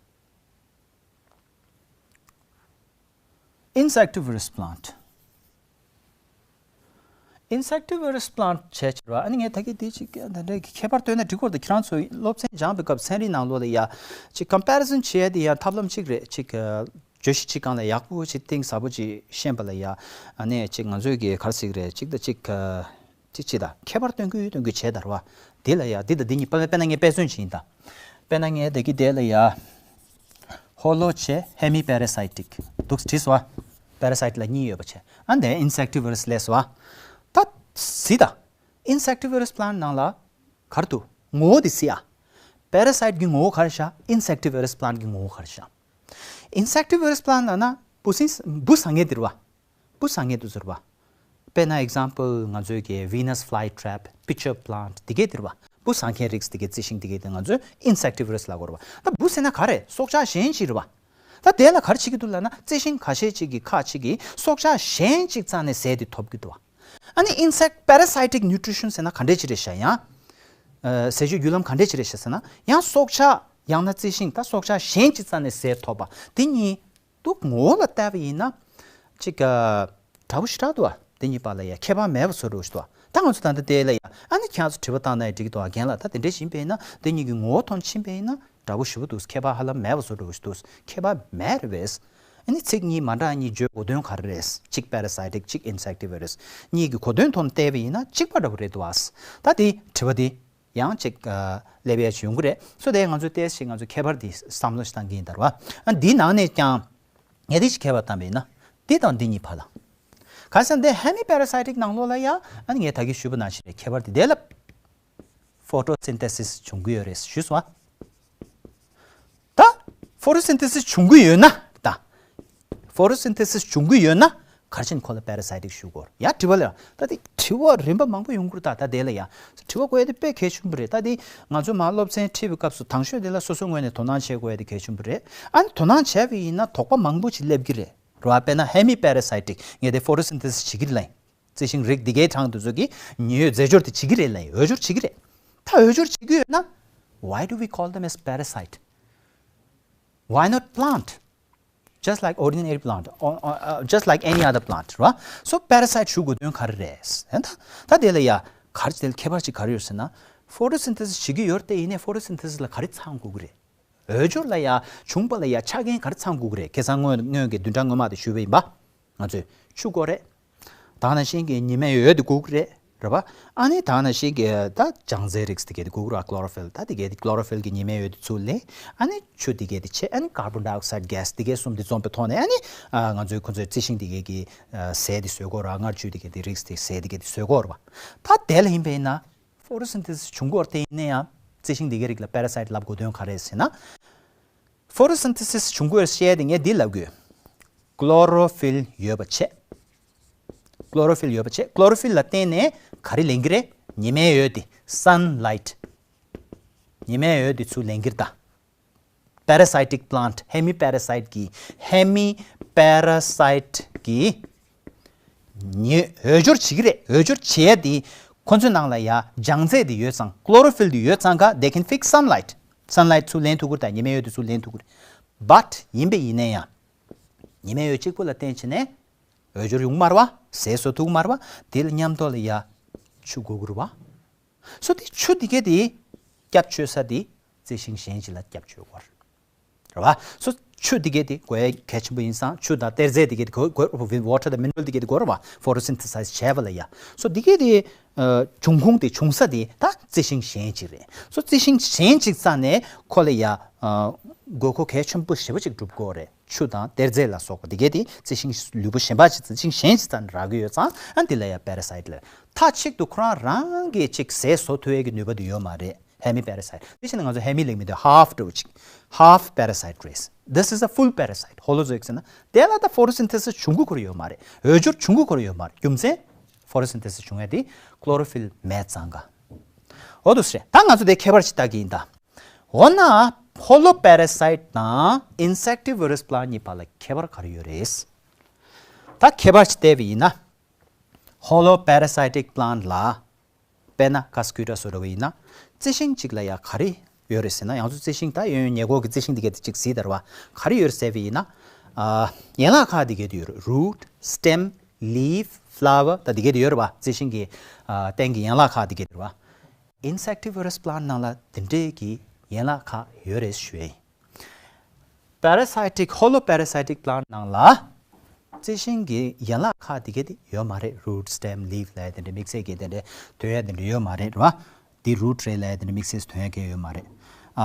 Insectivorous plant། Insectivorous plant བྱས་བྱས་ར། ཨ་ནི་ངས་ད་གིན་དེ་ཅིག་ད་འདྲའི་ཁྱད་པར་བཏོན་ན་འགྲིག་གི་རེད་དེ། ཁྱེད་རང་ཚོ་སློབ་ཚན་སྦྱངས་པའི་སྐབས་ཚན་རིག་ནང་ལོགས་ལ་ཡ་ཅིག་comparison བྱེད་ཡ་དེ་ཡང་ཐབས་ལམ་ཅིག་རེད། ཅིག་བརྗོད་གཞི་གཅིག་སྒང་ལ་ཡག་པོ་ཅིག་གཏིང་ཟབ་པོ་ཅིག་ཤེས་པ་ལ་ཡ། ཨ་ནི་ཅིག་ང་ཚོས་གི་ག་རེ་ཟེར་གི་རེད། ཅིག་དང་ཅིག་ཅིག་ཅིག་དང་ཁྱད་པར་སྟོན་གི་སྟོན་གི་བྱས་ད་ར་བ། དེ་ལ་ཡ་འདི་དང་འདི་གཉིས། དཔེར་ན་ངས་དཔེ་མཚོན་ཅིག་ཡིན་ད། དཔེར་ན་ངས་དེ་གི་དེ་ལ་ཡ་hollow བྱས་hemiparasitic འདུག་བྲིས་སོང་བ། parasite ལ་གཉིས་ཡོད་པ་བྱས། ཨ་འདི་insectivorous སླེབས་སོང་བ། ད་གཟིགས་ད། Insectivorous plant ནང་ལ་ག་རེ་འདུག། ངོ་བོ་དེ་གཟིགས་ཨ། parasite གི་ངོ་བོ་ག་རེ་བཞག། Insectivorous plant གི་ངོ་བོ་ག་རེ་བཞག། Insectivorous plant ལབ་ན་འབུ་སྲིན། འབུ་ཟ་མཁན་དེ་རེད་བ། འབུ་ཟ་མཁན་དེ་ཚོ་རེད་བ། དཔེར་ན་example ང་ཚོའི་གི་Venus flytrap, pitcher plant དེ་གའི་དེ་རེད་བ། འབུ་ཟ་མཁན་རིགས་དེ་གའི་རྩི་ཤིང་དེ་གའི་དེ་ང་ཚོས་insectivorous ལབ་དགོས་རེད་བ། ད་འབུ་ཟེར་ན་ག་རེ། སྲོག་ཆགས་གཞན་ཞིག་རེད་བ། ད་དེ་ལ་ག་རེ་བྱེད་ཀྱི་འདུག་ལབ་ན། རྩི་ཤིང་ཁ་ཤས་ཅིག་གི་ཁ་ཅིག་གིས་སྲོག་ཆགས་གཞན་ཅིག་རྩ་ནས་ཟས་དེ་ཐོབ་ཀྱི་འདུག་བ། ཨ་ནི་insect parasitic nutrition ཟེར་ན་ག་འདྲས་ཅིག་རེད་ཤག་ཡང་། ཨ། ཟས་སྤྱོད་བརྒྱུད་ལམ་ག་འདྲས་ཅིག་རེད་ཤག་ཟེར་ན། ཡང་སྲོག་ཆགས། ཡང་ན་རྩི་ཤིང་། ད་སྲོག་ཆགས་གཞན་ཅིག་རྩ་ནས་ཟས་ཐོབ་པ་དེ་གཉིས་འདུག། ངོ་བོ་ལ་བལྟས་པ་ཡིན་ན་ཅིག་ཨ་འདྲ་པོ་ཞེ་དྲག་འདུག་བ། དེ་གཉིས་བར་ལ་ཡ་ཁྱད་པར་མེད་པ་བཟོ་འདྲ་ཞིག་འདུག་བ། ད་ང་ཚོ་ད་ལྟ་དེ་ལ་ཡ། ཨ་ནི་ཁྱེད་ཚོ་དྲི་བ་བཏང་ན་ཡང་འགྲིག་གི་འདུག་བ། རྒན་ལགས། ད་དེ་འདྲས་ཞིག་ཡིན་པ་ཡིན་ན། དེ་གཉིས་ཀྱི་ངོ་བོ་ཐོག་ནས་ཕྱིན་པ་ཡིན་ན་འདྲ་པོ་ཞེ་པོ་འདུག། ཁྱད་པར་ཧ་ལམ་མེད་པ་བཟོ་འདྲ་ཞིག་འདུག། ཁྱད་པར་མེད་རེད་པས། ཨ་ནི་ཚིག་གཉིས་མ་འདྲ་གཉིས་བརྗོད་དགོས་དོན་ག་རེ་རེད། གཅིག་parasitic གཅིག་insectivorous། གཉིས་ཀྱི་གོ་དོན་ཐོག་ནས་བལྟས་པ་ཡིན་ན་གཅིག་པ་འདྲ་པོ་རེད་འདུག་བ། ད་དེ་དྲི་བ་དེ་ཡང་ཅིག་ཨ་སླེབས་ཡ་ཅིག་ཡོང་གི་རེད། སོ་དེ་ང་ཚོས་ཏོག་ཙམ་ང་ཚོ་ཁྱད་པར་དེ་བསམ་བློ་ཞིག་བཏང་གི་ཡིན་ད་ར་བ། ཨ་འདིའི་ནང་ནས་ཀྱང་ངས་དེ་ཞིག་ཁྱད་པར་བཏང་པ་ཡིན་ན། འདི་དང་འདི་གཉིས་བར་ལ། གང་ཟེར་ན་དེ་hemiparasitic ནང་ལོགས་ལ་ཡ། ཨ་ནི་ངས་ད་གིན་ཞུས་པ་ནང་བཞིན་རེད། ཁྱད་པར་དེ་དེ་ལ་photosynthesis བྱུང་གི་ཡོད་རེད་ཞུས་སོང་ཨ། ད་photosynthesis བྱུང་གི་ཡོད་ན། ད་photosynthesis བྱུང་གི་ཡོད་ན་ག་རེ་བྱས་ནས་ཁོ་ལ་parasitic ཞུ་དགོས་རེད། ཡ་དྲི་བ་ལ་ཡ། ད་དེ་དྲི་བ་རིམ་པ་མང་པོ་ཡོང་གི་རེད། ད་ད་དེ་ལ་ཡ་དྲི་བ་བཀོད་ཡ་དེ་དཔེ་གལ་ཆེན་པོ་རེད། ད་དེ་ང་ཚོ་མར་སློབ་ཚན་ཁྲིད་པའི་སྐབས་སུ་དང་ཤོས་དེ་ལ་སོ་སོའི་ངོས་ནས་དོ་སྣང་བྱེད་དགོས་ཡ་དེ་གལ་ཆེན་པོ་རེད། ཨ་ནི་དོ་སྣང་བྱས་པ་ཡིན་ན་དོགས་པ་མང་པོ་ཞིག་སླེབས་ཀྱི་རེད། རེད་བ། དཔེར་ན་hemiparasitic ངས་དེ་photosynthesis བྱེད་ཀྱི་རེད་ལབ་ཡིན། རྩི་ཤིང་རིགས་འདི་གའི་གྲངས་དེ་ཚོ་གིས་ཉི་འོད་རྫས་སྦྱོར་དེ་བྱེད་ཀྱི་རེད་ལབ་ཡིན། འོས་སྦྱོར་བྱེད་ཀྱི་རེད། ད་འོས་སྦྱོར་བྱེད་ཀྱི་ཡོད་ན། Why do we call them as parasite? Why not plant? Just like ordinary plant, or, or, uh, just like any other plant, right? So parasite ཞུ་དགོས་དོན་ག་རེ་རེད། ད་ད་དེ་ལ་ཡ་ག་རེ་དེ་ལ་ཁྱད་པར་ཅིག་ག་རེ་ཡོད་ཟེར་ན། photosynthesis བྱེད་ཀྱི་ཡོད་རེད་དེ། ཡིན་ནའི་photosynthesis ལ་ག་རེ་ཚང་དགོས་ཀྱི་རེད། འོས་སྦྱོར་ལ་ཡ། བྱུང་བ་ལ་ཡ་ཆ་རྐྱེན་ག་རེ་ཚང་དགོས་ཀྱི་རེད། ཁ་སང་སྔོན་སྔོན་གྱི་བདུན་ཕྲག་སྔོན་མ་དེ་ཞུས་པ་ཡིན་པ། ང་ཚོས་ཆུ་དགོས་རེད། ད་ག་ནང་བཞིན་གྱི་ཉི་མའི་འོད་དེ་དགོས་ཀྱི་རེད། རེད་པ། ཨ་ནི་ད་ནང་བཞིན་གྱི་ད་ལྗང་རྫས་རིགས་དེ་གས་དེ་དགོས་ཀྱི་རེད་པ། ཀློ་རོ་ཕིལ། ད་དེ་གས་དེ་ཀློ་རོ་ཕིལ་གྱི་ཉི་མའི་འོད་དེ་ཚུར་ལེན། ཨ་ནི་ཆུ་དེ་གས་དེ་ཆད། ཨ་ནི་ཀར་བོན་ཌའི་ཨོག་སའིཌ་གྷེ་སི་དེ་གས་གསུམ་དེ་འཛོམས་པའི་ཐོག་ནས་ཨ་ནི་ཨ་ང་ཚོའི་ཁོ་ཚོའི་རྩི་ཤིང་དེ་གས་ཀྱི་ཨ་ཟས་དེ་བཟོ་གི་ཡོད་རེད་པ། མངར་ཆུ་དེ་གས་དེ་རིགས་དེ་ཟས་དེ་གས་དེ་བཟོ་གི་ཡོད་རེད་པ། ད་དེ་ལ་ཡིན་པ་ཡིན་ན་ཕོ་ཊོ་སིན་ཐེ་སིས་བྱུང་གི་ཡོད་རེད། དེ་ཡིན་ན་ཡང་རྩི་ཤིང་དེ་གས་རིགས་ལ་པེ་ར་སའིཊ་ལབ་དགོས་དོན་ག་རེ་རེད་ཟེར་ན། ཕོ་ཊོ་སིན་ཐེ་སིས་བྱུང་གི་ཡོད་རེད་བཤད་དེ་ངས་འདི་ལབ་དགོས། ཀློ་རོ་ཕིལ་ཡོད་པ་བྱས། ཀློ་རོ་ཕིལ་ཡོད་པ་བྱས། ཀློ་རོ་ཕིལ་ལ་བརྟེན་ནས་ག་རེ་ལེན་གྱི་རེད། ཉི་མའི་འོད་དེ། སན་ལའིཊ། ཉི་མའི་འོད་དེ་ཚུར་ལེན་གྱི་རེད་ད། པེ་ར་སའི་ཊིག་པི་ལན་ཊི། ཧེ་མི་པེ་ར་སའིཊ་གི། ཧེ་མི་པེ་ར་སའིཊ་གི་ཉི་འོད་སྦྱོར་བྱེད་ཀྱི་རེད། འོད་སྦྱོར་བྱེད་ཡ་དེ་ཁོ་ཚོའི་ནང་ལ་ཡ་ལྗང་རྫས་དེ་ཡོད་ཙང་། ཀློ་རོ་ཕིལ་དེ་ཡོད་ཙང་ཀ they can fix sunlight. སན་ལའིཊ་ཚུར་ལེན་ཐུབ་ཀྱི་རེད་ད། ཉི་མའི་འོད་དེ་ཚུར་ལེན་ཐུབ་ཀྱི་རེད། བཊ་ཡིན་པ་ཡིན་ན་ཡང་ཉི་མའི་འོད་གཅིག་པོ་ལ་བརྟེན་བྱས་ནས་འོད་སྦྱོར་ཡོང་གི་མ་རེད་པ། ཟས་བཟོ་ཐུབ་ཀྱི་མ་རེད་པ། དེ་ལ་མཉམ་དུ་ལ་ཡ་ཆུ་དགོས་ཀྱི་རེད་པ། སོ་དེ་ཆུ་དེ་གས་དེ་སྐྱབས་བཅོལ་ས་དེ་རྩི་ཤིང་གཞན་ཞིག་ལ་སྐྱབས་བཅོལ་དགོས་རེད་པ། སོ་ཆུ་དེ་གས་དེ་དགོས་ཡ་གལ་ཆེན་པོ་ཡིན་ཙང་། ཆུ་དང་གཏེར་རྫས་དེ་གས་དེ་དགོས་དགོས། ཝ་ཊར་དང་མི་ནི་རལ་དེ་གས་དེ་དགོས་རེད་པ། ཕོ་ཊོ་སིན་ཐེ་སའིས་བྱས་པ་ལ་ཡ། སོ་དེ་གས་དེ་ཨ་འབྱུང་ཁུངས་དེ་བྱུང་ས་དེ་ད་རྩི་ཤིང་གཞན་ཅིག་རེད། སོ་རྩི་ཤིང་གཞན་ཅིག་རྩ་ནས་ཁོ་ལ་ཡ་ཨ་དགོས་མཁོ་གལ་ཆེན་པོ་ཞེ་པོ་ཅིག་འགྲུབ་ཀྱི་ཡོད་རེད། ཆུ་དང་གཏེར་རྫས་ལ་སོགས་པ་དེ་གས་དེ་རྩི་ཤིང་ལུས་པོ་གཞན་པ་ཅིག་རྩི་ཤིང་གཞན་ཅིག་རྩ་ནས་རག་གི་ཡོད་ཙང་། ཨ་འདི་ལ་ཡ་པེ་ར་སའིཊ་ལབ། མཐའ་གཅིག་ཏུ་ཁོ་རང་རང་གིས་ཅིག་ཟས་བཟོ་ཐུབ་ཡས་ཀྱི་ནུས་པ་དེ་ཡོད་མ་རེད། ཧེ་མི་པེ་ར་སའིཊ། དེ་བཞིན་ང་ཚོ་ཧེ་མི་ལབ་མི་དེ་ཧཱཕ་འདྲ་བོ་ཅིག་ཧཱཕ་པེ་ར་སའིཊ་རེད། This is a full parasite. ཧོ་ལོ་ཛོ་ཡིག་ཟེར་ན་དེ་ལ་ད་ཕོ་ཊོ་སིན་ཐེ་སིས་བྱུང་གི་ཁོ་རང་ཡོད་མ་རེད། འོད་སྦྱོར་བྱུང་གི་ཁོ་རང་ཡོད་མ་རེད། རྒྱུ་མཚན་ཕོ་ཊོ་སིན་ཐེ་སིས་བྱུང་ཡས་དེ་ཀློ་རོ་ཕིལ་མེད་ཙང་ཀ་འོ་འདུག་སེ་རེད། ད་ང་ཚོ་དེ་ཁྱད་པར་ཅིག་ལྟ་གི་ཡིན་ད། འོ་ན་ཧོ་ལོ་པེ་ར་སའིཊ་དང་ཨིན་སེག་ཊི་ཝི་ར་སི་པི་ལན་ཊི་གཉིས་བར་ལ་ཁྱད་པར་ག་རེ་ཡོད་རེད། ད་ཁྱད་པར་ཅིག་བལྟས་པ་ཡིན་ན། ཧོ་ལོ་པེ་ར་སའི་ཊིག་པི་ལན་ཊི་ལ། དཔེར་ན་ཀ་སི་ཀུ་ཊ་བཟོ་འདྲ་བོ་ཡིན་ན། རྩི་ཤིང་གཅིག་ལ་ཡ་ག་རེ་ཡོད་རེད་ཟེར་ན། ང་ཚོ་རྩི་ཤིང་ད་ཡོད་ཡོད་ཉེ་འཁོར་གྱི་རྩི་ཤིང་དེ་གས་དེ་གཅིག་གཟིགས་དང་རེད་པ། ག་རེ་ཡོད་རེད་ཟེར་བ་ཡིན་ན། ཨ་ཡན་ལག་ཁག་དེ་གས་དེ་ཡོད་རེད། རུ་ཊི། སི་ཊེམ། ལིབ། ཕི་ལ་ཝར། ད་དེ་གས་དེ་ཡོད་རེད་པ། རྩི་ཤིང་གི་ཨ་སྟེང་གི་ཡན་ལག་ཁག་དེ་གས་དེ་རེད་པ། ཨིན་སེག་ཊི་ཝི་ར་སི་པི་ལན་ཊི་ནང་ལ་དེ་འདྲས་ཀྱི་ཡན་ལག་ཁག་ཡོད་རེད་ཞུ་ཡས་ཡིན། པེ་ར་སའི་ཊིག་ཧོ་ལོ་པེ་ར་སའི་ཊིག་པི་ལན་ཊི་ནང་ལ་རྩི་ཤིང་གི་ཡན་ལག་ཁག་དེ་གས་དེ་ཡོད་མ་རེད། རུ་ཊི། སི་ཊེམ། ལིབ་ལབ་ཡ་དེ་འདྲ་དམིགས་བསལ་གྱི་དེ་འདྲ་ཐོན་ཡ་དེ་འདྲ་ཡོད་མ་རེད་རེད་པ། འདི་རུ་ཊི་རེད་ལབ་ཡ་དེ་འདྲ་དམིགས་བསལ་ཐོན་ཡ་གང་ཡང་ཡོད་མ་རེད། ཨ་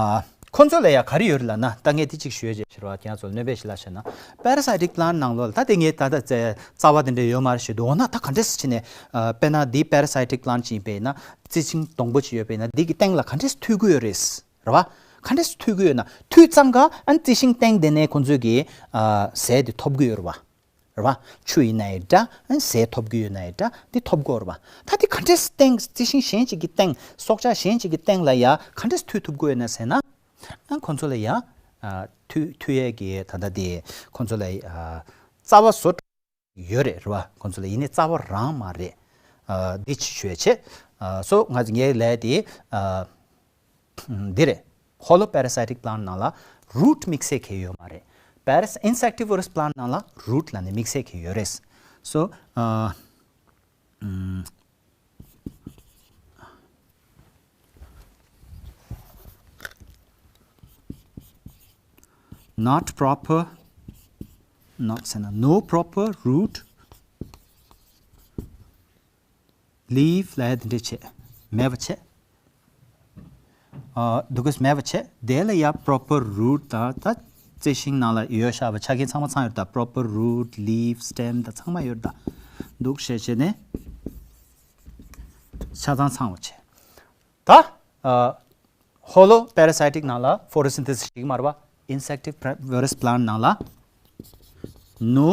ཁོ་ཚོ་ལ་ཡ་ག་རེ་ཡོད་རེད་ལབ་ན། ད་ངས་དེ་གཅིག་ཞུ་ཡ་བྱས་ཕྱིར་བ་ཁྱེད་རང་ཚོ་ལ་སྣོན་པ་ཞིག་ལབ་བྱས་ན། པེ་ར་སའི་ཊིག་པི་ལན་ཊི་ནང་ལོགས་ལ་ད་དེ་ངས་ད་ལྟ་རྩ་བ་དེ་འདྲ་ཡོད་མ་རེད་ཞུས་འདུག་འོ་ན་ད་ག་འདྲས་སེ་བྱས་ནས་ཨ་དཔེར་ན་འདི་པེ་ར་སའི་ཊིག་པི་ལན་ཊི་ཅིག་ཡིན་པ་ཡིན་ན། རྩི་ཤིང་སྡོང་པོ་ཅིག་ཡོད་པ་ཡིན་ན་འདི་གི་སྟེང་ལ་ག་འདྲས་སེ་འཐུས་ཀྱི་ཡོད་རེད། རེད་པ། ག་འདྲས་སེ་འཐུས་ཀྱི་ཡོད་ན། འཐུས་ཙང་ཀ་ཨ་ནི་རྩི་ཤིང་སྟེང་དེ་ནས་ཁོང་ཚོས་ཀྱི་ཨ་ཟས་དེ་ཐོབ་ཀྱི་ཡོད་རེད་པ། རེད་པ། ཆུ་ཡིན་ན་ཡང་འདྲ། ཨ་ནི་ཟས་ཐོབ་ཀྱི་ཡོད་ན་ཡང་འདྲ། འདི་ཐོབ་ཀྱི་ཡོད་རེད་པ། ད་འདི་ག་འདྲས་སེ་སྟེང་རྩི་ཤིང་གཞན་ཅིག་གི་སྟེང་། སྲོག་ཆགས་གཞན་ཅིག་གི་སྟེང་ལ་ཡ་ག་འདྲས་སེ་འཐུས་ཐུབ་ཀྱི་ཡོད་ན་ཟེར་ན། ཨ་ཁོང་ཚོ་ལ་ཡ་ཨ་འཐུས་འཐུས་ཡས་ཀྱི་ད་ལྟ་དེ་ཁོང་ཚོ་ལ་ཨ་རྩ་བ་བཟོ་ཡོད་རེད། རེད་པ། ཁོང་ཚོ་ལ་ཡིན་ནའི་རྩ་བ་རང་མ་རེད། ཨ་འདི་ཅིག་ཞུ་ཡ་བྱས། ཨ་སོ་ང་ཚོ་ངའི་ལས་དེ་ཨ་འདི་རེད། ཧོ་ལོ་པེ་ར་སའི་ཊིག་པི་ལན་ཊི་ནང་ལ་རུ་ཊི་དམིགས་བསལ་གང་ཡང་ཡོད་མ་རེད། པེ་ར་སའི་ཨིན་སེག་ཊི་ཝི་ར་སི་པི་ལན་ཊི་ནང་ལ་རུ་ཊི་ལབ་ནས་དམིགས་བསལ་གང་ཡང་ཡོད་རེད། སོ་ཨ་ཨམ། Not proper, not ཟེར་ན། no proper root leaf ལབ་ཡ་དེ་འདྲས་བྱས། མེད་པ་བྱས། ཨ་འདུག་གི་མེད་པ་བྱས། དེ་ལ་ཡ་པོ་རོ་པར་རུ་ཊི་དང་། ད་རྩི་ཤིང་ནང་ལ་ཡོད་བཞག་པ་ཆ་རྐྱེན་ཚང་མ་ཚང་ཡོད་རེད་ད། པོ་རོ་པར་རུ་ཊི། ལིབ། སི་ཊེམ་དང་ཚང་མ་ཡོད་རེད་ད། འདུག་བྱས་བྱས་ནས་ཆ་ཚང་ཚང་བ་བྱས། ད་ཨ་ཧོ་ལོ་པེ་ར་སའི་ཊིག་ནང་ལ་ཕོ་ཊོ་སིན་ཐེ་སིས་བྱེད་ཀྱི་མ་རེད་པ། ཨིན་སེག་ཊི་ཝི་ར་སི་པི་ལན་ཊི་ནང་ལ་no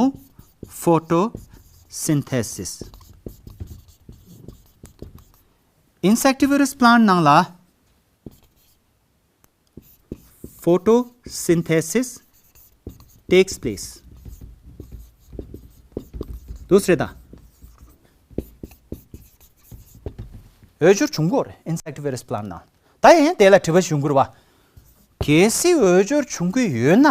photosynthesis. Insectivorous plant ནང་ལ་photosynthesis takes place. འདུག་སེ་རེད་ད། འོད་སྦྱོར་བྱུང་གི་ཡོད་རེད། ཨིན་སེག་ཊི་ཝི་ར་སི་པི་ལན་ཊི་ནང་། ད་ཡིན་དེ་ལ་དྲི་བ་ཞིག་ཡོང་གི་རེད་པ། གལ་སྲིད་འོད་སྦྱོར་བྱུང་གི་ཡོད་ན།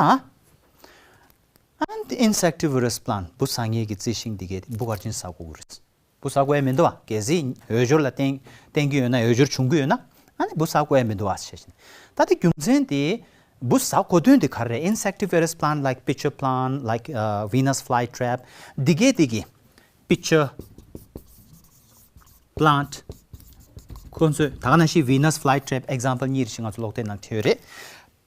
ཨ་ནི་ཨིན་སེག་ཊི་ཝི་ར་སི་པི་ལན་ཊི། འབུ་ཟ་མཁན་གྱི་རྩི་ཤིང་འདི་གས་འབུ་ག་རེ་བྱས་ནས་ཟ་དགོས་ཀྱི་རེད། འབུ་ཟ་དགོས་ཡ་མི་འདུག་པ། གལ་སྲིད་འོད་སྦྱོར་ལ་བརྟེན་བརྟེན་གྱི་ཡོད་ན། འོད་སྦྱོར་བྱུང་གི་ཡོད་ན། ཨ་ནི་འབུ་ཟ་དགོས་ཡ་མི་འདུག་པ་ཞེས་བྱས་ནས། ད་དེ་རྒྱུ་མཚན་དེ་འབུ་ཟ་དགོས་དོན་དེ་ག་རེ་རེད། Insectivorous plant like pitcher plant, like, uh, Venus flytrap. འདི་གས་འདི་གས། Pitcher plant ཁོ་ཚོས་ད་ག་ནང་བཞིན་Venus flytrap example གཉིས་རེ་ཞིག་ང་ཚོ་ཀློག་དེབ་ནང་བྲིས་ཡོད་རེད།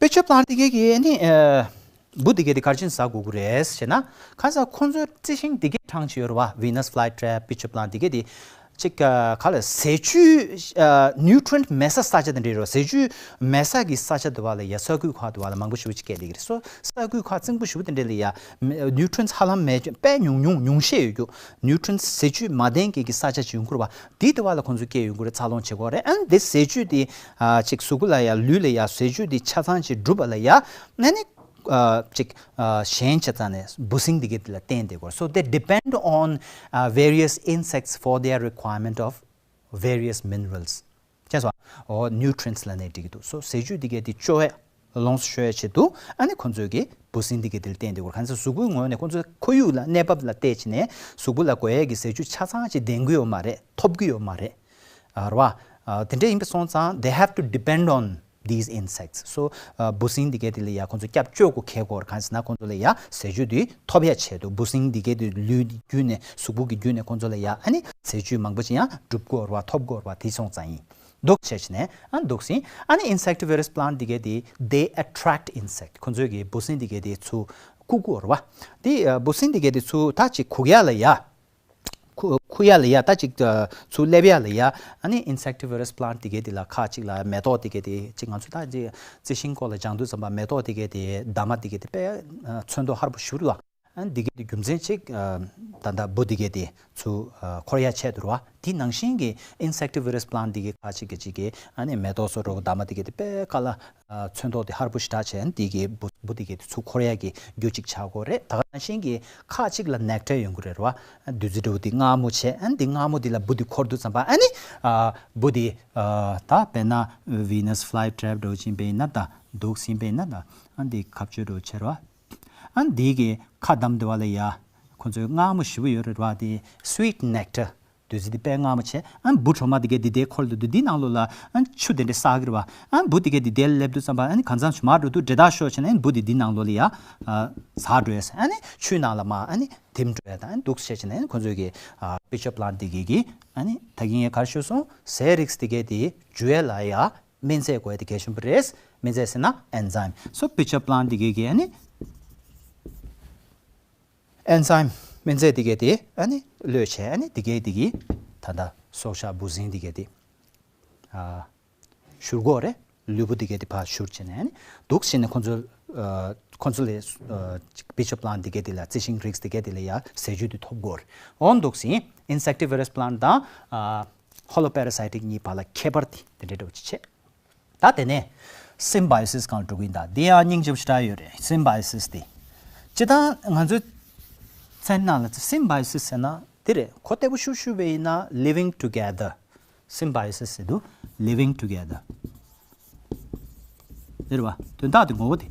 Pitcher plant དེ་གའི་གི་ནི་ཨ་འབུ་དེ་གའི་དེ་ག་རེ་བྱས་ནས་ཟ་དགོས་ཀྱི་རེད་ཟེར་ན། གང་ཟག་ཁོ་ཚོའི་རྩི་ཤིང་དེ་གའི་གྲངས་ཅིག་ཡོད་རེད་བ། Venus flytrap, pitcher plant དེ་གའི་དེ་ཅིག་ཨ་ག་ལ་ཟས་བཅུད་ཨ་nutrient མེད་ས་ས་ཆ་དེ་འདྲ་ཡོད་རེད་བ། ཟས་བཅུད་མེད་ས་གི་ས་ཆ་དེ་བ་ལ་ཡ་ས་ཁུལ་ཁག་དེ་བ་ལ་མང་པོ་ཞེ་པོ་ཅིག་སྐད་ལེགས་རེད། སོ་ས་ཁུལ་ཁག་རྩིང་པོ་ཞེ་པོ་དེ་འདྲ་ལ་ཡ་nutrients ཧ་ལམ་མེད་དཔེ་ཉུང་ཉུང་ཉུང་ཤས་ཡོད་རྒྱུ། nutrients ཟས་བཅུད་མ་ལྡན་གྱི་གི་ས་ཆ་ཅིག་ཡོང་གི་རེད་བ། དེ་དེ་བ་ལ་ཁོང་ཚོས་སྐྱེ་ཡོང་གི་རེད། འཚར་ལོངས་བྱེད་ཀྱི་ཡོད་རེད། ཨན་དེ་ཟས་བཅུད་དེ་ཨ་ཅིག་གཟུགས་པོ་ལ་ཡ་ལུས་ལ་ཡ་ཟས་བཅུད་དེ་ཆ་ཚང་ཅིག་སྒྲུབ་པ་ལ་ཡ་ཨ་ནི་ཨ་ཅིག་ཨ་གཞན་བྱས་ཙང་ནས་འབུ་སྲིན་འདི་གའི་དེ་ལ་བརྟེན་བསྡད་ཀྱི་ཡོད་རེད། So they depend on uh, various insects for their requirement of various minerals. ཅེས་སོ། ཨོ་nutrients ལབ་ནས་འགྲིག་གི་འདུག་སོ་ཟས་བཅུད་འདི་གའི་དེ་སྤྱོད་ཡས་ལོངས་སུ་སྤྱོད་ཡས་ཆེད་དུ་ཨ་ནི་ཁོང་ཚོས་ཀྱི་འབུ་སྲིན་འདི་གའི་དེ་ལ་བརྟེན་བསྡད་ཀྱི་ཡོད་རེད། གང་ཟག་གཟུགས་པོའི་ངོས་ནས་ཁོང་ཚོའི་ཁོར་ཡུག་ལ་གནས་བབ་ལ་བལྟས་བྱས་ནས་གཟུགས་པོ་ལ་དགོས་ཡས་ཀྱི་ཟས་བཅུད་ཆ་ཚང་ཅིག་ལྡན་གྱི་ཡོད་མ་རེད། ཐོབ་ཀྱི་ཡོད་མ་རེད། ཨ་རེད་བ། ཨ་དེ་འདྲ་ཡིན་པ་སོང་ཙང་they have to depend on these insects. So ཨ་འབུ་སྲིན་འདི་གའི་དེ་ལ་ཡ་ཁོང་ཚོ་སྐྱབས་བཅོལ་དགོས་གལ་སྐོར། གང་ཟེར་ན་ཁོང་ཚོ་ལ་ཡ་ཟས་བཅུད་དེ་ཐོབ་ཡ་ཆེད་དུ་འབུ་སྲིན་འདི་གའི་དེ་ལུས་བརྒྱུད་ནས་གཟུགས་པོ་གི་བརྒྱུད་ནས་ཁོང་ཚོ་ལ་ཡ་ཨ་ནི་ཟས་བཅུད་མང་པོ་ཅིག་ཡང་སྒྲུབ་དགོས་རེད་བ། ཐོབ་དགོས་རེད་བ། དེ་སོང་ཙང་ཡིན། འདུག་བྱས་བྱས་ནས་ཨ་འདུག་སྲིད། ཨ་ནི་insectivorous plant འདི་གའི་དེ་they attract insect. ཁོང་ཚོས་ཀྱི་འབུ་སྲིན་འདི་གའི་དེ་ཚུར་བཀུག་དགོས་རེད་བ། དེ་ཨ་འབུ་སྲིན་འདི་གའི་དེ་ཚུར་ད་ཅིག་ཁུག་ཡ་ལ་ཡ། ཁུ་ཁུག་ཡ་ལ་ཡ་ད་ཅིག་ཨ་ཚུར་སླེབས་ཡ་ལ་ཡ། ཨ་ནི་insectivorous plant དེ་གའི་དེ་ལ་ཁག་ཅིག་ལ་མེ་ཏོག་དེ་གའི་དེ་ཅིག་ང་ཚོ་ད་ཅིག་རྩི་ཤིང་སྐོར་ལ་སྦྱང་དུས་ཙམ་པ་མེ་ཏོག་དེ་གའི་དེ་འདབ་མ་དེ་གའི་དེ་དཔེ་ཨ་ཚོན་མདོག་ཧར་པོ་ཞུ་རུ་ལ། ཨ་ནི་དེ་གའི་དེ་རྒྱུ་མཚན་ཅིག་ཨ་ད་ལྟ་འབུ་དེ་གའི་དེ་ཚུར་ཨ་འཁོར་ཡ་ཆེད་དུ་རེད་བ། དེ་ནང་བཞིན་གྱི་insectivorous plant དེ་གའི་ཁག་ཅིག་གི་ཅིག་གི་ཨ་ནི་མེ་ཏོག་སོགས་རོ་འདབ་མ་དེ་གའི་དེ་དཔེ་ཁ་ལ་ཨ་ཚོན་མདོག་དེ་ཧར་པོ་ཞེ་དྲག་བྱས། ཨ་ནི་དེ་གའི་འབུ་འབུ་དེ་གའི་དེ་ཚུར་འཁོར་ཡ་གི་རྒྱུ་ཅིག་ཆགས་ཀྱི་ཡོད་རེད། ད་ག་ནང་བཞིན་གྱི་ཁག་ཅིག་ལ་nectar ཡོང་གི་རེད་བ། བདུད་རྩི་འདྲ་བོ་དེ་མངར་མོ་བྱས། ཨ་ནི་དེ་མངར་མོ་དེ་ལ་འབུ་དེ་འཁོར་དུས་ཙམ་པ་ཨ་ནི་ཨ་འབུ་དེ་ཨ་ད་དཔེར་ན་Venus flytrap འདྲ་བོ་ཅིག་ཡིན་པ་ཡིན་ན། ད་འདུག་སེ་ཡིན་པ་ཡིན་ན། ད་ཨ་ནི་དེ་ཁ་གཅོད་འདྲ་བོ་བྱས་རེད་བ། ཨ་ནི་དེ་གའི་ཁ་བསྡམས་བསྡད་པ་ལ་ཡ་ཁོ་ཚོའི་མངར་མོ་ཞེ་པོ་ཡོད་རེད་བ། དེ་sweet nectar བདུད་རྩི་དེ་དཔེ་མངར་མོ་བྱས། ཨ་ནི་འབུ་གྲོག་མ་དེ་གའི་དེ་དེ་འཁོར་འདུག་དུས་དེའི་ནང་ལོགས་ལ་ཨ་ནི་ཆུ་དེ་འདྲ་བསགས་ཀྱི་རེད་བ། ཨ་ནི་འབུ་དེ་གའི་དེ་དེ་སླེབས་དུས་ཙམ་པ་ཨ་ནི་གང་འཚམ་ཞིག་མར་འགྲོ་དུས་འདྲེད་འཐག་ཤོར་བྱས་ནས་ཨ་ནི་འབུ་དེ་དེའི་ནང་ལོགས་ལ་ཡ་ཨ་ཟག་འགྲོ་ཡ་ཟེར། ཨ་ནི་ཆུའི་ནང་ལ་མར་ཨ་ནི་ཐིམ་འགྲོ་ཡ་དང་། ཨ་ནི་འདུག་སེ་བྱས་བྱས་ནས་ཨ་ནི་ཁོ་ཚོའི་གི་ཨ་pitcher plant དེ་གའི་གི་ཨ་ནི་ད་གིན་ངས་ག་རེ་ཞུས་སོང་། ཟས་རིགས་དེ་གའི་དེ་འཇུ་ཡ་ལ་ཡ་སྨན་རྫས་དགོས་ཡ་དེ་གལ་ཆེན་པོ་རེད། སྨན་རྫས་ཟེར་ན་enzyme། So pitcher plant དེ་གའི་གི་ཨ་ནི་enzyme སྨན་རྫས་དེ་གའི་དེ་ཨ་ནི་གློད་བྱས། ཨ་ནི་དེ་གའི་དེ་གི་ད་ལྟ་སྲོག་ཆགས་འབུ་སྲིན་དེ་གའི་དེ་ཨ་བཞུར་གྱི་ཡོད་རེད། ལུས་པོ་དེ་གའི་དེ་ཕར་བཞུར་བྱས་ནས་ཨ་ནི་འདུག་སེ་བྱས་ནས་ཁོ་ཚོ་ཨ་ཁོ་ཚོ་ལས་ཨ་pitcher plant དེ་གའི་དེ་ལ་རྩི་ཤིང་རིགས་དེ་གའི་དེ་ལ་ཡ་ཟས་བཅུད་དེ་ཐོབ་ཀྱི་ཡོད་རེད། འོ་འདུག་སེ་insectivorous plant དང་ཨ་holoparasitic གཉིས་བར་ལ་ཁྱད་པར་དེ་དེ་འདྲ་འདྲ་བོ་ཅིག་བྱས། ད་དེ་ནས་symbiosis སྒང་ལ་འགྲོ་གི་ཡིན། ད་འདི་ཡང་སྙིང་རྗེ་པོ་ཞེ་དྲག་ཡོད་རེད། symbiosis དེ་སྤྱིར་བཏང་ང་ཚོའི་མཚན་ནང་ལ་symbiosis ཟེར་ན་དེ་རེད། གོ་བདེ་པོ་ཞུ་ཞུ་བ་ཡིན་ན་living together symbiosis ཟེར་འདུག living together དེ་རེད་བ། དོན་དག་དེ་ངོ་བོ་དེ།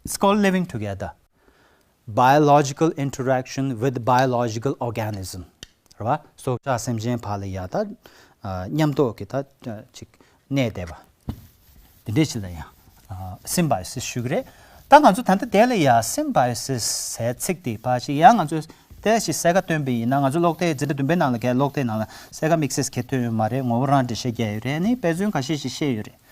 It's called living together. Biological interaction with biological organism རེད་བ། སྲོག་ཆགས་སེམས་ཅན་བར་ལ་ཡ་ད་ཨ་མཉམ་གཏོགས་ཀྱི་ད་ཨ་ཅིག་གནས་བསྡད་པ་དེ་འདྲས་ཅིག་ལ་ཡ་ཨ་symbiosis ཞུ་གི་རེད། ད་ང་ཚོ་ད་ལྟ་དེ་ལ་ཡ་symbiosis ཟེར་ཚིག་དེ་ཕར་ཅིག་ཡང་ང་ཚོས་ཏོག་ཙམ་གསལ་ཁ་སྟོན་པ་ཡིན་ན། ང་ཚོ་ཀློག་དེབ་འཛིན་གྲྭ་བདུན་པའི་ནང་ལ་གས་ཀློག་དེབ་ནང་ལ་གསལ་ཁ་དམིགས་བསལ་གས་སྟོན་ཡོད་མ་རེད། ངོ་བོ་རང་འགྲེལ་བཤད་རྒྱག་ཡོད་རེད། ཨ་ནི་དཔེ་མཚོན་ཁ་ཤས་ཤིག་བཤད་ཡོད་རེད།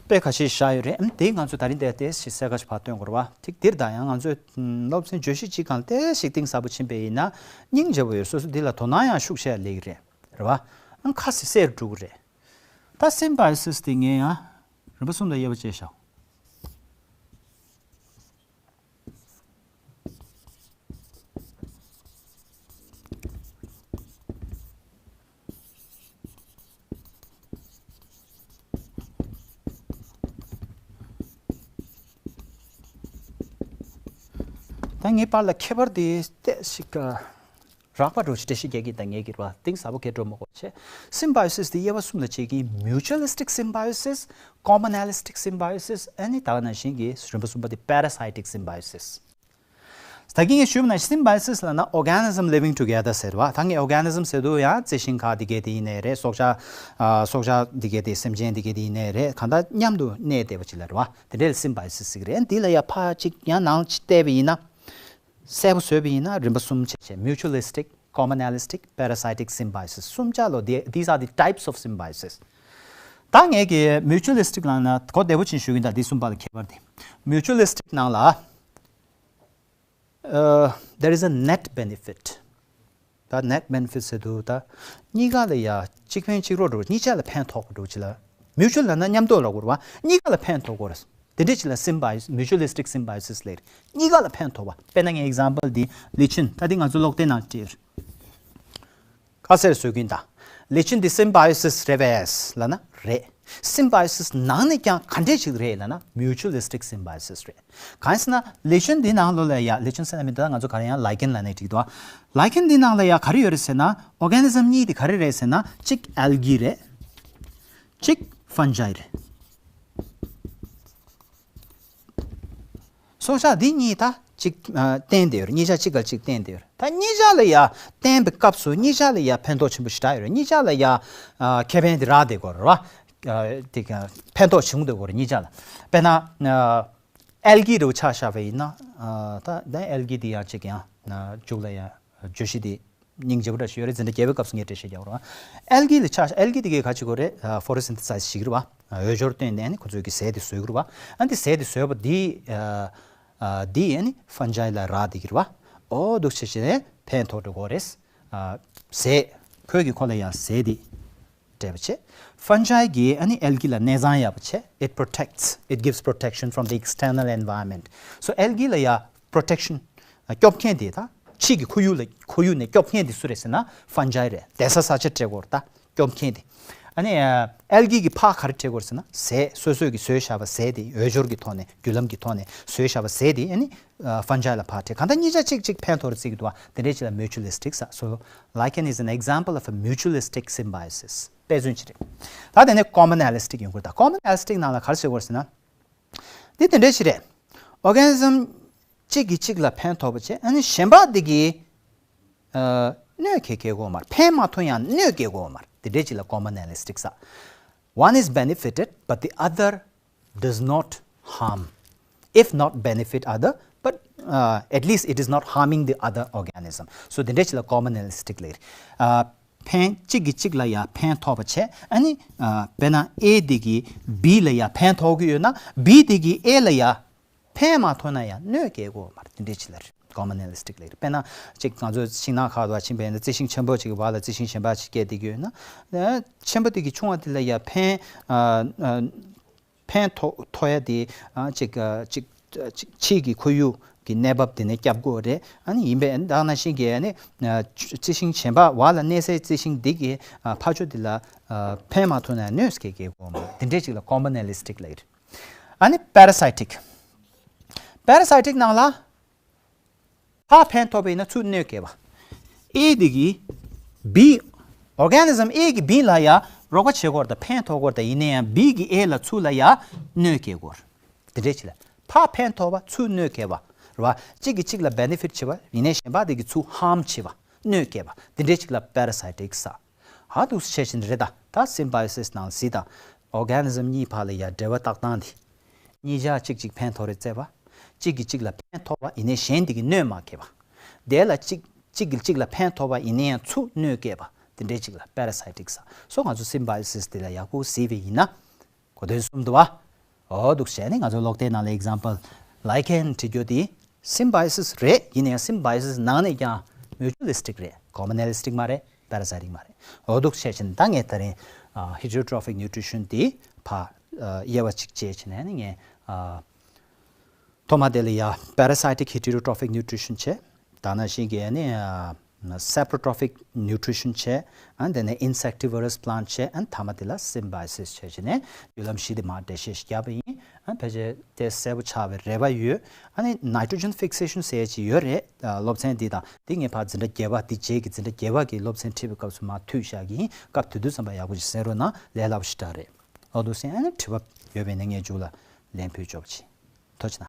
དཔེ་ཁ་ཤས་བཞག་ཡོད་རེད། ཨམ་དེ་ང་ཚོས་ད་རིང་དེ་ཏོག་ཙམ་གསལ་ཁ་ཞིག་ཕར་སྟོན་དགོས་རེད་བ། ཐིག་འདིར་ད་ཡང་ང་ཚོས་ཨམ་སློབ་ཚན་བརྗོད་གཞི་གཅིག་སྒང་ཏོག་ཙམ་གཏིང་ཟབ་པོ་ཕྱིན་པ་ཡིན་ན་སྙིང་རྗེ་པོ་ཡོད། སོ་སོ་འདི་ལ་དོ་སྣང་ཡང་ཤུགས་ཆེ་སླེབས་ཀྱི་རེད། རེད་བ། ཨམ་ཁ་ཤས་གསལ་རུ་འགྲོ་གི་རེད། ད་symbiosis དེ་ངས་ཡང་རིམ་པ་གསུམ་ལ་དབྱེ་བ་བྱས་བཞག་ད་ངའི་པར་ལ་ཁྱད་པར་དེ་ཏོག་ཙམ་ཞིག་རགས་པ་འདྲ་བོ་ཞིག་འགྲེལ་བཤད་རྒྱག་གི། ད་ངས་ཀྱི་ར་གཏིང་ཟབ་པོ་གས་འགྲོ་མ་དགོས་བྱས། symbiosis དེ་དབྱེ་བ་གསུམ་ལ་ཕྱེ་གི་ཡིན། mutualistic symbiosis, communalistic symbiosis ཨ་ནི་ད་ག་ནང་བཞིན་གྱི་རིམ་པ་གསུམ་པ་དེ་parasitic symbiosis། ད་གིན་ངས་ཞུས་པ་ནང་བཞིན་symbiosis ལབ་ན་organism living together ཟེར་བ། ད་ངས་organism ཟེར་དུས་ཡང་རྩི་ཤིང་ཁག་དེ་གས་དེ་ཡིན་ནའི་རེད། སྲོག་ཆགས་ཨ་སྲོག་ཆགས་དེ་གས་དེ་སེམས་ཅན་དེ་གས་དེ་ཡིན་ནའི་རེད། གང་ལྟར་མཉམ་དུ་གནས་བསྡད་པ་ཅིག་ལ་རེད་བ། དེ་འདྲ་ལ་symbiosis ཟེར་གི་རེད། འདི་ལ་ཡ་ཕར་ཅིག་ཡང་ནང་ཅིག་བལྟས་པ་ཡིན་ན། གསལ་པོ་བཟོས་པ་ཡིན་ན་རིམ་པ་གསུམ་བྱས་བྱས། mutualistic, communalistic, parasitic symbiosis གསུམ་ཆ་ལོ། They- these are the types of symbiosis. ད་ངས་ཀྱི་mutualistic ལབ་ན་གོ་བདེ་པོ་ཅིག་ཞུ་གིན། ད་འདི་གསུམ་པ་ལ་ཁྱད་པར་དེ། Mutualistic ནང་ལ་ཨ། there is a net benefit. ད་net benefit ཟེར་དུས་ད་གཉིས་ཀ་ལ་ཡ་གཅིག་ཕན་གཅིག་གྲོགས་འགྲོ། གཉིས་ཆ་ལ་ཕན་ཐོགས་པ་འགྲོ་ཅི་ལ། mutual ལབ་ན་མཉམ་དུ་ལ་གོ་ར་བ། གཉིས་ཀ་ལ་ཕན་ཐོགས་གོ་ར། དེ་འདྲས་ཅི་ལ་symbiosis, mutualistic symbiosis ལབ་རེད། གཉིས་ཀ་ལ་ཕན་ཐོགས་པ། དཔེར་ན་ངས་example འདི་ལི་ཆུན། ད་འདི་ང་ཚོ་ཀློག་དེབ་ནང་བྲིས། ཁ་གསལ་བཟོ་གིན། ད་ལི་ཆུན་འདི་symbiosis རེད་པས་ལབ་ན་རེད། symbiosis ནང་ནས་ཀྱང་ག་འདྲས་ཞིག་རེད་ལབ་ན་mutualistic symbiosis རེད། གང་ཡིན་ཟེར་ན་ལི་ཆུན་འདི་ནང་ལོགས་ལ་ཡ། ལི་ཆུན་ཟེར་ན་མི་འདུག་ད་ང་ཚོ་ག་རེ་ཡང་lichen ལབ་ནས་འགྲིག་འདུག lichen འདི་ནང་ལ་ཡ་ག་རེ་ཡོད་རེད་ཟེར་ན། organism གཉིས་དེ་ག་རེ་རེད་ཟེར་ན། གཅིག་algae རེད། གཅིག་fungi རེད། སོ་ཤ་འདི་གཉིས་ད་གཅིག་ཨ། བརྟེན་བསྡད་ཡོད་རེད། གཉིས་ཆ་གཅིག་ག་གཅིག་བརྟེན་བསྡད་ཡོད་རེད། ད་གཉིས་ཆ་ལ་ཡ་བརྟེན་པའི་སྐབས་སུ་གཉིས་ཆ་ལ་ཡ་ཕན་ཐོགས་ཆེན་པོ་ཞེ་དྲག་ཡོད་རེད། གཉིས་ཆ་ལ་ཡ་ཨ། ཁེ་ཕན་དེ་རག་བསྡད་ཀྱི་ཡོད་རེད་བ། ཨ། དེ་ག་ཕན་ཐོགས་བྱུང་བསྡད་ཀྱི་ཡོད་རེད་གཉིས་ཆ་ལ། དཔེར་ན་ཨ། algae རུ་ཆ་བཞག་པ་ཡིན་ན། ཨ། ད་ད་algae འདི་ཡང་གཅིག་ཡང་ཨ། མཇུག་ལ་ཡ་བརྗོད་གཞི་འདི་སྙིང་རྗེ་པོ་འདྲ་ཞིག་ཡོད་རེད། འཛིན་གྲྭ་བརྒྱད་པའི་སྐབས་སུ་ངས་འགྲེལ་བཤད་རྒྱག་རོགས། algae ལ་ཆ། algae དེ་གའི་ག་ཅིག་གོ་རེད། ཨ། photosynthesize བྱེད་ཀྱི་རེད་བ། ཨ། འོས་སྦྱོར་བཏོན་ནས་ནི་ཁོ་ཚོས་ཀྱི་ཟས་དེ་བཟོས་ཀྱི་རེད་བ། ཨ། འདི་ཟས་དེ་བཟོས་པ་འདི་ཨ། ཨ། འདི་ཨ་ནི་fungi ལ་རག་བསྡད་ཀྱི་རེད་བ། འོ་འདུག་བྱས་བྱས་ནས་ཕན་ཐོགས་འགྲོ་གི་རེད། ཨ། ཟས། ཁོས་ཀྱི་ཁོ་ལ་ཡང་ཟས་དེ་སྤྲད་པ་བྱས། fungi གིས་ཨ་ནི་algae ལ་གནས་ཚང་ཡག་པོ་བྱས། it protects, it gives protection from the external environment. So algae ལ་ཡ་protection སྐྱོབ་མཁན་དེ། ད་ཕྱི་གི་ཁོར་ཡུག་ལ། ཁོར་ཡུག་ནས་སྐྱོབ་མཁན་དེ་སུ་རེད་ཟེར་ན་fungi རེད། བསྡད་ས་ས་ཆ་སྤྲད་དགོས་རེད། ད་སྐྱོབ་མཁན་དེ། ཨ་ནི་algae གིས་ཕར་ག་རེ་སྤྲད་དགོས་རེད་ཟེར་ན། ཟས། སོ་སོས་ཀྱིས་བཟོས་བཞག་པ་ཟས་དེ། འོས་སྦྱོར་གྱི་ཐོག་ནས། བརྒྱུད་ལམ་གྱི་ཐོག་ནས་བཟོས་བཞག་པ་ཟས་དེ་ཨ་ནི་fungi ལ་ཕར་སྤྲད། གང་ལྟར་གཉིས་ཆ་གཅིག་གཅིག་ཕན་ཐོགས་རེད་བརྩི་གི་འདུག་བ། དེ་འདྲས་ཅིག་ལ་mutualistic ཟེར། So lichen is an example of a mutualistic symbiosis. དཔེ་མཚོན་ཅིག་རེད། ད་དེ་ནས་communalistic ཡོང་གི་རེད། ད་communalistic ནང་ལ་ག་རེ་ཟེར་དགོས་རེད་ཟེར་ན། འདི་དེ་འདྲས་ཞིག་རེད། organism གཅིག་གིས་གཅིག་ལ་ཕན་ཐོགས་པ་བྱས། ཨ་ནི་གཞན་པ་དེ་གིས་ཨ། གནོད་སྐྱེལ་གྱི་ཡོད་མ་རེད། ཕན་མ་ཐོགས་ཡང་གནོད་སྐྱེལ་གྱི་ཡོད་མ་རེད། དེ་འདྲས་ཅིག་ལ་communalistic ཟེར། One is benefited but the other does not harm. If not benefit other, but uh, at least it is not harming the other organism. So དེ་འདྲས་ཅིག་ལ་communalistic ལབ་རེད། ཨ། ཕན། གཅིག་གིས་གཅིག་ལ་ཡ་ཕན་ཐོགས་པ་བྱས། ཨ་ནི་ཨ། དཔེར་ན་A དེ་གིས་B ལ་ཡ་ཕན་ཐོགས་ཀྱི་ཡོད་ན། B དེ་གིས་A ལ་ཡ་ཕན་མ་ཐོགས་ན་ཡང་གནོད་སྐྱེལ་གྱི་ཡོད་མ་རེད། དེ་འདྲས་ཅིག་ལ་རེད། communalistic ལབ་རེད། དཔེར་ན་གཅིག་ང་ཚོ་ཤིང་ནགས་ཁ་བ་ཕྱིན་པ་ཡིན་ན། རྩི་ཤིང་ཆེན་པོ་གཅིག་གི་བར་ལ་རྩི་ཤིང་གཞན་པ་གཅིག་སྐྱེས་བསྡད་ཀྱི་ཡོད་ན། ཆེན་པོ་དེ་གིས་ཆུང་བ་དེ་ལ་ཡ་ཕན། ཨ། ཨ། ཕན་ཐོགས་ཐོགས་ཡ་དེ། ཨ། གཅིག་ཨ། གཅིག་གཅིག་ཕྱི་གི་ཁོར་ཡུག་གི་གནས་བབ་དེ་ནས་སྐྱོབ་དགོས་རེད། ཨ་ནི་ཡིན་པས་ད་ག་ནང་བཞིན་གྱི་ཨ་ནི་ཨ། རྩི་ཤིང་གཞན་པ། བར་ལ་གནས་སའི་རྩི་ཤིང་འདི་གི་ཨ། ཕ་ཆོས་འདི་ལ་ཨ། ཕན་མ་ཐོགས་ན་གནོད་སྐྱེལ་གྱི་ཡོད་མ་རེད། དེ་འདྲས་ཅིག་ལ་communalistic ལབ་ཀྱི་རེད། ཨ་ནི་parasitic. parasitic ནང་ལ་ཕར་ཕན་ཐོགས་པ་ཡིན་ན་ཚུར་གནོད་སྐྱེལ་བ། A དེ་གིས་B། organism A གིས་B ལ་ཡ་རོགས་པ་བྱེད་དགོས་རེད། ད་ཕན་ཐོགས་དགོས་རེད། ད་ཡིན་ན་ཡང་B གིས་A ལ་ཚུར་ལ་ཡ་གནོད་སྐྱེལ་དགོས་རེད། དེ་འདྲས་ཅིག་ལ་ཕར་ཕན་ཐོགས་པ་ཚུར་གནོད་སྐྱེལ་བ་རེད་བ། གཅིག་གིས་གཅིག་ལ་benefit བྱེད་པ་ཡིན་ནའི་གཞན་པ་དེ་གིས་ཚུར་harm བྱེད་པ། གནོད་སྐྱེལ་བ། དེ་འདྲས་ཅིག་ལ་parasitic ཟེར། ཧ་འདུག་སེ་བྱས་བཞིན་རེད། ད་ད་symbiosis ནང་གཟིགས་དང་། organism གཉིས་བར་ལ་ཡ་འབྲེལ་བ་བཏགས་སྟངས་དེ། གཉིས་ཆ་གཅིག་གཅིག་ཕན་ཐོགས་རེད་བརྩི་བ། གཅིག་གིས་གཅིག་ལ་ཕན་ཐོགས་པ་ཡིན་ནའི་གཞན་དེ་གིས་གནོད་མ་སྐྱེལ་བ། དེ་ལ་གཅིག་གཅིག་གིས་གཅིག་ལ་ཕན་ཐོགས་པ་ཡིན་ནའི་ཡང་ཚུར་གནོད་སྐྱེལ་བ། དེ་འདྲའི་གཅིག་ལ་parasitic ཟེར། སོ་ང་ཚོ་symbiosis དེ་ལ་ཡག་པོ་གཟིགས་པ་ཡིན་ན། གོ་དོན་གསུམ་འདུག་བ། འོ་འདུག་བྱས་ནས་ང་ཚོའི་ཀློག་དེབ་ནང་ལ་example lichen བྲིས་རྒྱུ་དེ་symbiosis རེད། ཡིན་ན་ཡང་symbiosis ནང་ནས་ཀྱང་mutualistic རེད། communalistic མ་རེད། parasitic མ་རེད། འོ་འདུག་བྱས་ཕྱིན་ད་ངས་ད་རིང་ཨ། heterotrophic nutrition དེ་ཕར་ཨ། དབྱེ་བ་གཅིག་བྱས་ཕྱིན་ནས་ནི་ངས་ཨ། ཐོག་མ་དེ་ལ་ཡ་parasitic heterotrophic nutrition བྱས། ད་ནང་བཞིན་གྱི་ནི་ཨ། saprotrophic nutrition བྱས། ཨ། དེ་ནས་insectivorous plant བྱས། ཨ། མཐའ་མ་དེ་ལ་symbiosis བྱས་བྱས་ནས་བརྒྱུད་ལམ་བཞི་དེ་མར་འགྲེལ་བཤད་ཞིག་བརྒྱབ་པ་ཡིན། ཨ། ཕལ་ཆེར་དེ་གསལ་པོ་ཆགས་པའི་རེ་བ་ཡོད། ཨ་ནི་nitrogen fixation ཟེར་ཡས་ཅིག་ཡོད་རེད། ཨ། སློབ་ཚན་འདི་དང་འདི་ངས་ཕར་འཛིན་གྲྭ་བརྒྱད་པ་འདི་རྗེས་ཀྱི་འཛིན་གྲྭ་བརྒྱད་པ་གི་སློབ་ཚན་ཁྲིད་པའི་སྐབས་སུ་མར་མཐུད་བཞག་གི་ཡིན། སྐབས་དེ་དུས་ཙམ་པ་ཡག་པོ་ཞིག་གསན་རོགས་གནང་། ལས་སླ་པོ་ཞེ་དྲག་རེད། ཨོ་འདུག་སེ། ཨ་ནི་དྲི་བ་ཡོད་པ་ཡིན་ན་ངས་མཇུག་ལ་ལན་ཕུལ་ཆོག་པ་བྱེད། ཐུགས་རྗེ་གནང་།